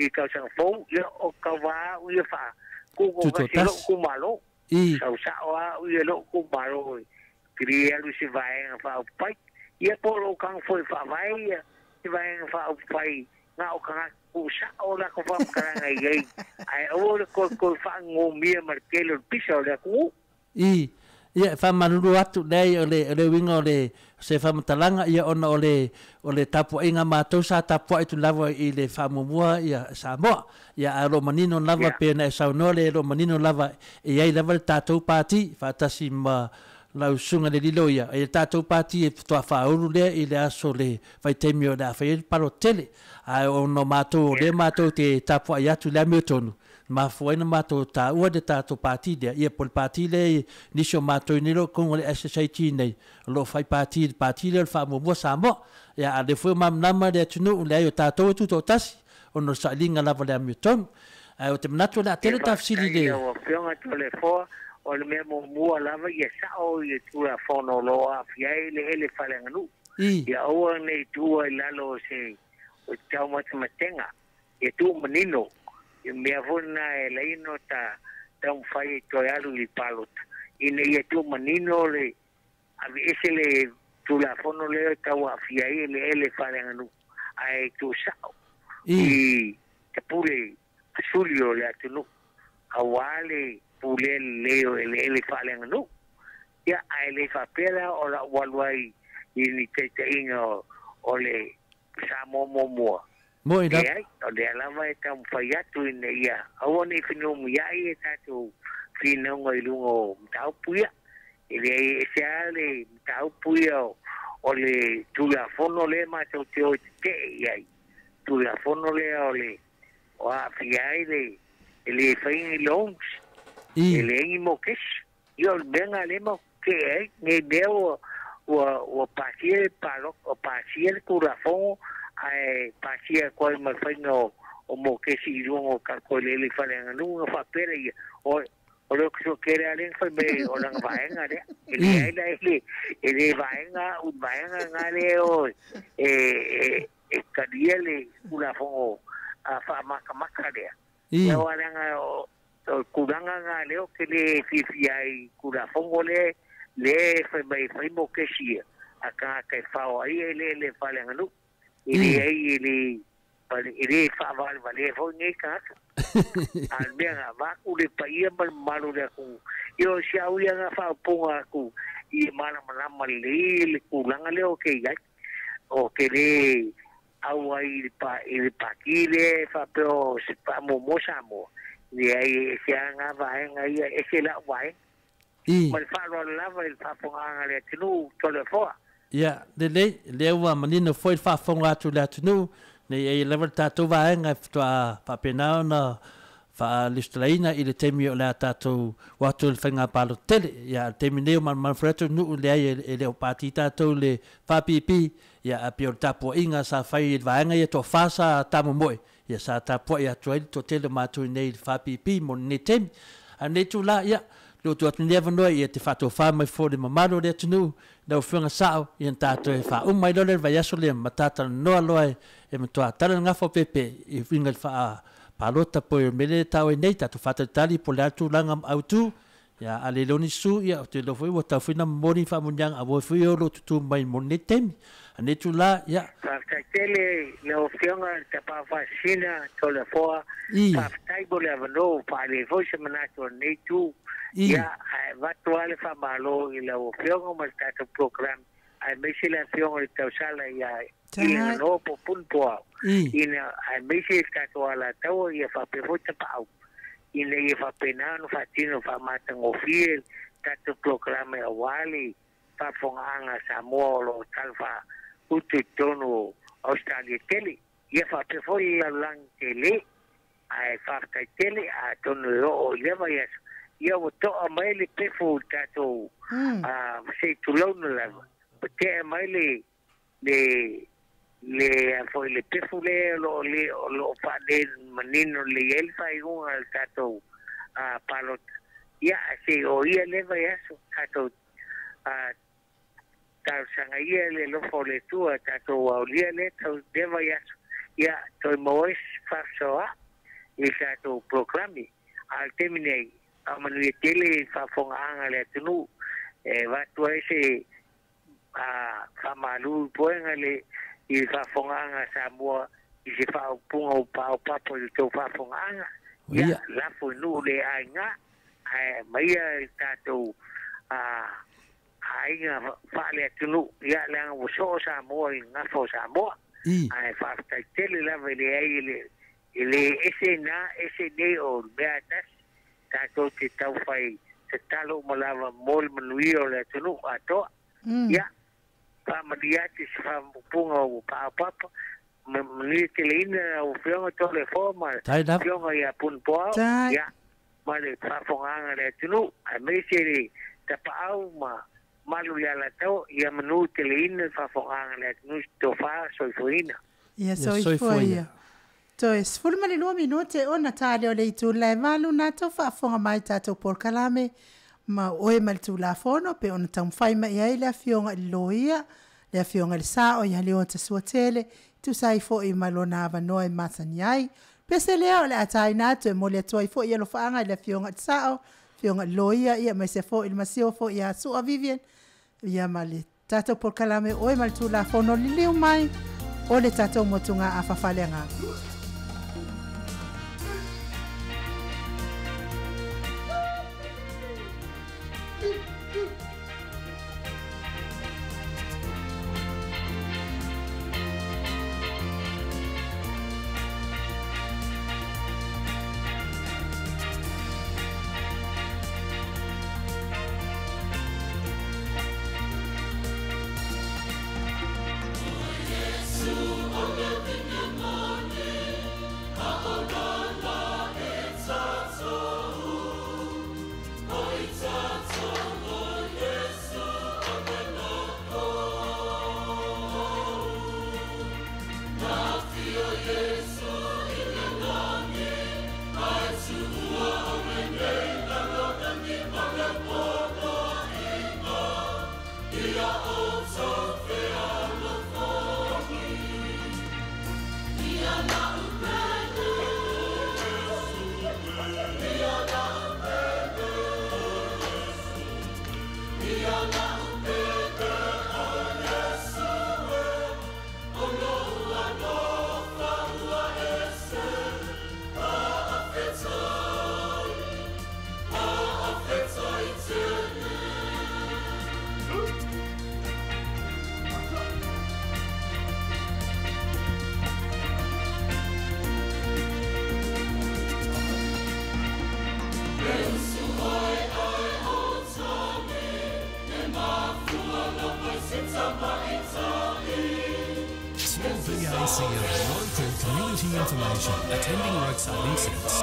i tausaga fou, ia o tauvā au ia faa tutoatasi i lou Tutoatasi. itumalo. Sau sao lava au ia i lou itumalo e te lē alu i se vaega faaupufai. Ia po o lou tago foi e faavae ia se vaega faaupufai na o tagata tuusao o latou faamatalaga i ai ae aua le toe faagogomia ma le tele o le pisa o le atunuu. Ia, e faamalulu atu, leai, o le, o le uiga o le, se faamatalaga, ia, ona o le, o le tapuaiga a matou sa tapuai atu lava i le faamuamua ia Samoa. Ia, ae o lo o manino lava pei ona e saunoa le, o lo o manino lava e i ai lava le tatou pati, faatasi ma lau susuga i le lilo ia, e le tatou pati e faatoa faaulu lea i le aso le vaitaimi o le a fai ai le palota tele. Ae ona o matou o lea matou te tapuai atu i le amiotonu, mafua ai ona matou taua le tatou pati lea, ia po o le pati lea i nisi o matou nei o lo o i totonu o le SSIG nei, o lo o fai pati i le pati lea o le Faamuamua Samoa. Ia, a o lea foi ua malamalama le atunuu, leai o tatou e tutoatasi, ona o le sailiga lava o le amiotonu. Ae ou te manatu o le a E tele ta fesili faafetai i le lau afioga Toleafoa, o le mea muamua lava ia sao i le tulafono o lo o aafia ai eleele faaleaganuu. Ia aua ne i tuua i lalo o se o se taumatematega, ia tuumanino i mea foi lena e ala ai ona ta taumafai e toe alu i le palota, ina ia tuumanino le aveese le tulafono lea e tau aafia ai eleele faaleaganuu ae tuusao i tapule suli o le atunuu auā le pulea lelei o eleele faaleaganuu. Ia ae le faapea la o la'u alu ai i ni taitaiga o le Samoa muamua. Mo'i lava. Leai, o lea lava e taumafai atu ina ia aua ne i fenumia'i e tatou finauga i luga o mataupu ia. E leai e ese lava le mataupu ia o o le Tulafono lea matou te o i tetee i ai. Tulafono lea o le o aafia ai le e lē faia ni loans e leai ni mokesi. Ia o le mea lena lea matou tetee ai nei mea ua ua ua pasia le palota pasia le Tulafono ae pasia atu ai ma le faiga o o mokesi i luga o tatou eleele i faaleaganuu ona faapea lea o o le tele lava lea na fai mai o lana vaega lea. E leai la e le e le vaega a'u i le vaega lena lea o e e talia le Tulafono faamatamata lea. Ia aua leaga o le tulaga lena lea ou te le fiafia ai i Tulafono lea lea e fai mai e fai mokesi ia a tagata e fao ai eleele faaleaganuu. E leai e le e le faavalevalea foi nei tagata. A o le mea na avatu le paia ma le mamalu o le atunuu, ia o si au ia na faaupuga atu ia malamalama lelei le tulaga lea ou te i ai. Ou te le au ai i le pa, i le pati lea e faapea o se faamuamua Samoa. Leai, e ese lava na vaega ia, e ese lau vaega. Ma le faaaloalo lava i le faafofogaaga a le atunuu Toleafoa. Ia, lelei, lea ua manino foi le faafofoga atu i le atunuu, nei e i ai lava le tatou vaega e faatoa faapena ona faa-lesitalaina i le taimi o le a tatou o atu i le faiga palota tele. Ia, a o le taimi nei o manumanu foi le atunuu, leai e le o pati tatou i le FPP, ia ae pei o le tapuaiga sa fai e le vaega ia e toafa sa tamomoe, ia sa tapuai atu ai le toatele o matou i inei i le FPP mo lenei taimi. A o lenei itula, ia, le ua tuu atu lenei avanoa ia te faatofa mai foi le mamalu o le atunuu, lau Afioga Sao, ia na tatou e faauma ai loa le vaiaso lea ma ta talanoa loa e matua tala le gafa o Pepe i uiga i le faa palota po o le mea lea e tau ai nei tatou faatalitali po o le a le tulaga autu. Ia, a le iloa ni su, ia, ou te iloa foi ua tau foi na momoli ni faamuniaga auoi foi o lo o tutū mai mo lenei taimi. A lenei itula, ia. Faafetai tele i lau Afioga i le Tapaau Faasisina Toleafoa, faafetai mo le avanoa ua faaali ai foi se manatu o lenei itu. Ia, ae avatu lava le faamalo i lau Afioga ma le tatou program, aemaise le Afioga i le Tausala ia Ileganoa po o Punipoao, ina, aemaise le tatou alataua ia faapea foi Tapaau. Ina ia faapena ona faatino faamatagofie le tatou polokalame aua le faafofogaaga a Samoa o lo o talafaauto i totonu o Ausetalia tele, ia faapea foi le lalolagi tele. Ae faafetai tele, atonu e oo i lea vaiaso, ia ua to'a mai le pefu i le tatou se i tulouna lava, ua tea mai le le le a foi le pefu lea o lo o le o lo o faale manino lelei ai le faaiuga a le tatou palota. Ia, ae se i oo ia lea vaiaso, tatou talosaga ia i le alofa o le Atua, tatou aolia lea tau lea vaiaso, ia toe maua ai se faasoa i le tatou polokalame. A o le taimi nei, faamanuia tele i le faafofogaaga a le atunuu e avatu ai se a faamalu i puega le i le faafofogaaga a Samoa i se faaupuga ua paopapa i le tou faafofogaaga. Ia, lafo i nuu le aiga, ae aumaia i tatou aiga faale-atunuu, ia, leaga ua soo Samoa i le gafa o Samoa. Ae faafetai tele lava i leai e le, e le ese na, ese nei o le mea e tasi, tatou te taufai tatalo uma lava mo le manuia o le atunuu atoa. Ia, faamanuia atu i se faapupuga ua paopapa, manuia teleina lau Afioga Toleafoa ma Afioga ia Punipoao, ia, ma le faafofogaaga a le atunuu, aemaise le tapaau ma malu i le Alataua, ia manu teleina le faafofogaaga a le atunuu i se tofa soifuaina. Ia soifua ia. Toe 12 minute ona ta lea o le itula e 8 na tou faafofoga mai tatou polokalame ma oe ma le Tulafono pe ona taumafai mai ai le Afioga i le Loia, le Afioga i le Sao ia Leota Suatele, tusa ai foi ma lona avanoa e masani ai. Pese lea o le a taina atu e momoli atu ai foi alofaaga i le Afioga i le Sao, Afioga i le Loia, ia aemaise foi le Masio foi ia Sua Vivian, ia ma le tatou polokalame oe ma le Tulafono liliu mai o le tatou motugaafa faaleagaga. 2BACR local community information. Attending roadside incidents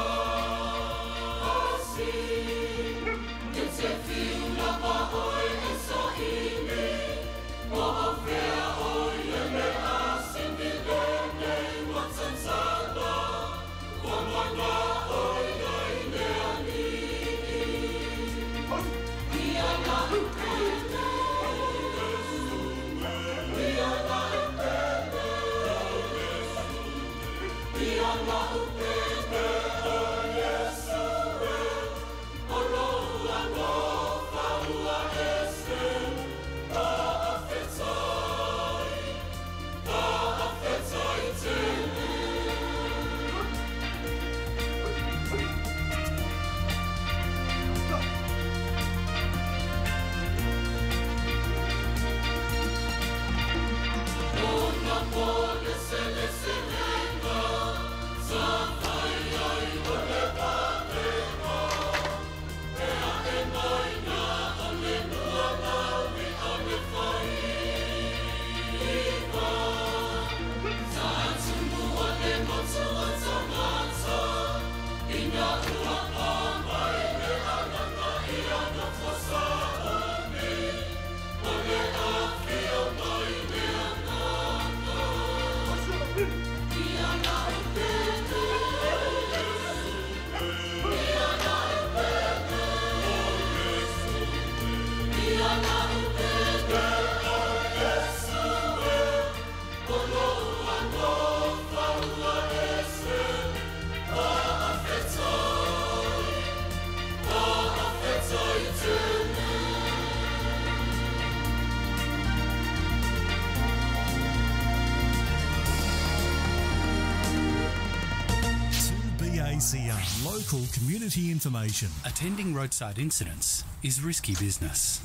2BACR local community information. Attending roadside incidents is risky business,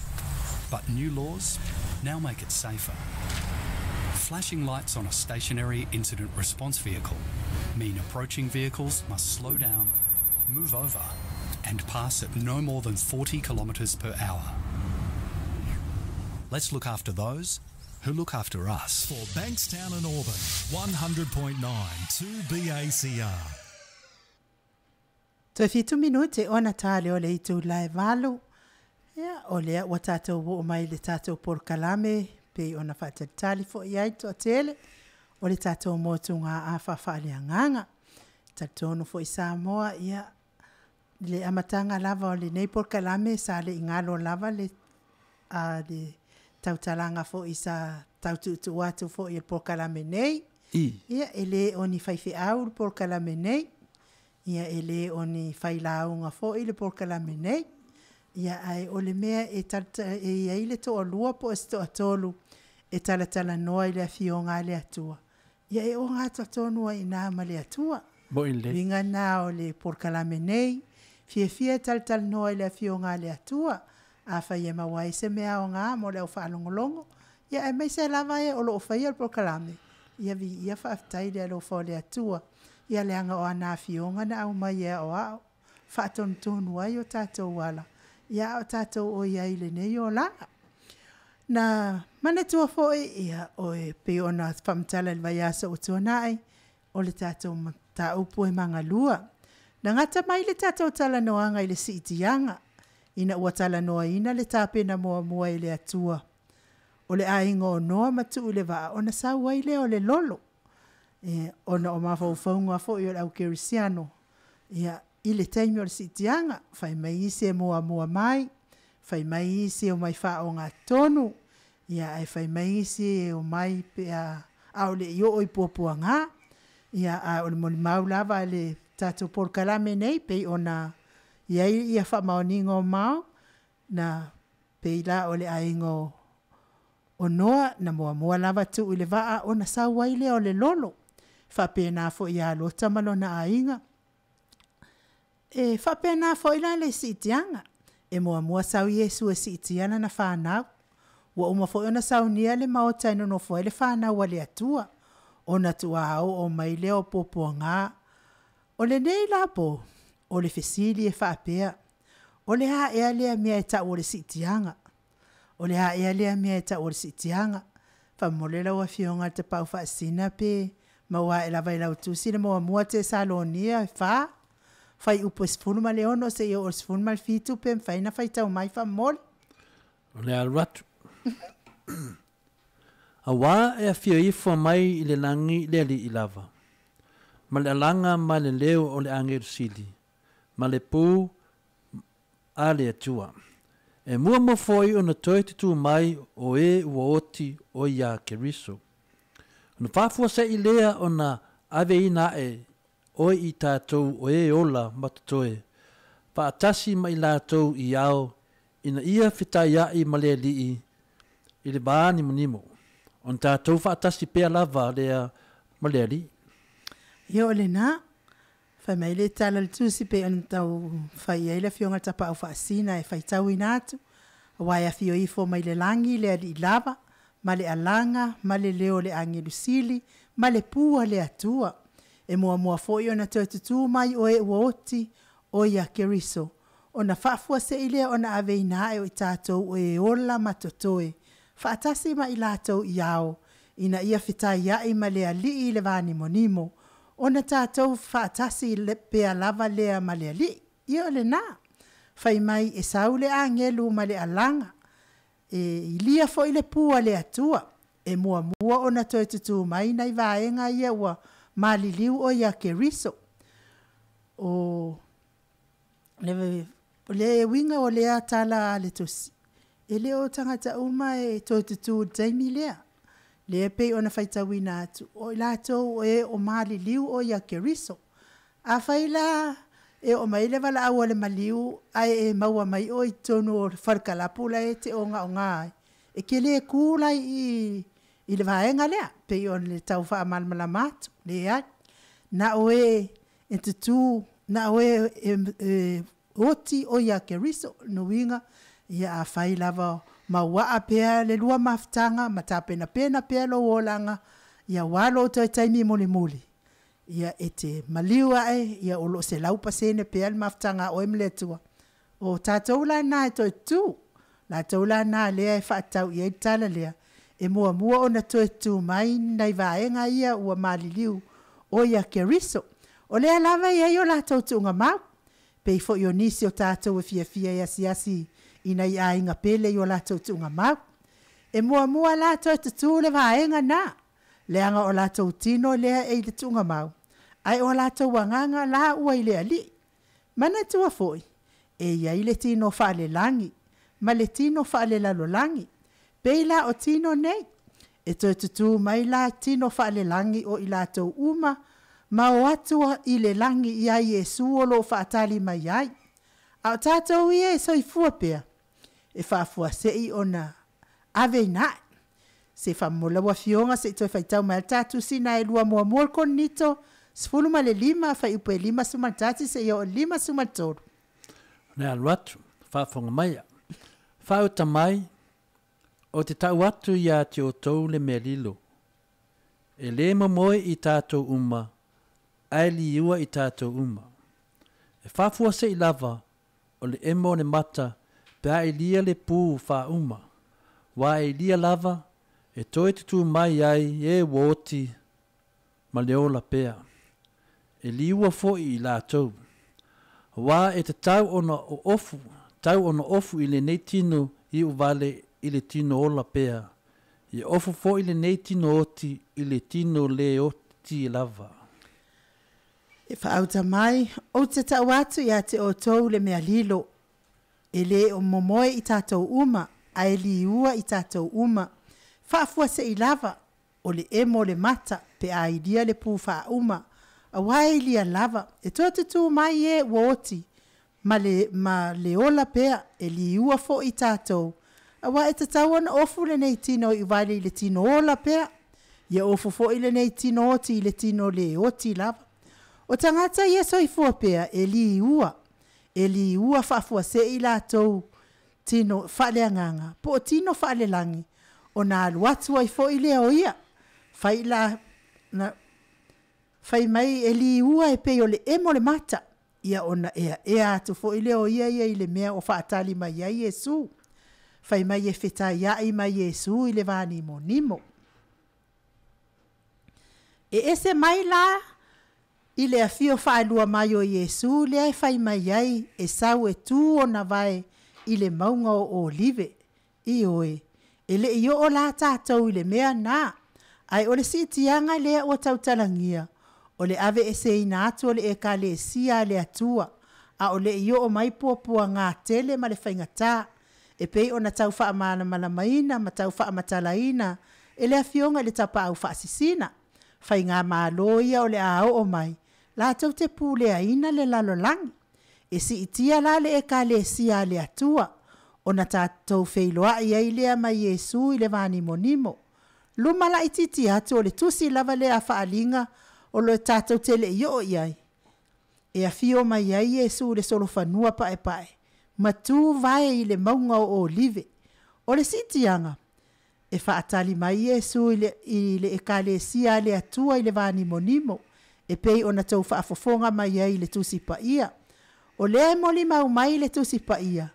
but new laws now make it safer. Flashing lights on a stationary incident response vehicle mean approaching vehicles must slow down, move over, and pass at no more than 40 kilometres per hour. Let's look after those who look after us. For Bankstown and Auburn, 100.9 2BACR. Toe 7 minute ona tale o le itu lae 8. Ia, o lea ua tatou oo mai le tatou polokalame pei ona faatalitali fo'i ai toatele o le tatou motuga afa faaleagaga. Talitonu fo'i Samoa, ia, le amataga lava o lenei polokalame sa le'i galo lava le le tautalaga fo'i sa tautuutuu atu fo'i e le polokalame nei. Ia, e lē o ni faifeau le polokalame nei. Ia, e lē o ni failauga fo'i le polokalame nei. Ia, ae o le mea e talata e iai le toalua po o se toatolu e talatalanoa i le afioga a le Atua. Ia, e ogatotonu ai inā ma le Atua. Mo'i lelei. Uiga na o le polokalame nei, fiafia e talatalanoa i le afioga a le Atua. Afai e maua ai se mea aogā mo le aufaalogologo, ia aemaise lava e o loo faia le polokalame, ia viia faafetai le alofa o le Atua. Ia leaga o ana afioga na aumai e aoao, faatonutonu ai o tatou ala, ia a o tatou o i ai i lenei olaga. Na manatua foi, ia, o e pei ona faamatala i le vaiaso ua tuanai, o le tatou mataupu e magalua. Na gata mai le tatou talanoaga i le siitiaga, ina ua talanoaina le tapena muamua e le Atua. O le aiga o Noa ma tuu i le vaa ona sau ai lea o le lolo. E, ona o mafaufauga foi o le aukerisiano, ia, i le taimi o le siitiaga, fai mai isi e muamua mai, fai mai isi e omai faaogatotonu, ia ae fai mai isi e omai pe a aole i oo i puapuaga. Ia, a o le molimau lava a le tatou polokalame nei pei ona i ai ia faamaoniga o mao, na pei la o le aiga o Noa na muamua lava tuu i le vaa ona sau ai lea o le lolo. Faapena foi ia Lota ma lona aiga. E faapena foi la le siitiaga. E muamua sau Iesu e siitia lana fanau. Ua uma foi ona saunia le maota e nonofo ai le fanau a le Atua. Ona tuā oo mai lea o puapuagā. O lenei la po, o le fesili e faapea, o le a ea lea mea e tau o le siitiaga? O le aea lea mea e ta'u o le si'itiaga. Faamomoli lau Afioga i le Tapaau Faasisina pe maua a'e lava i lau Tusi le Muamua Tesalonia 4, fuaiupu e 16 seia oo i le 17 pe mafai ona faitau mai faamomoli. O le alu atu. Auā e afio ifo mai i le lagi le Alii lava, ma le alaga ma le leo o le agelu sili, ma le pū a le Atua. E muamua foi ona toe tutū mai o e ua oti o iā Keriso. Ona faafuase'i lea ona aveina aʻe oe i tatou o e ola ma totoe, faatasi ma i latou i ao ina ia fetaiaʻi ma le Alii i le vānimonimo, ona tatou faatasi pea lava lea ma le Alii. Ia o lenā, fai mai le tala a le Tusi pei ona tau fai ai le Afioga i le Tapaau Faasisina e faitauina atu, auā e afio ifo mai le lagi le Alii lava, ma le alaga, ma le leo o le agelu sili, ma le pū a le Atua. E muamua foi ona toe tutū mai o e ua oti o ia Keriso, ona faafuase'i lea ona aveina ae o i tatou o e ola ma totoe, faatasi ma i latou i ao, ina ia fetaia'i ma le Alii i le vānimonimo, ona tatou faatasi pea lava lea ma le Alii. Ia o lenā, fai mai e sau le agelu ma le alaga, e ilia foi le pū a le Atua, e muamua ona toe tutū mai nai vaega ia ua maliliu o ia Keriso. O le le uiga o lea tala a le Tusi, e le o tagata uma e toe tutū i le taimi lea. Lea pei ona faitauina atu, o i latou e o maliliu o ia Keriso. Afai la e oo mai le valaau a le maliu ae e maua mai oe i totonu o le falekalapu la e te ogaoga ai, e te le kū la i i le vaega lea, pei o le tau faamalamalama atu, leai. Na o e e tutū, na o e e oti o ia Keriso. Lona uiga, ia afai lava ma uaa pea le lua mafutaga ma tapenapena pea lou olaga, ia aua lou toe taimi mulimuli, ia e te maliu ae, ia o lo o 100% pea le mafutaga a oe ma le Atua. O tatou la na e toe tutū, latou la na lea e faatatau i ai le tala lea, e muamua ona toe tutū mai nai vaega ia ua maliliu o ia Keriso. O lea lava e i ai o latou tuugamau, pei foi o nisi o tatou e fiafia e asiasi i nai aiga pele i o latou tuugamau. E muamua la toe tutū le vaega na, leaga o latou tino lea e i le tuugamau, ae o latou agaga la ua i le Alii. Manatua foi, e i ai le tino faalelagi ma le tino faalelalolagi. Pei la o tino nei, e toe tutū mai la tino faalelagi o i latou uma ma o atu i le lagi iā Iesu o lo o faatali mai ai. A o tatou ia e soifua pea, e faafuase'i ona aveina ae. Se faamomola lau Afioga se i toe faitau mai lava le ta Tusi lena e lua muamua o le Korinito 15 fuaiupu e 51 seia oo i le 53. Le alu atu, faafofoga maia. Faauta mai, Ou te tau atu iā te outou le mea lilo. E lē momoe i tātou uma, ae liua i tātou uma. E faafuaseʻi lava o le emo o le mata pe a ilia le pū faauma, uā e ilia lava e toe tutū mai ai e ua oti ma le ola pea. E liua foʻi i latou. Auā e tatau ona oofu, tau ona ofu i lenei tino iu vale i le tino ola pea, ia ofu foʻi lenei tino oti i le tino lē oti lava. E faauta mai, ou te tau atu ia te outou le mea lilo, e lē o momoe i tatou uma, ae liua i tatou uma. Faafuaseʻi lava, o le emo o le mata pe a ilia le pū faauma, auā e ilia lava, e toe tutū mai e ua oti, ma le, ma le ola pea, e liua foʻi tatou, auā e tatau ona ofu lenei tino i vale i le tino ola pea, ia ofu foʻi lenei tino oti i le tino lē oti lava. O tagata ia soifua pea, e liua, e liua faafuaseʻi latou tino faaleagaga po o tino faalelagi, ona alu atu ai foʻi lea o ia, fai la, na, fai mai e liua e pei o le emo le mata, ia ona eaea atu foʻi lea o ia ia i le mea o faatali mai ai Iesu. Fai mai e fetaia'i ma Iesu i le vanimonimo. E ese mai la i le afio faalua mai o Iesu lea e fai mai ai e sau e tu ona vae i le mauga o Olive. Ioe, e le'i oo la tatou i le mea na, ae o le siitiaga lea ua tautalagia, o le aveeseina atu o le Ekalesia a le Atua, a o le'i oo mai puapuagā tele ma le faigatā, e pei ona tau faamalamalamaina ma tau faamatalaina e le Afioga i le Tapaau Faasisina. Faigamalo ia o le a oo mai, latou te puleaina le lalolagi. E siitia la le Ekalesia a le Atua, ona tatou feiloai ai lea ma Iesu i le vanimonimo. Luma laitiiti atu o le tusi lava lea a Faaaliga o lo tatou te le'i oo i ai, e afio mai ai Iesu i le solofanua paepae, ma tu vae i le mauga o Olive. O le siitiaga, e faatali mai Iesu i le Ekalesia a le Atua i le vanimonimo, e pei ona tou faafofoga mai ai i le Tusi Paia. O lea e molimau mai le Tusi Paia,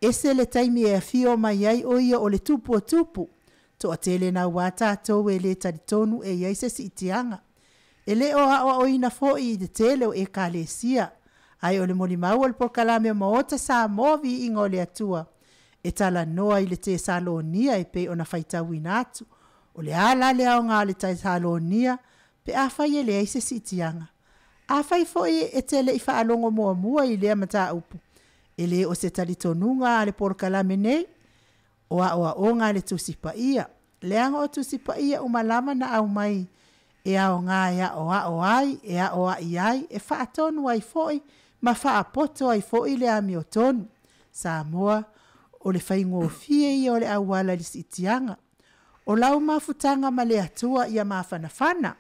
ese le taimi e afio mai ai o ia o le tupu o tupu. Toatele nauā tatou e le talitonu e i ai se siitiaga. E le o aoaoina foi i le tele o ekalesia, ae o le molimau o le polokalame o Maota Samoa Viiga o le Atua e talanoa i le Tesalonia e pei ona faitauina atu. O le a la le aoga o le Tesalonia pe afai e leai se siitiaga? Afai foi e te le'i faalogo muamua i lea mataupu, e le o se talitonuga a le polokalame nei, o aoaoga a le Tusi Paia. Leaga o Tusi Paia uma lava na aumai e aoga e aoao ai, e aoai ai, e faatonu ai foi ma faapoto ai foi le amiotonu. Samoa, o le faigofie ia o le auala i le siitiaga. O lau mafutaga ma le Atua ia mafanafana.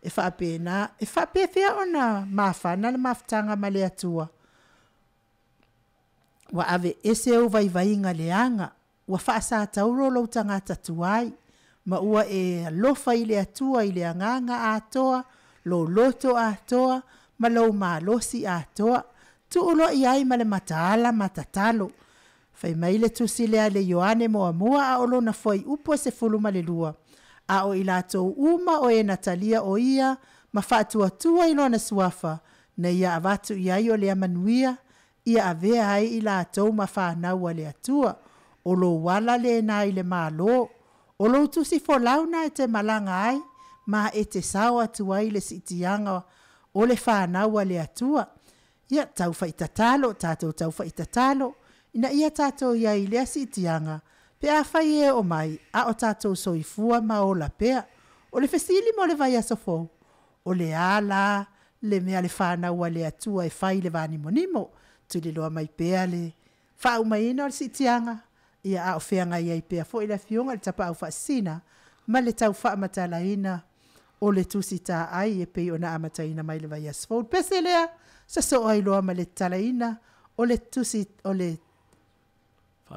E faapena, e faapefea ona mafana le mafutaga ma le Atua? Ua aveese ou vaivaiga leaga, ua faasatauro lou tagata tuai, ma ua e alofa i le Atua i le agaga atoa, lou loto atoa, ma lou malosi atoa. Tuu loa i ai ma le mataala ma tatalo. Fai mai le tusi lea a le Ioane muamua a o lona fuaiupu e 12, A o i latou uma o e na talia o ia ma faatuatua i lona suafa, na ia avatu i ai o lea manuia, ia avea ai i latou ma fanau a le Atua. O lou ala lena i le Malo. O lou tusi folau na e te malaga ai, ma e te sao atu ai i le siitiaga o le fanau a le Atua. Ia, tau fai tatalo, tatou tau fai tatalo, ina ia tatou i ai i lea siitiaga, pe afai e oo mai, a o tatou soifua ma ola pea. O le fesili mo le vaiaso fou, o le a la le mea le fanau a le Atua e fai i le vanimonimo? Tuliloa mai pea le faaumaina o le siitiaga, ia a o feagai ai pea foi le Afioga i le Tapaau Faasisina ma le tau faamatalaina o le Tusi Taai e pei ona amataina mai le vaiaso fou. Le pese lea, sosoo ai loa ma le tatalaina o le tusi o le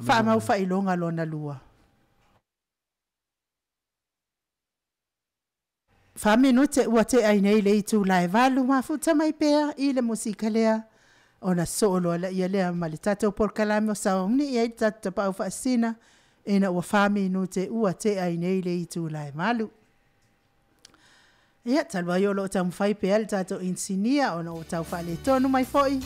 faamau faailoga lona lua. 4 minute ua tea ai nei le itula e 8, mafuta mai pea i le musika lea ona soo loa laia lea ma le tatou polokalame o sauni i ai le tatou Tapaau Faasisina ina ua 4 minute ua tea ai nei le itula e 8. Ia, talu ai o loo taumafai pea le tatou inisinia ona ua tau faaletonu mai foi.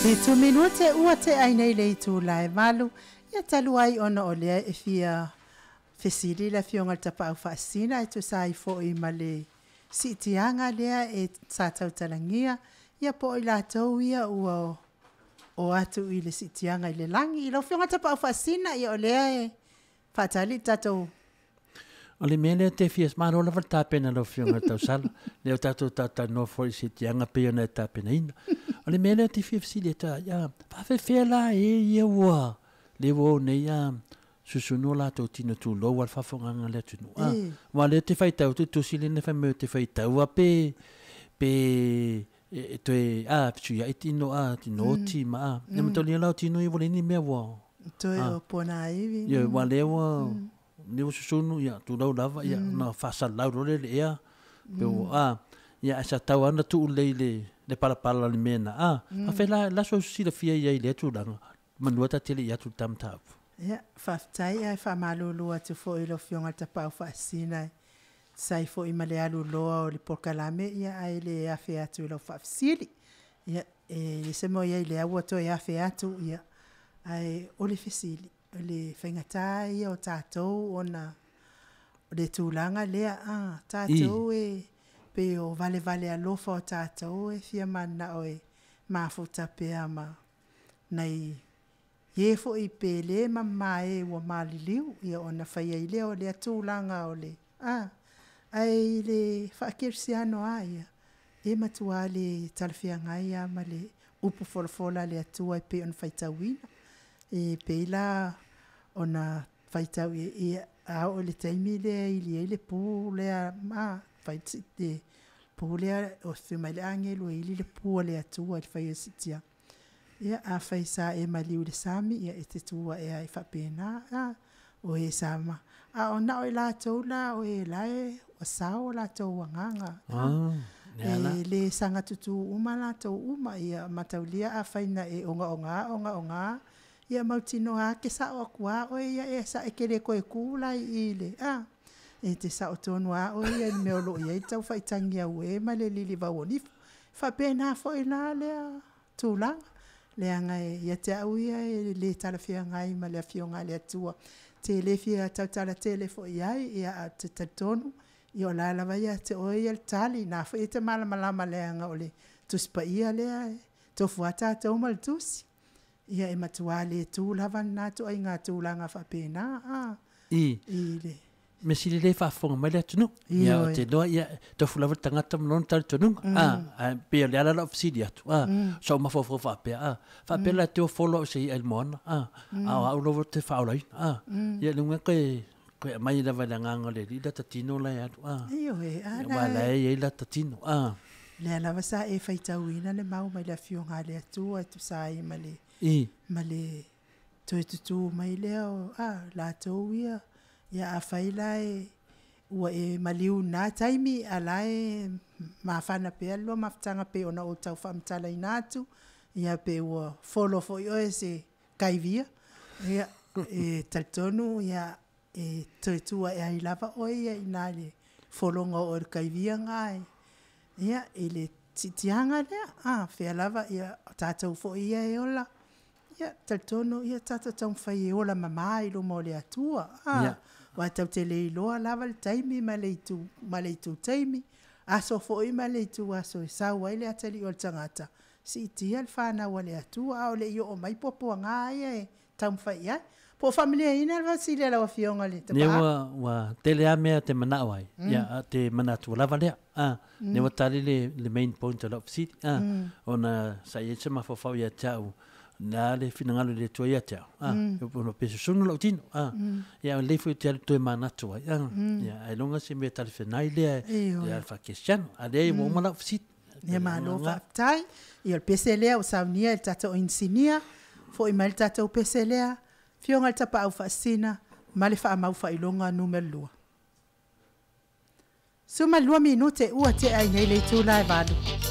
7 minute ua te ai nei le itula e 8, ia talu ai ona o lea e fia fesili le afioga i le tapaau faasina e tusa ai foi ma le siitiaga lea e sa tautalagia ia po o i latou ia ua o atu i le siitiaga i le lagi. I lau afioga i le tapaau faasina, ia o lea e faatali i le tatou. O le mea lea te fia malo lava le tapena lau afioga i le tausala. Lea o tatou talanoa foi i siitiaga pei ona e tapenaina. O le mea lea te fia fesili atu ai, ia, faafefea la e ia ua le ua o nei a susunu o latou tino tulou a le faafogaga a le atunuu. A, aua lea te faitau atu i le tusi lea na fai mai ou te faitau a pe pe e toe a fesuiai tino a tinoti ma a. Ia mataulia la o tino ia ua leai ni mea ua Toe o pona ivi. Ia ua lea ua lea ua susunu ia tulou lava ia ona faasalalau loa lea i le ea pe ua a ia ae sa tatau lava ona tuu lelei i le palapala o le mea na a. Faafetai la la so silafia i ai i lea tulaga manua ta te le i atu i le ta mataupu. Ia, faafetai ae faamalulu atu foi i lau Afioga i le Tapaau Faasisina e tusa ai foi ma le aluloa o le polokalame, ia ae le afe atu i lau faafesili. Ia, e le se mea o i ai lea ua toe afe atu, ia, ae o le fesili, o le faigata ia o tatou ona o le tulaga lea, a, tatou e pei o valevale alofa o tatou e fia mananao e mafuta pea ma nai e foi pe le mama e ua maliliu, ia ona fai ai lea o lea tulaga o le, a, ae i le faakerisiano lava ia, e matua le talafeagai lava ma le upu folafola a le Atua e pei ona faitauina. E pei la ona faitau ia, a oo i le taimi lea e ili ai le pu lea, a, fai le pu lea, o afio mai le agelu e ili le pu a le Atua i le fai o le siitiaga. Ia, afai sa e maliu i le sami, ia e te tu ae ai faapena, a, o e sa ma, a o na o i latou la o e la e ua sao o latou agaga. E le saga tutū uma latou uma, ia mataulia afai na e ogaoga, ogaoga, ia mautinoa lava ke sao atu lava oe ia e sa e te le toe tu la i i le, a, e te sao tonu lava oe ia i le mea o lo o i ai le tau faitagi auē ma le lilivau o nifo. E faapena foi la lea tulaga, leaga e ia te au ia e le talafeagai ma le Afioga a le Atua. Te le fia tautala tele foi i ai, ia ae ou te talitonu, ia o la lava e ia te oe ia le tali, o lena foi e te malamalama leaga o le Tusi Paia lea e tofu lava tatou ma le Tusi. Ia e matua le tu lava lena ituaiga tulaga faapena, a, I i le mea sili lea e faafofoga mai le atunuu. Ia, ou te iloa, ia, tofu lava le tagata ma lona talitonuga, a, ae pei o le ala la o fesili atu, a, sa ou mafaufau faapea, a, faapea la e te o folo au i se i'a i le moana, a, a o au lava ou te faaolaina, a, ia le uiga koe, koe aumai lava i le agaga o le Alii lata tino la e alu, a, Ioe, a aua la la e i ai lata tino, a. Lea lava sa e faitauina le mau mai le Afioga a le Atua e tusa ai ma le, I. ma le toe tutū mai lea o, a, latou ia. Ia afai la e ua e maliu i lena taimi, a la e mafana pea le lua mafutaga pei ona ou tau faamatalaina atu, ia pe ua folo foi oe e se kaivia, ia, e talitonu ia e toe tu ae ai lava oe ia i ina i le fologa o oe e le kaivia lena e, ia, i le siitiaga lea, a, fea lava, ia, o tatou foi ia e ola, ia, talitonu, ia tatou taumafai e ola mama i luma o le Atua, a, aua e tatou te le iloa lava le taimi ma le itu, ma le itu taimi, aso foi ma le itu aso e sau ai le atalii o le tagata, siitia le fanau a le Atua, a o le i oo mai puapuaga ia e taumafai i ai. Po o faamalieina le faasili a lau Afioga i le Lea Tapaau? ua, ua tele lava mea te manao ai, ia, a te manatu lava lea, a, lea ua tali le, le main point o lau fesili, a, ona sa i ai se mafaufau ia te au, o le a le finagalo i le Atua ia te au, a, ona pe susunu lou tino, a, ia, lelei foi ou te alu toe manatu ai, a, ia, ailoga se mea talafeagai lea, Ioe. le faa-kerisiano, a lea ua uma lau fesili. Ia malo faafetai. Ia o le pese lea ua saunia e le tatou inisinia, foi mai le tatou pese lea, Afioga i le Tapaau Faasisina ma le Faamau Faailoga numera 2. 12 minute ua tea ai nei le itula e 8.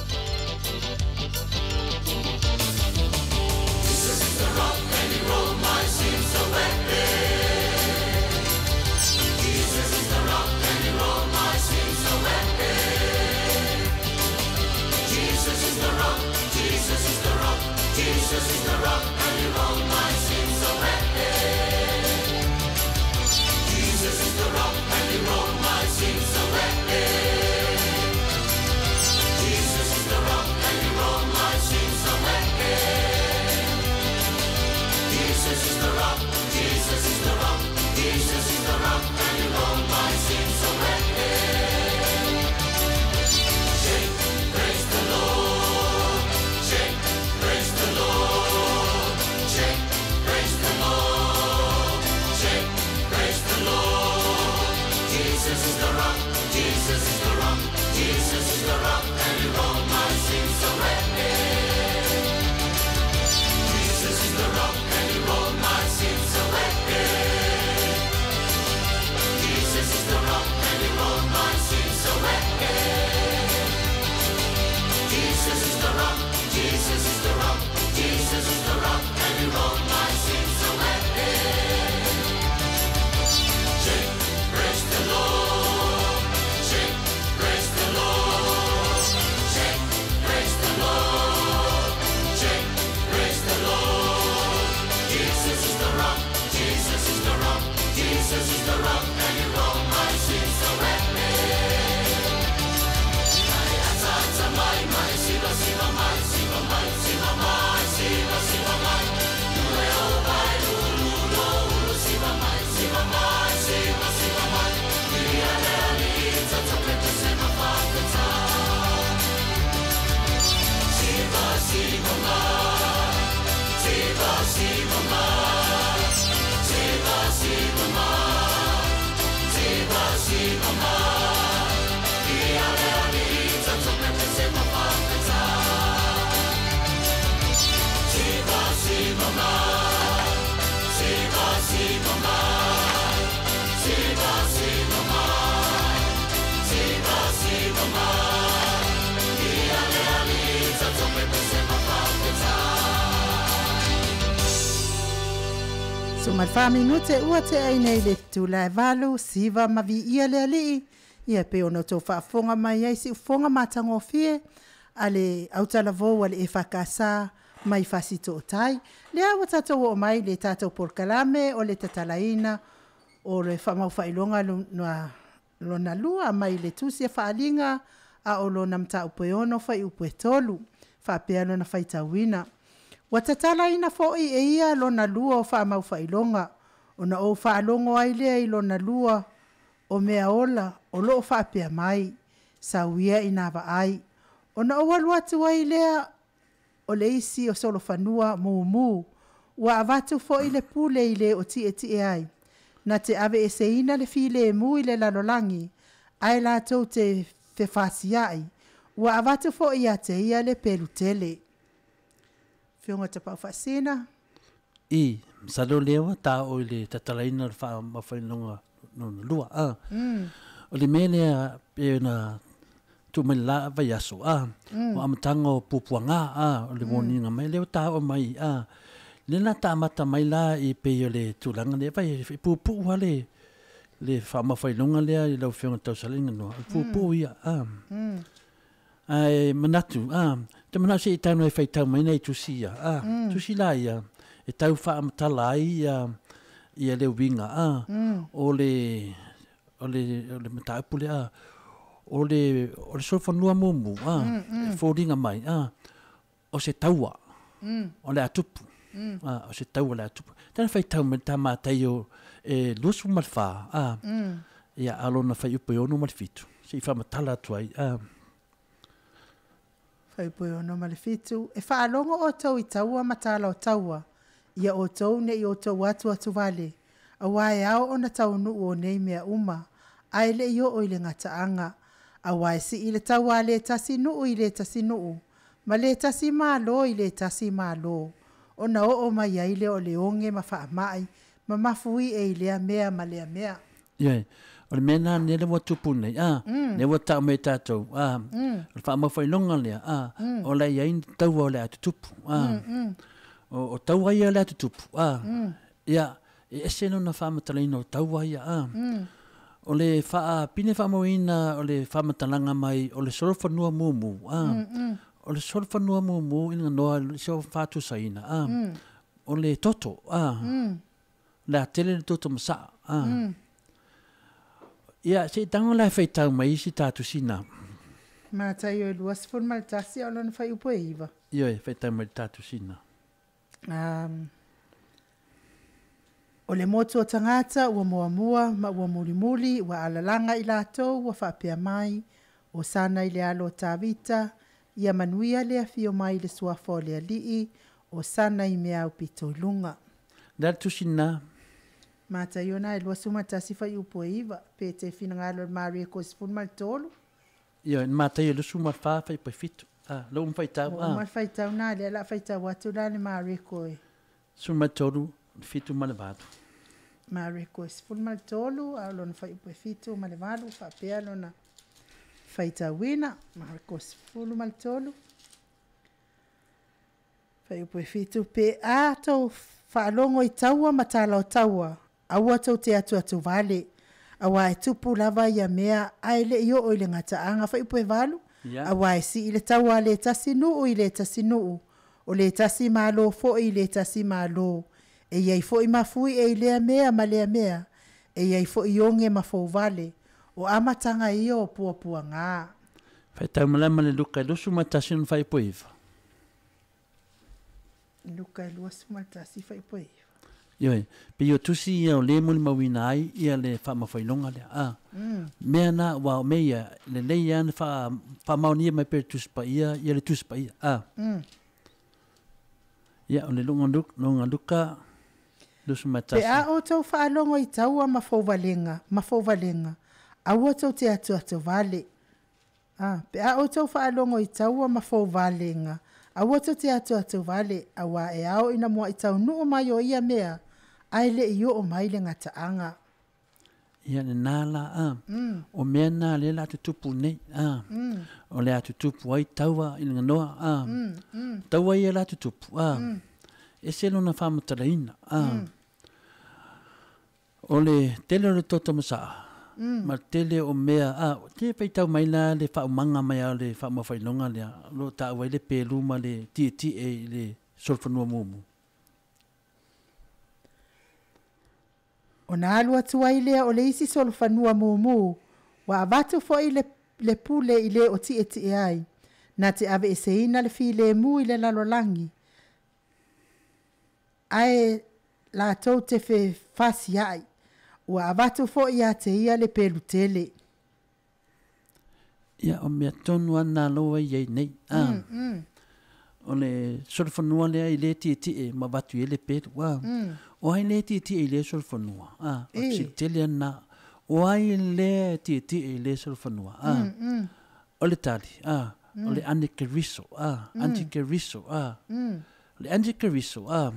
So ma le 4 minute ua tea ai nei le tula e 8, siva ma viia le alii. Ia pe ona tou faafofoga mai ai siufoga matagofie a le autalavou a le EFKS mai Fasitootai. Lea ua tatou oo mai le tatou polokalame o le tatalaina o le faamaufailoga lona lua mai le tusi a faaliga a o lona mataupu e 6 fuaiupu e 3 faapea lona faitauina. Ua tatalaina fo'i e ia lona lua o faamaufailoga ona ou faalogo ai lea i lona lua o mea ola o loo faapea mai, sau ia ina vaai. Ona ou alu atu ai lea o le isi o solofanua mumu, ua avatu fo'i le pule i le o tietie ai, na te aveeseina le filemu i le lalolagi, ae latou te fefasiai. Ua avatu fo'i ia te ia le pelu tele. Fioga Tapaau Faasina. I, masalo lea ua taoo i le tatalaina o le faamaufailoga lona lua. A. O le mea lea pe na tuu mai le la vaiaso, a, o amataga o puapuaga, a, o le warning mai lea ua taoo mai, a, lea la taamata mai la i pei o le tulaga lea vai e puupuu lava le faamaufailoga lea i lau Afioga Tausaliga noa, o le puupuu ia, a. Ae manatu, a, te manao se i tau e faitau mai nei tusi ia, a, tusi la ia, e tau faamatala ai ia, ia le uiga, a, o le mataupu lea, a, o le solofanua mumu, a, e foliga mai, a, o se taua, o le atupu, a, o se taua le atupu. Tana faitau mai ta Mataio e 24, a, ia alona fai upu e 6 ma le 7, se i faamatala atu ai, a. Fuaiupu e 6 ma le 7. E faalogo outou i taua ma tala o taua, ia outou ne i outou atu atu vale, auā e ao ona taunuu o nei mea uma, ae le i oo i le gataaga. Auā e sii le taua a le tasi nuu i le tasi nuu, ma le tasi mālō i le tasi mālō, ona oo mai ai lea o le oge ma faamai, ma mafuie i lea mea ma lea mea. Ia, o le mea na ne le ua tupu nei, a, ne ua tau me tātou, a, o le faamaufailoga lea, a, o le iai ni taua o le atutupu, a, o taua ia o le atutupu, a, ia, e ese lona faamatalaina o taua ia, a. O le faapine faamauina o le faamatalaga mai o le solofanua mumu, a, o le solofanua mumu ina noa se o faatusaina, a, o le toto, a, le atele le toto masaa, a. Ia, se i tago la e faitau mai isi tātu sina. Mataio e 21 o lona fuaiupu e 9. Ioe, faitau mai le tātu sina. O le motu o tagata ua muamua ma ua mulimuli ua alalaga i latou ua faapea mai, Osana i le alo o Tavita, ia manuia le afio mai i le suafa o le alii, Osana i mea aupito i luga. Le ale tusi na. Mataio na e 21 fuaiupu e 9, pe te finagalo le Mareko 13. Ioe, Mataio 24 fuaiupu e 7. A, lo um faitau, Ua a. uma le faitau na lea la faitau atu la le Mareko e. 13, 7 ma le 8. Mareko e 13, a o lona fuaiupu e 7 ma le 8, faapea lona faitauina. Mareko 13, fuaiupu e 7. Pe a tou faalogo i taua ma tala o taua, aua tou te atu atu vale, auā e tupu lava ia mea, ae le i oo i le gataaga. Fuaiupu e 8. Auā e sii le taua a le tasi nuu i le tasi nuu, o le tasi mālō fo'i i le tasi mālō. E iai fo'i mafuie i lea mea ma lea mea, e iai fo'i oge ma fouvale, o amataga ia o puapuagā. Faitau mai la ma le Luka e 21 ona fuaiupu e 9. Luka e 21 fuaiupu e 9. Ioe, pe o tusi ia o le molimauina ai ia le faamafailoga lea. A. Mea na ua o mea ia, lelei ia na faamaonia mai pe le tusi paia, ia le tusi paia. A. Ia, o le luga Luka, 21. Pe a outou faalogo i taua ma fouvalega, ma fouvalega, Aua tou te atoatovale. A, pe a outou faalogo i taua ma fouvalega, aua tou te atoatovale, auā e ao ina muaʻi taunuu mai o ia mea, ae leʻi oo mai le gataaga. Ia lena la a. O mea na lea o le a tutupu nei a. O le a tutupu ai taua i le ganoa a. Taua ia o le a tutupu a. Ese lona faamatalaina a. O le tele o le toto masaa ma le tele o mea a, te faitau mai la le faaumaga mai a o le faamaufailoga lea o lo o taua ai le pelu ma le tietie i le solofanua mumu. Ona alu atu ai lea o le isi solofanua mumu, ua avatu foi le, le pule i le o tietie ai, na te aveeseina le filemu i le lalolagi, ae latou te fefasiaʻi. Ua avatu foi ia te ia le pelu tele. Ia, o mea tonu lava na lou ai i ai nei. A, O le solofanua lea i le tietie ma avatu i ai le pelu. A, O ai lea e tietie i lea solofanua? A, o le fesili tele lava lena. O ai lea e tietie i lea solofanua? A, O le tali, a, o le anekeriso, a, antikeriso, a. O le antikeriso, a,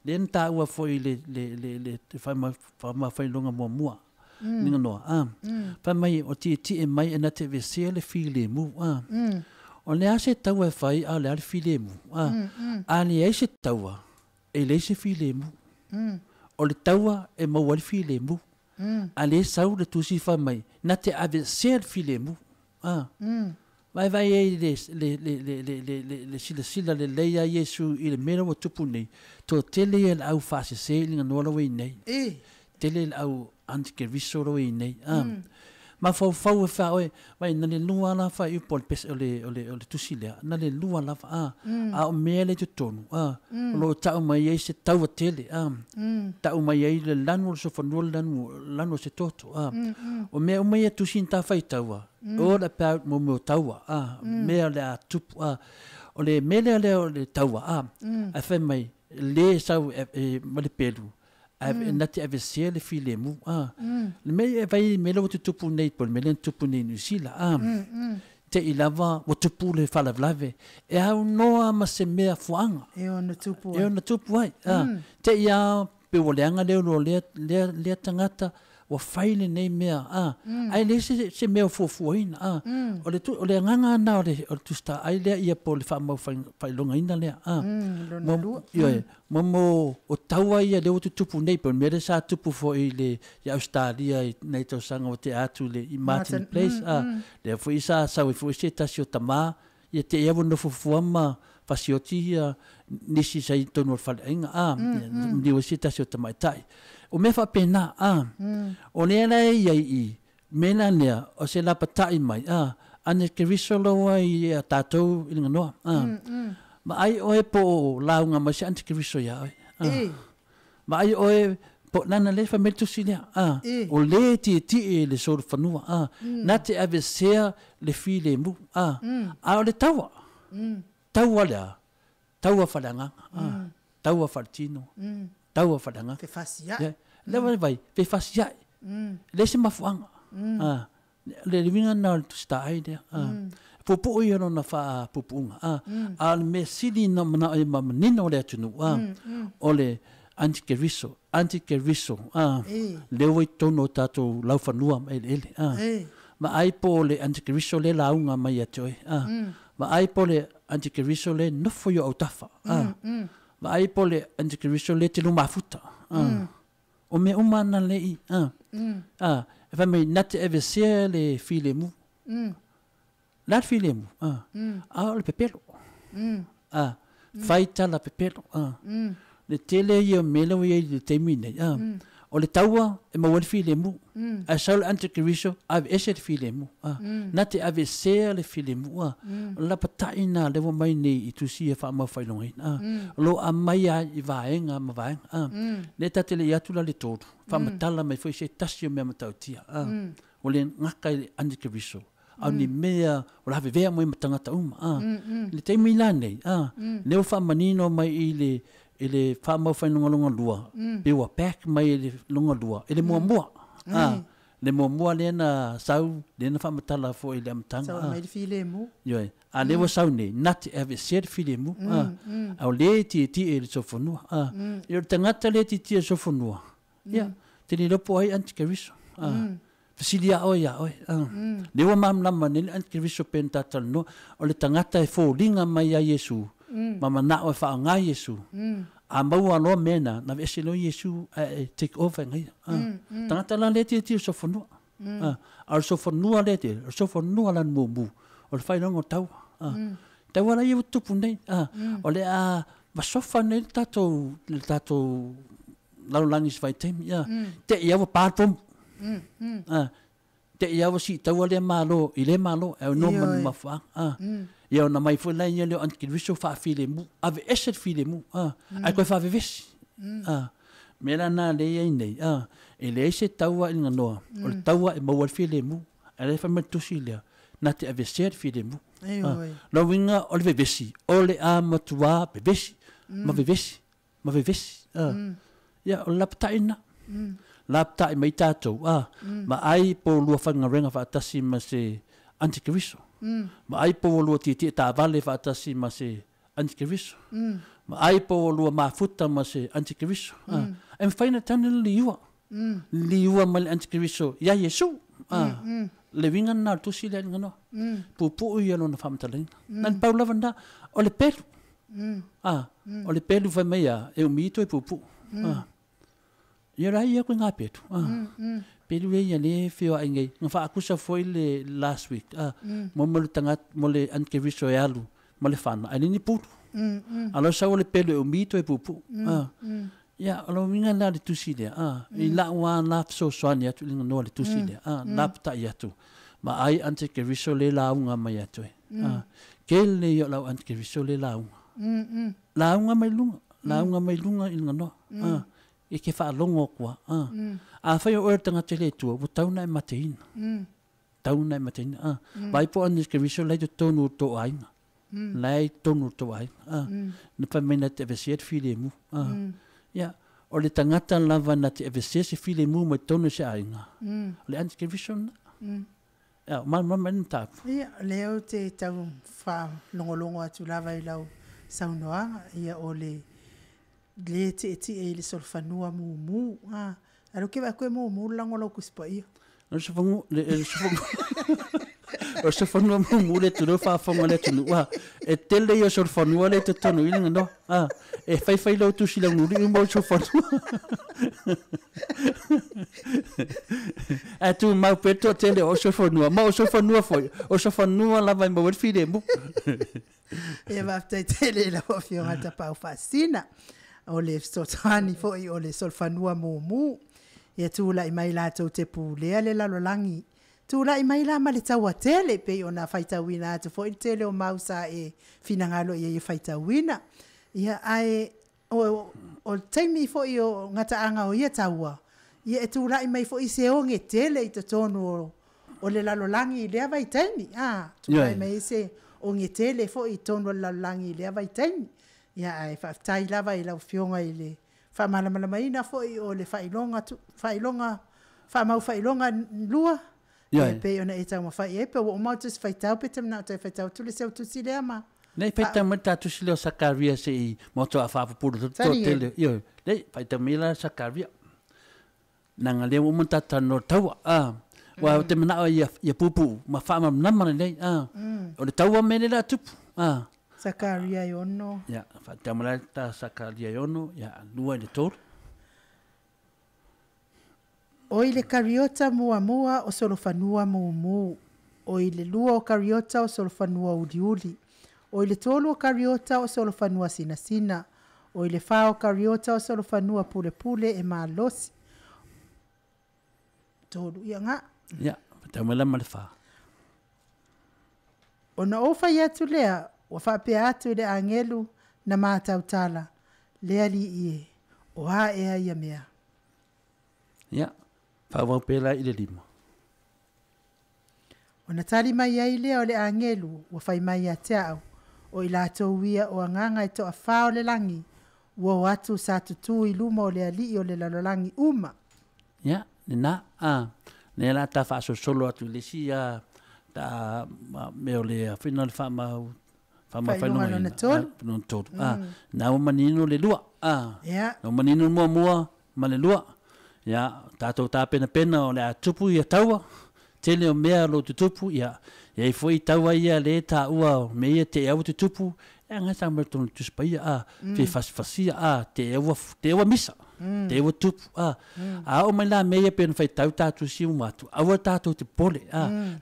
lea na taua foi i le, le, le, le faamafailoga muamua, mm. Noa, a. Fai mai, o tietie mai e na te vesea le filemu, a. O le a se taua e fai, a o le a le filemu, a. A leai se taua, e leai se filemu. O le taua e maua ai le filemu. A lea sau le tusi fai mai, na te avesea le filemu. A. Vaevae ai le, le, le, le, le, le, le, le silasila lelei a Iesu i le mea lea ua tupu nei, toatele ia le au faasese i le ganoa la ua i nei. Tele le au antikeriso la ua i nei. A. Mafaufau e faa oe, vai na le lua la faaiupu o le pese, o le, o le, o le tusi lea, na le lua lava, a. A o mea lea i totonu, a, o lo o tau mai ai se taua tele, a. Tau mai ai le lanu o le sofanua, le lanu, lanu o se toto, a. O mea uma ia tusi na ta faitaua, all about mo mea o taua, a, mea o le a tupu, a. O le mea lea lea o le taua, a, ae fai mai, le sau e, e, ma le pelu, ae na te avesea le filemu, a. Le mea e vai mea lea ua tutupu nei, po o le mea lea na tupu nei i Niu Sila, a. Te i lava ua tupu le faalavelave, e aunoa ma se mea fuaaga. E ono tupu ai. E ono tupu ai, a. Te i a pe ua leaga lea loa lea, lea, lea tagata ua fai lenei mea, a. Ae leai se, se mea o fuafuaina, a. O le, o le agaga lena o le, o le Tusi Taaai lea ia po o le faamaufailogaina lea, a. Lona lua. Ioe, mo mo o taua ia lea ua tutupu nei, po o le mea lea sa tupu foi i le, i Ausetalia i nai tausaga ua tea atu i le, i Martin Place, a. Lea foi sa sau ai foi se tasi o tama, ia te i lava ua nofo fua ma fasioti ia nisi sa i totonu o le faleaiga, a, maliu ai se tasi o tamaitai. O mea faapena, a, o lea la e i ai i, mea la lea, o se lapatai mai, a, ane Keriso loa i a tatou i le ganoa, a, vaai oe po o lauga mai se antikeriso iā oe, a. Vaai oe po lana le fai mai le tusi lea, a, o le tietie i le solofanua, a, na te avesea le filemu, a, a o le taua, taua lea, taua faaleagaga, a, taua faaletino, taua faaleagaga. Fefasiaʻi. Lea vai vai, fefasiaʻi. Leai se mafuaaga, a, le uiga lena o le Tusi Taaai lea, a. Puupuu ia lona faapuupuuga, a. A o le mea sili na manao ai ma manino o le atunuu, a, o le antikeriso, antikeriso, a, lea ua i totonu o tatou laufanua ma eleele, a. Vaai po o le antikeriso lea lauga mai ia te oe, a. Vaai po o le antikeriso lea nofo i ou autafa, a. Vaai po o le antikeriso lea e te lumafuta, a. O mea uma na le i, a, a, e fai mai, na te avesea le filemu. Le a le filemu? A, a o le pepelo. A, fai tala pepelo. A, le tele ia o mea lea ua i ai i le taimi nei, a, o le taua e maua ai le filemu, ae sau le antikeriso, aveese le filemu. A, na te avesea le filemu, a, o le lapatai lena lea ua mai nei i tusi ia faamaufailogaiina, a, o lo o aumai lava i vaega ma vaega, a, lea ta te le i atu la le tolu, faamatala mai foi se tasi o mea matautia, a, ua le gata i le antikeriso, a o ni mea o le a vevea mai ma tagata uma, a. I le taimi la nei, a, lea ua faamanino mai i le i le faamaufailogaloga lua, pe ua back mai i le loga lua i le muamua, a. Le muamua lea na sau, lea na faamatala foi i le amataga. Sau aumai le filemu. Ioe. A lea ua sau nei, na te aveesea le filemu, a o lea e tietie i le soifonua. Ia o le tagata lea e tietie i le soifonua, ia, te le iloa po o ai antikeriso. Fesili lava oe ia oe. Lea ua malamalama nei le antikeriso pei ona ta talanoa, o le tagata e foliga mai ia Iesu ma manao e faaaoga Iesu. A maua loa mea na, na aveese loa Iesu ae e take over e gaia. Tagata la lea e tietie i le soifonua. A o le soifonua lea e tele, o le soifonua lana mumu, o le faailoga o taua. Taua la ia ua tutupu nei. O le a masofa nei le tatou, le tatou lalolagi i se vaitaimi. Te i lava ua pa le pomu. Te i lava ua siitaua lea Malo i lea Malo, ae ono ma ni mafuaaga. Ia ona mai foi laia lea o antikeriso faafilemu, aveese le filemu, ae toe faavevesi. Mea la na lea e i ai nei, e leai se taua i le ganoa, o le taua e maua ai le filemu. Ae o la e fai mai le tusi lea, na te aveesea le filemu. Lona uiga o le vevesi, o le a matua vevesi, ma vevesi, ma vevesi. Ia, o le lapatai lena. Lapatai mai tatou, ma ai po o lua faigaluega faatasi ma se antikeriso. Ma ai po o lua tietie taavale faatasi ma se antikeriso. Ma ai po o lua mafuta ma se antikeriso. E mafai ona tatau ona liliua. Liliua mai le antikeriso ia Iesu. Le uiga lena o le tusi lea i le ganoa. Puupuu ia lona faamatalaina. Na o le pau lava lena, o le pelu. O le pelu fai mai a, e umi toe puupuu. Ia la ia koe ngā pelu. Pelu e ia le feoai nei. Na faakusa foi le last week. Mo mo le tagata, mo le antikeriso e alu ma le fana, ae le ni pulu. A o lau sau o le pelu e umi toe puupuu. Ia, o lou uiga lena o le tusi lea, i lau lava la fesoasoani atu i le ganoa le tusi lea, lapatai atu, ma ai antikeriso le lauga mai atu e. Tele ia o lau antikeriso le lauga. Lauga mai luga, lauga mai luga i le ganoa. E ke faalogo atu lava. Afai o oe o le tagata e le Atua, ua tatau ona e mateina. Tatau ona e mateina. Vaai po o antikeriso la e i totonu o tou aiga. La e i totonu o tou aiga. Na fai mai na te aveesea le filemu. Ia, o le tagata lava na te aveesea se filemu mai totonu o se aiga, o le antikeriso lena. Ia, o malamalama ai le mataupu. Ia, o lea ou te tau faalogologo atu lava i lau saunoaga, ia o le lē tietie i le solofanua mumu. A, ae lou ke vaai atu e mumu le lago o lau Tusi Paia. O le sofanua, le, le sofanua, o le sofanua mumu le atunuu faafofoga le atunuu, a, e tele ia o solofanua lea i totonu i le ganoa, a, e faifai lau tusi launuli uma o le solofanua. Ae tumau pea le toatele o solofanua, ma o solofanua foi, o solofanua lava e maua ai le filemu. Ia faafetai tele i lau Afioga Tapaau Faasisina. O le fesoasoani foi o le solofanua mumu. Ia tulai mai latou te pulea le lalolagi. Tulai mai la ma le taua tele, pei ona faitauina atu foi le tele o mau sa e finagalo i ai e faitauina. Ia ae o le taimi foi o gataaga o ia taua, ia e tulai mai foi se oge tele i totonu o le lalolagi i lea vaitaimi. A, tulai mai ai se oge tele foi i totonu o le lalolagi i lea vaitaimi. Ia ae faafetai lava i lau Afioga i le faamalamalamaina foi o le faailoga, faailoga, faamaufailoga lua, e pei ona e taumafai i ai, pe ua uma au tusi faitau pe e te manao e toe faitau atu le isi au tusi lea ma. Nei, faitau mai le ta tusi lea o Sakaria se i maoto a faapupula toatele. Ioe, nei, faitau mai la Sakaria. Leaga lea ua uma ona tatou talanoa i le taua, a. Aua ou te manao ia puupuu ma faamalamalama lelei, a. O le taua mea lea o le a tupu, a. Sakaria e 6. Ia, faitau mai la ta Sakaria e 6, ia, 2 i le 3. O i le Kariota muamua o solofanua mumu. O i le lua o Kariota o solofanua uliuli. O i le tolu o Kariota o solofanua sinasina. O i le fa o Kariota o solofanua pulepule e malosi. Tolu ia ga. Ia, faitau mai la ma le fa. Ona ou fai atu lea, ua faapea atu i le agelu na matautala, Le Alii e, o a ea ia mea? Ia, faaauau pea la i le lima. Ona tali mai ai lea o le agelu ua fai mai ia te au, O i latou ia o agaga e toafa o le lagi, ua o atu sa tutū i luma o le Alii o le lalolagi uma. Ia, lena, a. Ne la ta faasolosolo atu i le isi ia ta mea o le fina le faamau Faailoga lona tolu. Lona tolu. Na ua manino le lua. Ia. Na ua manino le muamua ma le lua. Ia, tatou tapenapena o le a tupu ia taua. Tele o mea o lo o tutupu, ia, e i ai foi taua ia lea e taua o mea ia te aua tutupu, e agai sa mai totonu o le Tusi Paia, fefasifasia, te aua, te aua misa, te aua tupu, A oo mai la mea ia pei ona faitau tatou si uma atu, aua tatou te popole,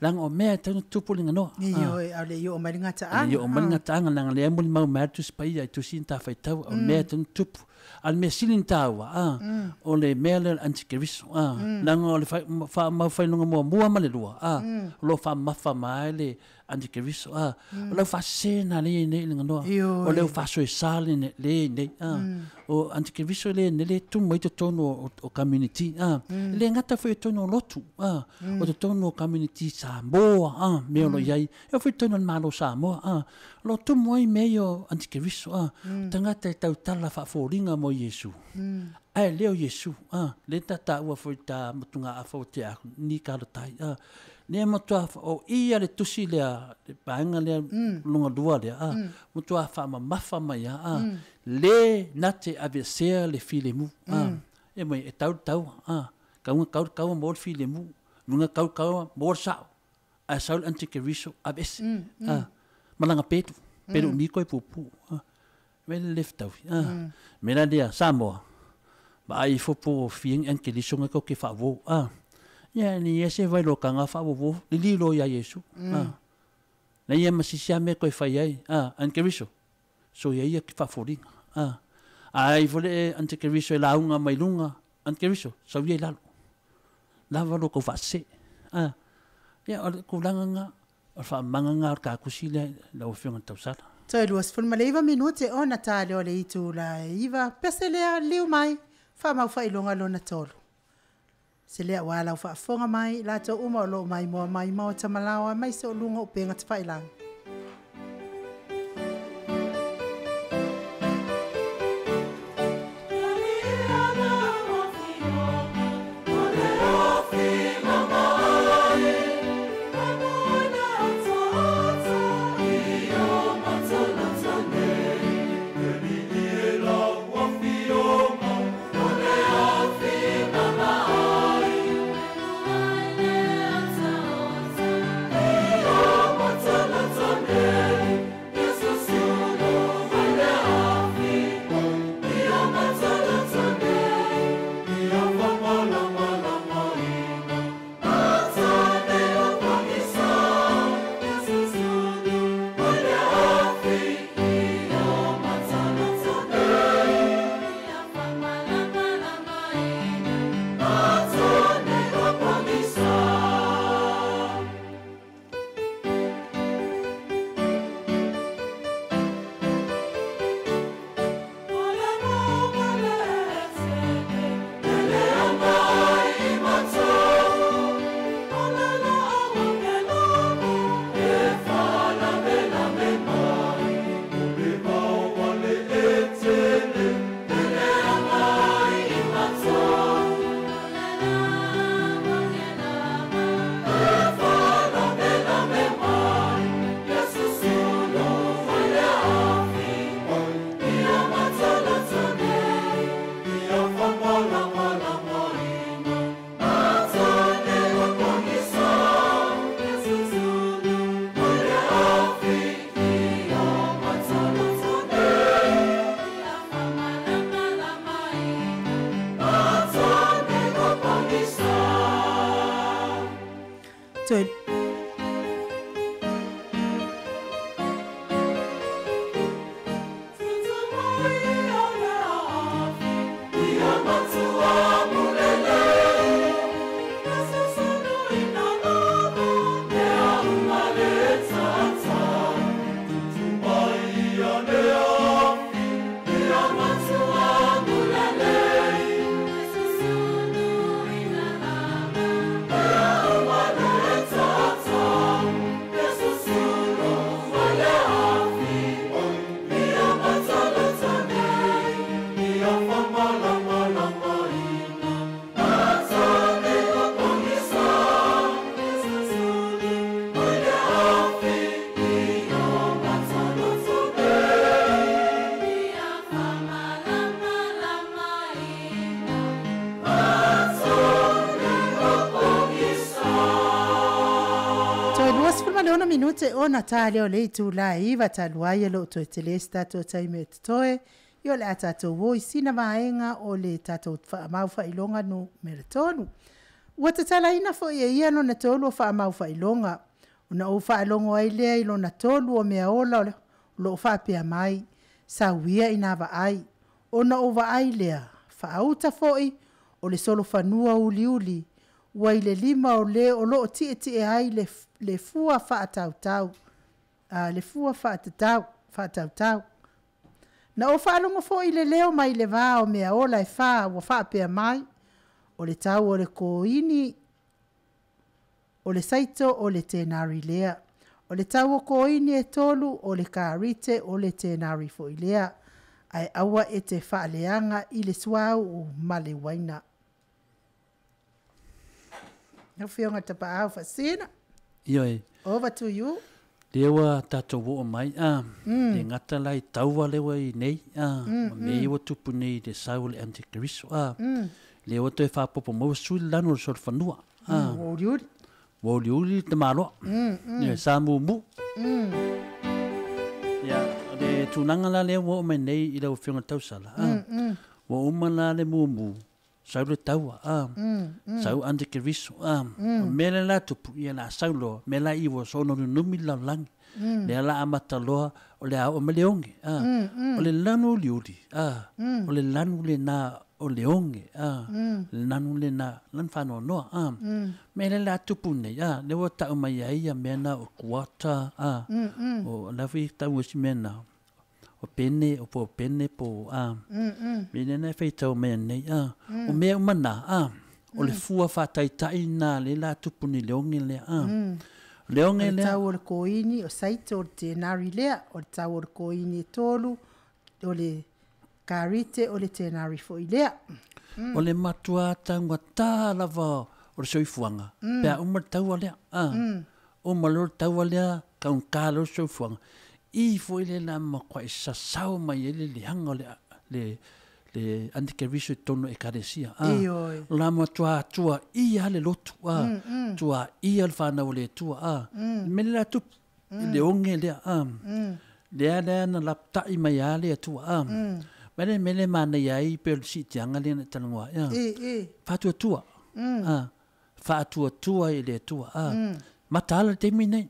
leaga o mea e tatau ona tutupu le ganoa. Ioe, a o le i oo mai le gataaga. Le i oo mai le gataaga, leaga lea e molimau mai lava le Tusi Paia i tusi na ta faitau, o mea e tatau ona tutupu. A o le mea sili ona taua, o le mea lea o le antikeriso, leaga o le faamaufailoga muamua ma le lua, o lo o faamamafa mai lava le antikeriso, o le aufaasese lena lea e i ai nei i le ganoa, o le aufasoesa lea e i ai nei, o antikeriso lea e tumu ai totonu o community, e le gata foi i totonu o lotu, o totonu o community Samoa, mea o lo o i ai, e oo foi i totonu o le Malo o Samoa, o lo o tumu ai mea ia o antikeriso, tagata e tautala faafoliga mo Iesu, ae le o Iesu, lea ta taua foi ta motugaafa ua tea atu, ni kalotai, lea matua o i ia le tusi lea, le vaega lea lona lua lea, matua faamamafa mai lava, le na te aveesea le filemu, e mai e tau le taua, kauga kau le taua mo le filemu, luga kau le taua mo le sao, ae sau le antikeriso aveese, malaga pelu, pelu umi koe puupuu, mea le le fetaui, mea la lea Samoa, vaai ifo po o fia ni antikeriso na tou te faauou, ia ni ia se vailokaga faauouo, lili loa ia Iesu, na ia ma sisi lava mea e toe fai ai, antikeriso, soia ia ke faafoliga, a ai foi le antikeriso e lauga mai luga, antikeriso, sau ia i lalo, lava lo tou faasese, ia o le tulaga lena, o le faamamaga lena o le takusi lea i lau Afioga i le tausala. Toe 29 minute ona ta lea o le itula e 9, pese lea liu mai, faamau faailoga lona tolu. Se lea ua lau faafofoga mai, latou uma o lo o maimoa mai maota malaoa aemaise o luga o upega tafailagi. Toe Toe 26 minute ona tā lea o le itulā e 9 talu ai e loo toe tele se tatou taimi e totoe. Ia o le a tatou o i sina vaega o le tatou faamau faailoga numera 3. Ua tatalaina foi e ia lona tolu o faamau faailoga. Ona ou faalogo ai lea i lona tolu o mea ola o loo faapea mai, sau ia ina vaai. Ona ou vaai lea, faauta foi o le solofanua uliuli, ua i le lima o le o loo tietie ai le fua faatautau, le fua faatautau. Na ou faalogo foi i le leo mai le va o mea ola e fa ua faapea mai, o le tau o le koini, o le saito o le tenari lea. O le tau o koini e 3 o le karite o le tenari foi lea. Ae aua e te faaleaga i le suau ma le uaina. Lau Afioga Tapaau Faasina. Ioe. Over to you. Lea ua tatou oo mai, le gata la i taua lea ua i nei, ma mea ia ua tupu nei i le sau o le antikeriso, lea ua toe faapopo mai ua sui le lanu o le solofanua. Ua uliuli. Ua uliuli le tamaloa. Ia, sa mumu. Ia, o le tulaga la lea ua oo mai nei i lau Afioga Tausala, ua uma la le mumu, sau le taua, sau antikeriso, o mea lea la tupu, ia la sau loa, mea la i ua soona nunumi le lalolagi. Lea la amata loa, o le a oo mai le oge, o le lanu uliuli, o le lanu lena o le oge, le lanu lena, lanu faanoanoa, mea lea la tupu nei, lea ua tau mai ai ia mea na o kuata, o la foi tau isi mea na, o pene, o po pene po, mea lea na e faitau mai nei, o mea uma na, o le fua faataitai na le la tupu ni le oge lea, le oge O le lea. tau o le koini, o saito o le tenari lea, o le tau o le koini e 3, o le karite o le tenari foi lea. O le matua taugata lava o le soifuaga, pe a uma le taua lea, uma loa le taua lea, kaugata loa le soifuaga. I foi le la makuai sasao mai ai le leaga o le antikeriso i totonu o ekalesia. Ioe. O la matua atua ia le lotu, tua ia le whanau o le atua, Me le la tupu, le oge lea, Lea lea na laptai mai a le atua, Mele mele mana ia i pe o le siitiaga lea na talanoa ai, E, e. Faatuatua, faatuatua i le Atua, Mataala le taimi nei,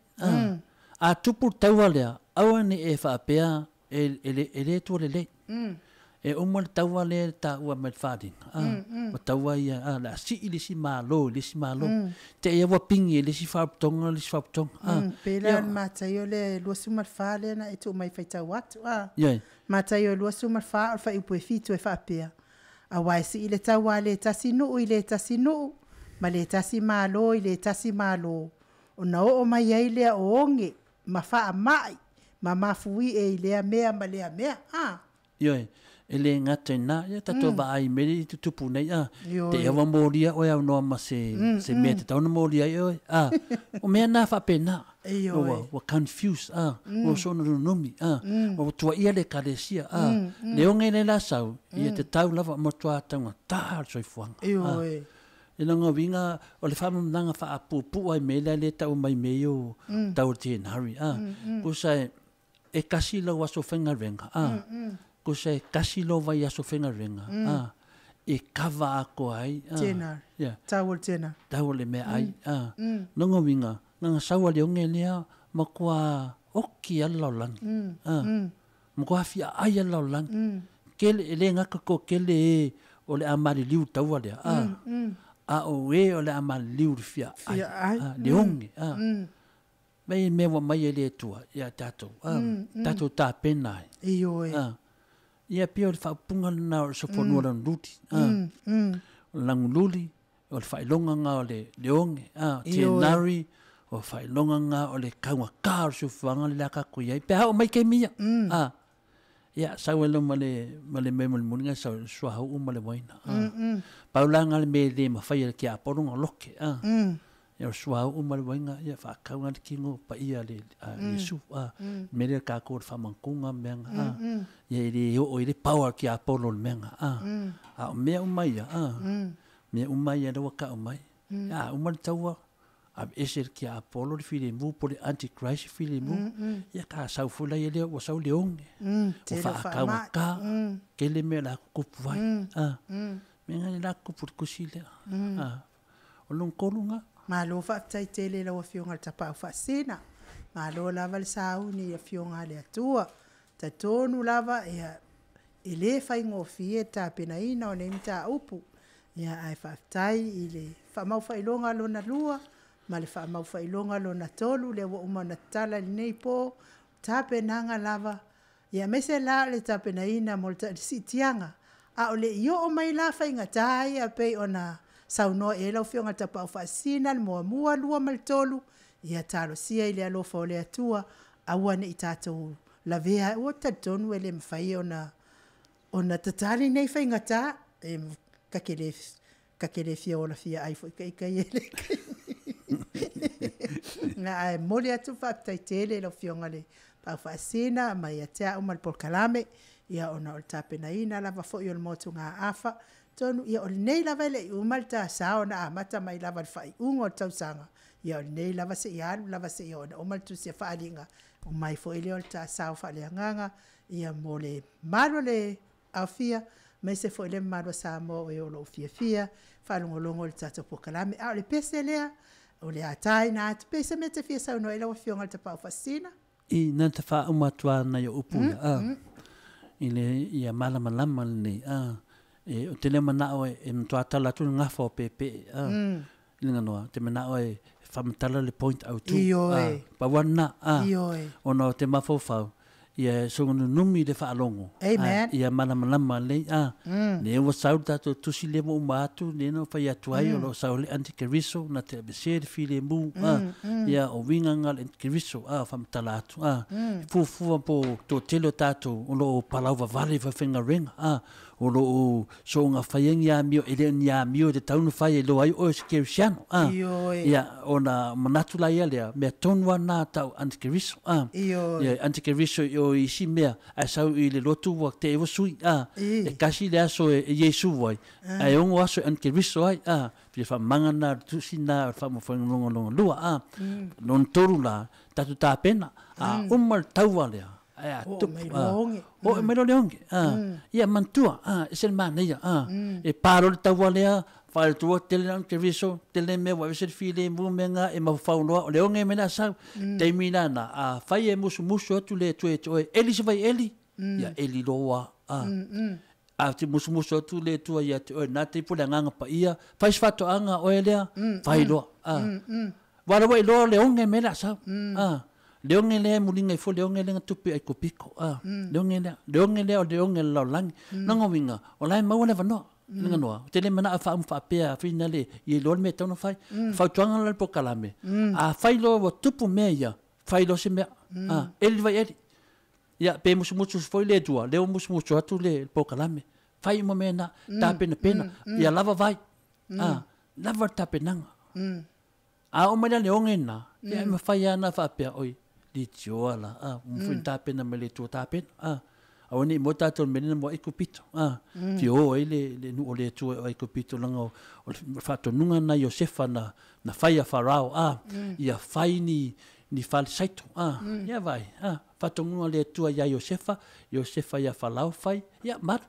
A tupu le taua lea, aua ne i e faapea e le Atua lelei. E uma le taua lea e taua mai le faaaliga, ma taua ia, le a sii le isi malo i le isi malo. Te ia ua pingi e le isi faaputoga le isi faaputoga. Pe la le Mataio lea e 24 lea na e tuu mai faitau atu. Ioe. Mataio 24 o le faaiupu e 7 e faapea. Auā e sii le taua a le tasi nuu i le tasi nuu, ma le tasi malo i le tasi malo. Ona oo mai ai lea o oge, ma faamai, ma mafuie i lea mea ma lea mea. Ioe, e le gata i na, ia tatou vaai i mea i tutupu nei, Ioe. Te ia ua molia oe au noa ma se, se mea te tau na molia ai oe, O mea nā faapena. Ioe. Ua confuse, Ua soona nunumi, Ua tuaia le ekalesia, Le oge le la sau, ia te tau lava matua taugata le soifuaga. Ioe. E lona uiga o le faamamaga faapuupuu ai mea lea le tau mai mea ia o tau o le tenari, Kusa e kasi lau aso faigaluega, Kusa e kasi lou vaiaso faigaluega, E kava atoa ai, Tenari. Ia. Tau o le tenari. Tau o le meaai, Lona uiga, naga sau a le oge lea, matua oki lava le lalolagi, Matua fiaai lava le lalolagi. Kele, e le gata toatele e o le a maliliu i le taua lea, A o e o le a maliliu i le fiaai, Fiaai. Le oge, Mai mea ua mai e le Atua ia tatou, tatou tapena ai. Ioe. Ia pei o le faaupuga lena o le sofonua lanululi, O le lanululi, o le faailoga lena o le oge, tenari, o le faailoga lena o le kaugata o le soifuaga lea tatou i ai, pe a oo mai taimi ia. Ia, sau ai loa ma le mea mulimuli na sau, le suauu ma le uaina. Pau la lena o le mea e le mafai e le tiapolo ona loke. Ia o le suauu ma le uaina, ia faatau le tino paia le Iesu. Mea lea tatou o le faamanatuga mea na. Ia e le oo i le power o le tiapolo i le mea na. A o mea uma ia, mea uma ia lea ua tau mai. Ia, a uma le taua, Aveese le tiapolo le filemu po o le antichrist filemu, ia ka sau foi la ia lea ua sau le oge, ua faataugata, tele mea o le a tutupu ai. A, mea na o le a tutupu i le tusi lea. A, o lona tolu lena. Malo faafetai tele i lau Afioga i le Tapaau Faasisina. Malo lava le sauni i Afioga a le Atua. Talitonu lava ia e le faigofie le tapenaina o nei mataupu. Ia ae faafetai i le faamaufaailoga lona lua ma le faamaufaailoga lona tolu lea ua uma ona tatala i lenei po, tapenaga lava ia aemaise la o le tapenaina mo le siitiaga, a o le i oo mai la faigata ia pei ona saunoa i ai lau Afioga i le Tapaau Faasisina, le muamua, lua ma le tolu, ia talosia i le alofa o le Atua, aua ne i tatou lavea, ua talitonu e le mafai ona tatali nei faigata, e ta te le fia ola fia ai foi ta ita ia i le taimi. Na ae momoli atu le faafetai tele i lau Afioga i le Tapaau Faasisina mai ia te au ma le polokalame, ia ona o le tapenaina lava foi o le motugaafa. Atonu ia o lenei lava e le i uma le ta sao na amata mai lava i le faaiuga o le tausaga, ia o lenei lava seia alu lava seia oo ina uma le tusi a faaaliga, uma ai foi lea o le ta sao faaleagaga, ia mo le mamalu o le aofia, aemaise foi le mamalu o Samoa o e o lo o fiafia faalogologo i le tatou polokalame. A o le pese lea, o le a taina atu pe o se mea e te fia saunoa i ai lau Afioga i le Tapaau Faasisina. I na te faauma atu lava nai o upu ia, a, i le ia malamalama lenei, a, e, ou te le manao e matua tala atu le gafa o peepee, a, i le ganoa, ou te manao e faamatala le point autu, a, pau lava lena, a, ona ou te mafaufau, ia soona nunumi le faalogo, a, ia malamalama lelei, a, lea ua sau le tatou tusi lea ua uma atu, lea na ou fai atu ai, o lo o sau le antikeriso, na te aveesea le filemu, a, ia o uiga na o le antikeriso, a, faamatala atu, a, fuafua po o toatele o tatou o lo o palauvavale i faafaigaluega, a, o lo o soona faia ni amio, e le o ni amio e tatau ona fai e iloa ai oe o se kerisiano, a, ia, ona manatu la ia lea, mea tonu lava na tau antikeriso, a, ia, antikeriso i o i isi mea, ae sau i le lotu ua te i ua sui, a, e kasi le aso e Iesu ai, ae ono aso e antikeriso ai, a, fia faamamaga na o le tusi na o le faamafanua lua, a, lona tolu la, tatou tapena, a uma le taua lea, ae a tupu, a, oo mai loa le oge, a, ia manatua, a, ese le manaia, a, e pa loa le taua lea, faaletua tele na antikeriso, tele mea ua aveese le filemu mea na e mafaufau loa, o le oge mai le a sau, taimi lena, a fai e musumusu atu le Atua ia te oe, eli se vaieli, ia eli loa, a, a te musumusu atu le Atua ia te oe, na te ipo le Agaga Paia, fai se faatoaga a oe lea, fai loa, a, Ua ala ua iloa le oge me le asau. A, le oge lea e muliga ifo le oge lea na tupu i Aikupito. A, le oge lea, le oge lea o le oge o le lalolagi. Lona uiga, o la e maua le avanoa. Le ganoa, ou te le manao e faauma faapea whina le, ia iloa le mea e tatau ona fai. Fautuaga la le polokalame, a fai loa ua tupu mea ia, fai loa se mea. A, eli vai eli. Ia, pe musumusu foi le Atua, lea ua musumusu atu le polokalame. Fai uma mea na, tapenapena, ia lava vai. A, lava le tapenaga. A oo mai la le oge lena, ia e mafai lava ona faapea, oi, litioa la, a, ua mafai ona tapena mai le Atua tapena, a. Aua ne i moe tatou i le mea lea na moe ai Aikupito, a. Fia o ai le nuu o le Atua o Aikupito, leaga o le faatonuga lena a Iosefa na fai a Farao, a, ia fai ni fale saito, a. Ia vaai, a, faatonuga a le Atua ia Iosefa, Iosefa ia Farao fai, ia malu.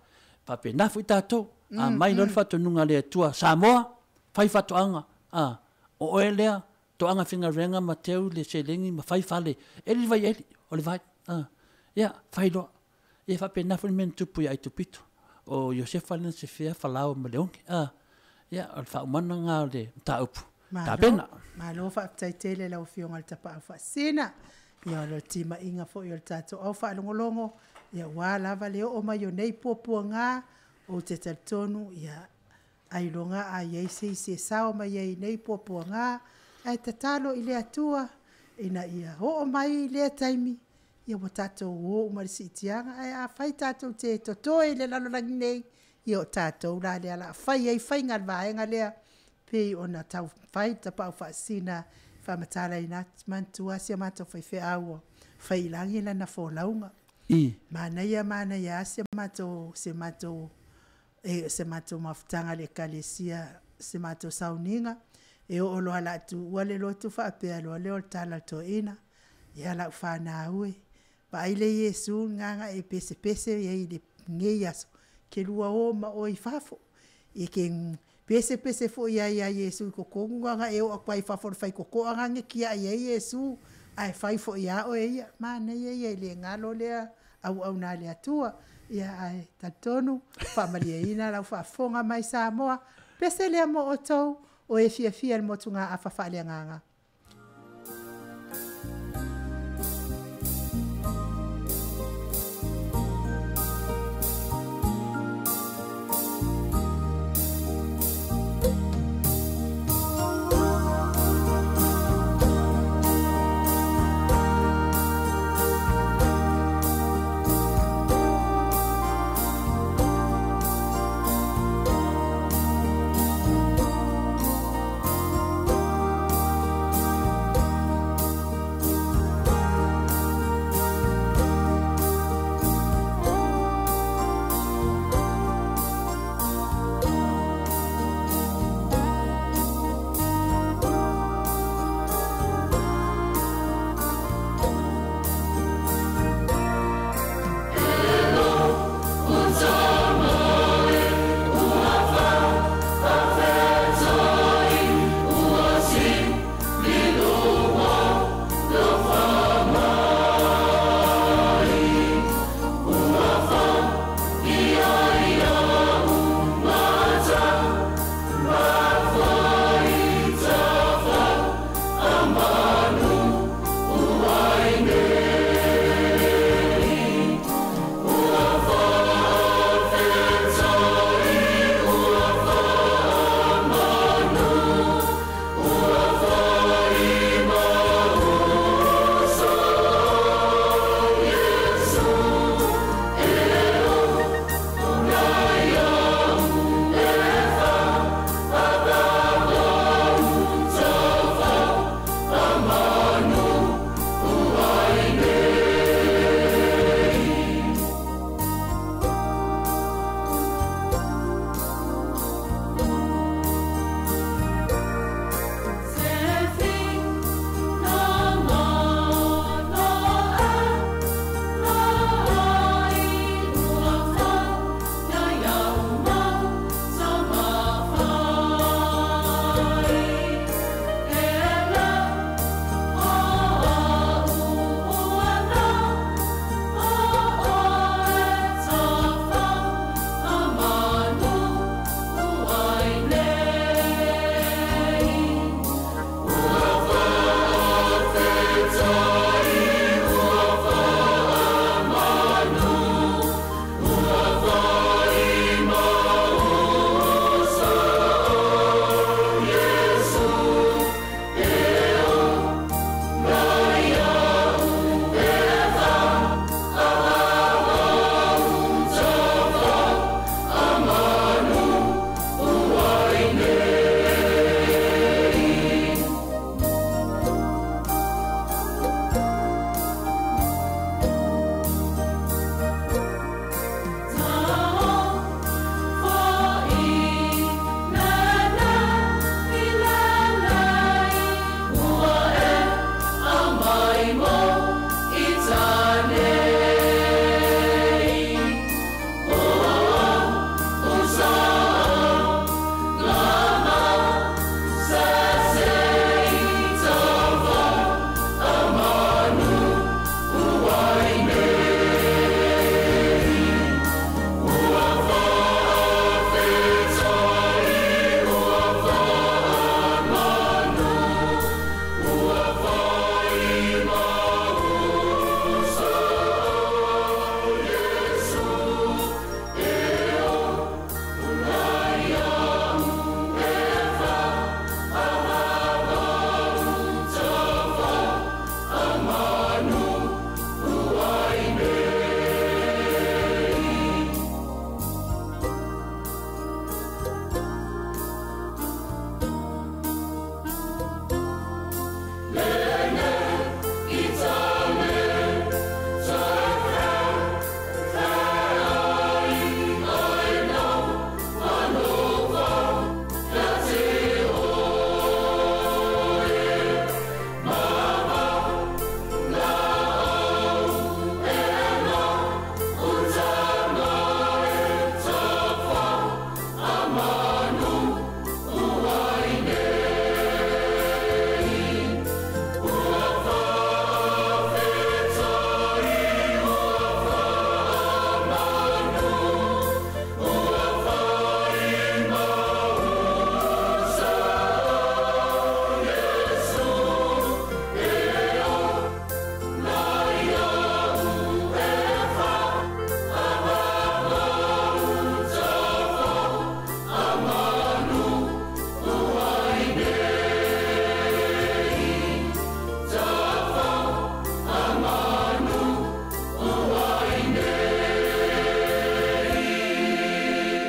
Faapena foi tatou, a mai loa le faatonuga a le Atua, Samoa, fai faatoaga, a. O oe lea, toaga faigaluega ma teu le seleni ma fai fale, eli le vai eli, o le vai, a, ia, fai loa. Ia faapena foi le mea na tupu ia Aitupito. O Iosefa lea na sefea Falao ma le oge, a, ia, o le faaumana lena o le mataupu. Tapena. Malo faafetai tele i lau Afioga i le Tapaau Faasisina, ia o le timaiga foi o le tatou au faalogologo, ia aua lava le oo mai o nei puapuaga, ou te talitonu, ia, Ailoga a i ai se isi e sao mai ai i nei puapuaga, ae tatalo i le Atua ina ia oo mai i lea taimi, ia ua tatou o uma i le siitiaga, ae afai tatou te totoe i le lalolagi nei, ia o tatou la lea o le a fai ai faiga a le vaega lea, pei ona taumafai le tapaau faasisina e faamatalaina atu, manatua si a matou faifeau ua fai i lagi lana folauga. Manaia manaia lava si a matou, si a matou e se matou mafutaga i le Ekalesia, se matou sauniga, E oo loa la tuua le lotu faapea loa lea o le tala a le toeaina, ia lau fanau e, vaai le Iesu lena na e pesepese i ai i lenei aso, e te lua o ma oe i fafo. E te pesepese foi ai ia Iesu i totonu na ona e oo atu lava i fafo i le faitotoa lena na e tiai ai Iesu, ae fai foi lava oe e ia. Manaia ia e le galo lea auauna a le Atua. Ia ae talitonu, faamalieina lau faafofoga mai Samoa, pese lea mo outou o e fiafia i le motugaafa faaleagaga.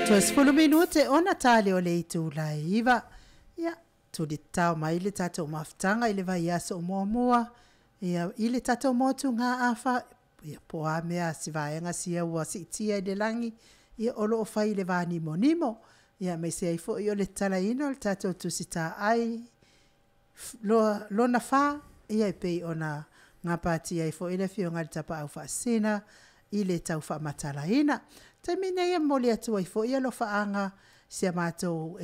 Toe 10 minute ona tali o le itula e 9. Ia, tulitao mai le tatou mafutaga i le vaiaso o muamua. Ia, i le tatou motugafa, ia po o a mea se vaega sia ua siitia i le lagi, ia o loo fai i le vanimonimo. Ia aemaise ai foi o le tatalaina o le tatou tusitaai lona fa, ia e pei ona gapatia ai foi le afioga i le Tapaau Faasisina i le tau faamatalaina. Taimi nei e momoli atu ai foi alofaaga si a matou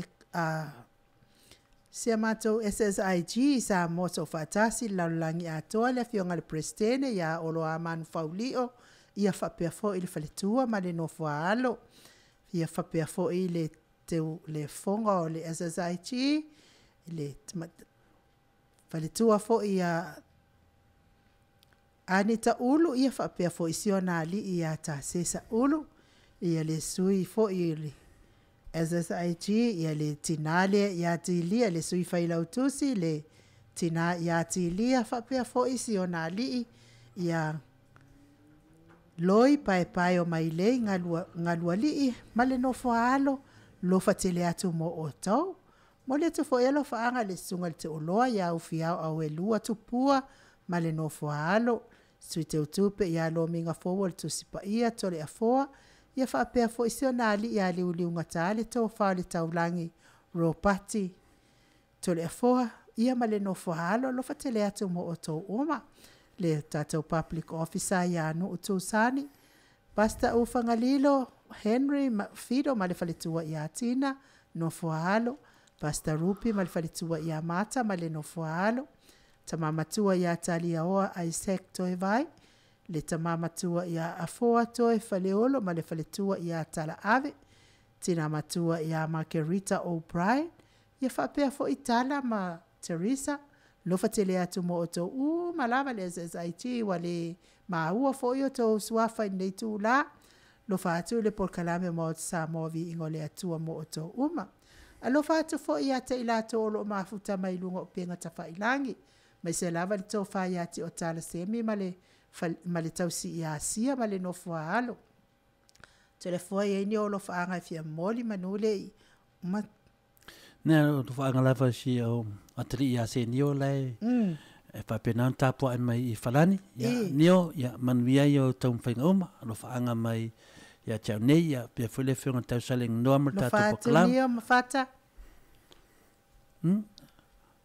SSIG Samoa Soofaatasi le lalolagi atoa, le afioga i le Peresetene ia Oloa Manufaulio, ia faapea foi le faletua ma le nofo a alo, ia faapea foi le le fofoga o le SSIG, le faletua foi ia Anita Ulu, ia faapea foi si ona alii ia Tasesa Ulu, ia le sui foi le SSIG, ia le tina lea ia Tilia, le sui failautusi, le tina ia Tilia, faapea foi si ona alii ia Loi Paepae o Mailei Galualii ma le nofo a alo, lofa tele atu mo outou. Momoli atu foi alofaaga i le susuga i le Tooloa ia Ufiao Auelua Tupua ma le nofo a alo, Sui Teutupe ia Lomiga Fou o le Tusi Paia Toleafoa, ia faapea foi si ona alii ia Liuliugata le Tofa o le Taulagi Ropati Toleafoa, ia ma le nofo a alo, alofa tele atu mo outou uma. Le tatou Public Officer ia Nuu Tusani, Pastor Ufagalilo Henry Fido ma le faletua ia Tina, nofo a alo, Pastor Rupi ma le faletua ia Mata ma le nofo a alo, Tama matua ia Taliaoa Isaac Toevai, le tama matua ia Afoa Toe Faleolo ma le faletua ia Talaave, tina matua ia Margarita O'Brien, ia faapea foi Tala ma Teresa, lofa tele atu mo outou uma lava le SSIG ua le maua foi outou suafa i lenei itula. Lofa atu le polokalame o Maota Samoa Viiga o le Atua mo outou uma. Alofa atu foi ia te i latou o lo o mafuta mai luga o upega tafailagi, aemaise lava le tofa ia Tiotai Semi ma le tausi ia Sia ma le nofo a alo. Toleafoa e i ai ni ou alofaaga e fia momoli manu le i ma Nea o alofaaga lava si au atalii ia Senio lae e faapena ona tapuai mai i Falani. Ia Nio, ia manuia ai o taumafaiga uma, alofaaga mai ia te au nei, ia pea foi le afioga i le Tausalega Noa ma le tatou Alofa atu polokalame. Nio ma Fata.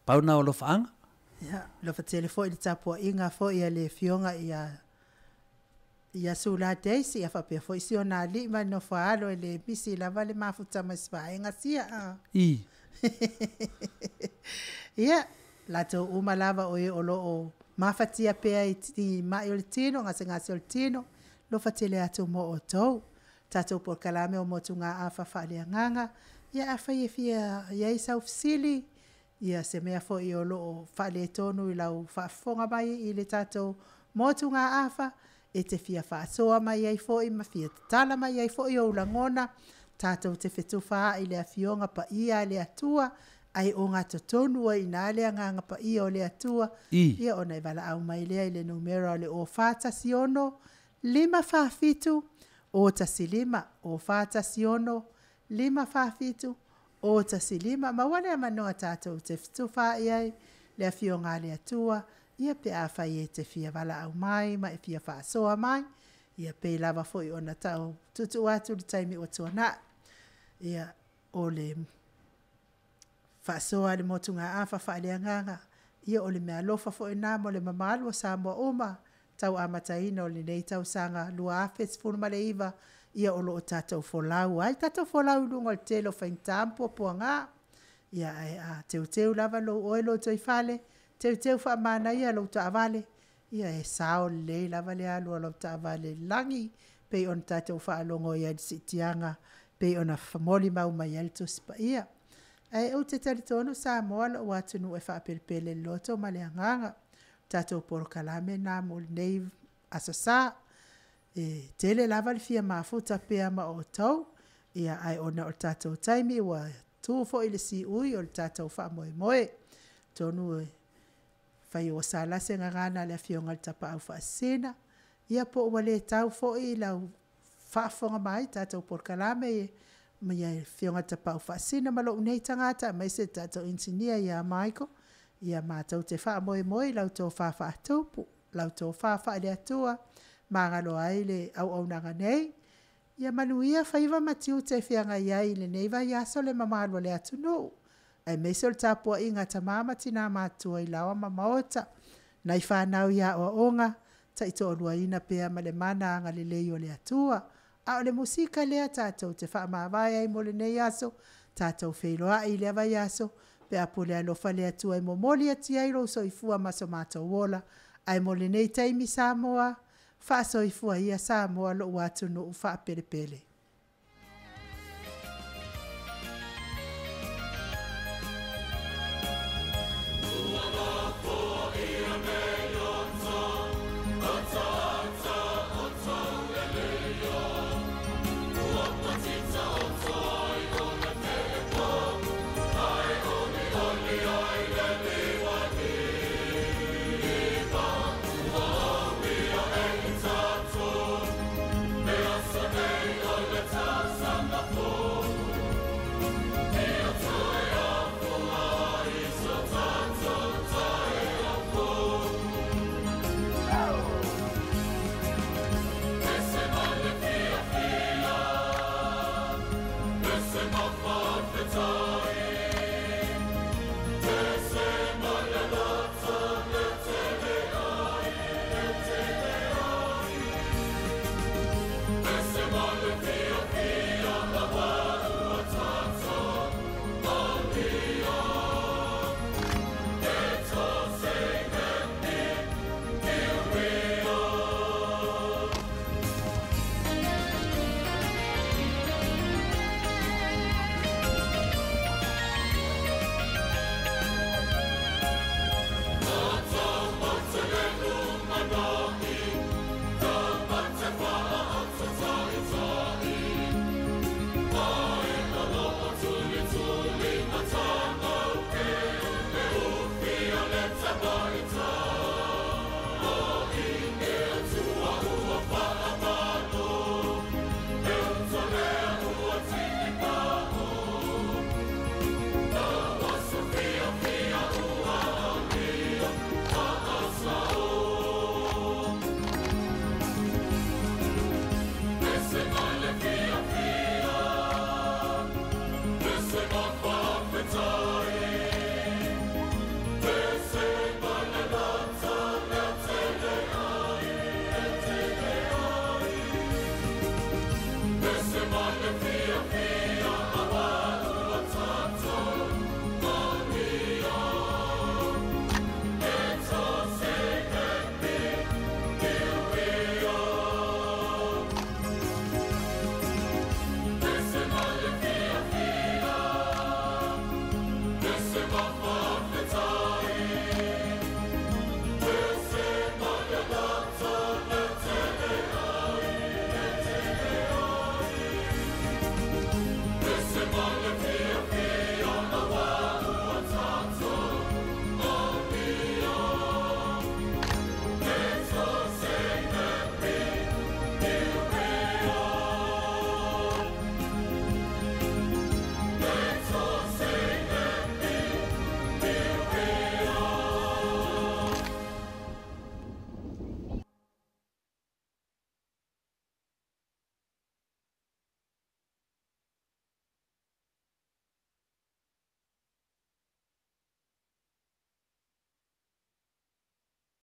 Pau na o alofaaga. Ia, alofa tele foi i le tapuaiga foi a le afioga ia Sula Daisy, ia faapea foi si ona alii ma le nofo a alo e le misi lava le mafuta mai si vaega sia. I. Ia, latou uma lava o e o lo o mafatia pea i mai o le tino, gasegase o le tino, alofa tele atu mo outou. Tatou polokalame o motugafa faaleagaga, ia afai e fia i ai sau fesili, ia se mea foi o lo o faaletonu i lau faafofoga mai i le tatou motugafa, e te fia faasoa mai ai foi ma fia tatala mai ai foi ou lagona, tatou te fetufaai i le afioga paia a le Atua, ai o gatotonu ai ina le agaga paia o le Atua, ia ona e valaau mai lea i le numera o le 0416 547 015, 0416 547 015. Maua le avanoa tatou te fetufaai ai le afioga a le Atua, ia pe afai e te fia valaau mai ma e fia faasoa mai, ia pei lava foi ona tau tuutuu atu le taimi ua tuanai. Ia o le faasoa a le motugafa faaleagaga, ia o le meaalofa foi na mo le mamalu o Samoa uma, tau amataina o lenei tausaga 2019, ia o lo o tatou folau ai, tatou folau i luga o le tele o faigata ma puapuaga. Ia ae a teuteu lava lou oe lotoifale, teuteu faamanaia lou taavale, ia e sao lelei lava le alu a lau taavale i le lagi, pei ona tatou faalogo ai i le siitiaga, pei ona molimau mai ai le Tusi Paia. Ae ou te talitonu Samoa lou atunuu e faapelepele i le loto ma le agaga. Tatou polokalame na mo lenei aso sa. E tele lava le fia mafuta pea ma outou, ia ae ona o le tatou taimi ua tu foi le siui o le tatou faamoemoe. Tonu e fai ua sala se gagana a le afioga i le Tapaau Faasisina, ia po ua le tau foi lau faafofoga mai tatou polokalame Ma ia fioga tapau faasina ma lou nei tagata aemaise tatou inisinia iā Michael. Ia matou te faamoemoe i la outou fafaatupu, la outou faafaaeleatua, magalo ai le auaunaga nei. Ia manuia faiva ma tiute e feagai ai i lenei vaiaso le mamalu o le atunuu, aemaise o le tapuaiga a tamā ma tinā matutua i laoa ma maota, nai fanau i aoaoga, taitoaluaina pea ma le mana agalelei o le Atua. A o le musika lea tatou te faamavae ai mo lenei aso, tatou feiloai i lea vaiaso, pe a pule alofa le Atua e momoli atu ai lou soifua ma so matou ola. Ae mo lenei taimi Samoa, faasoifua ia Samoa lou atunuu faapelepele.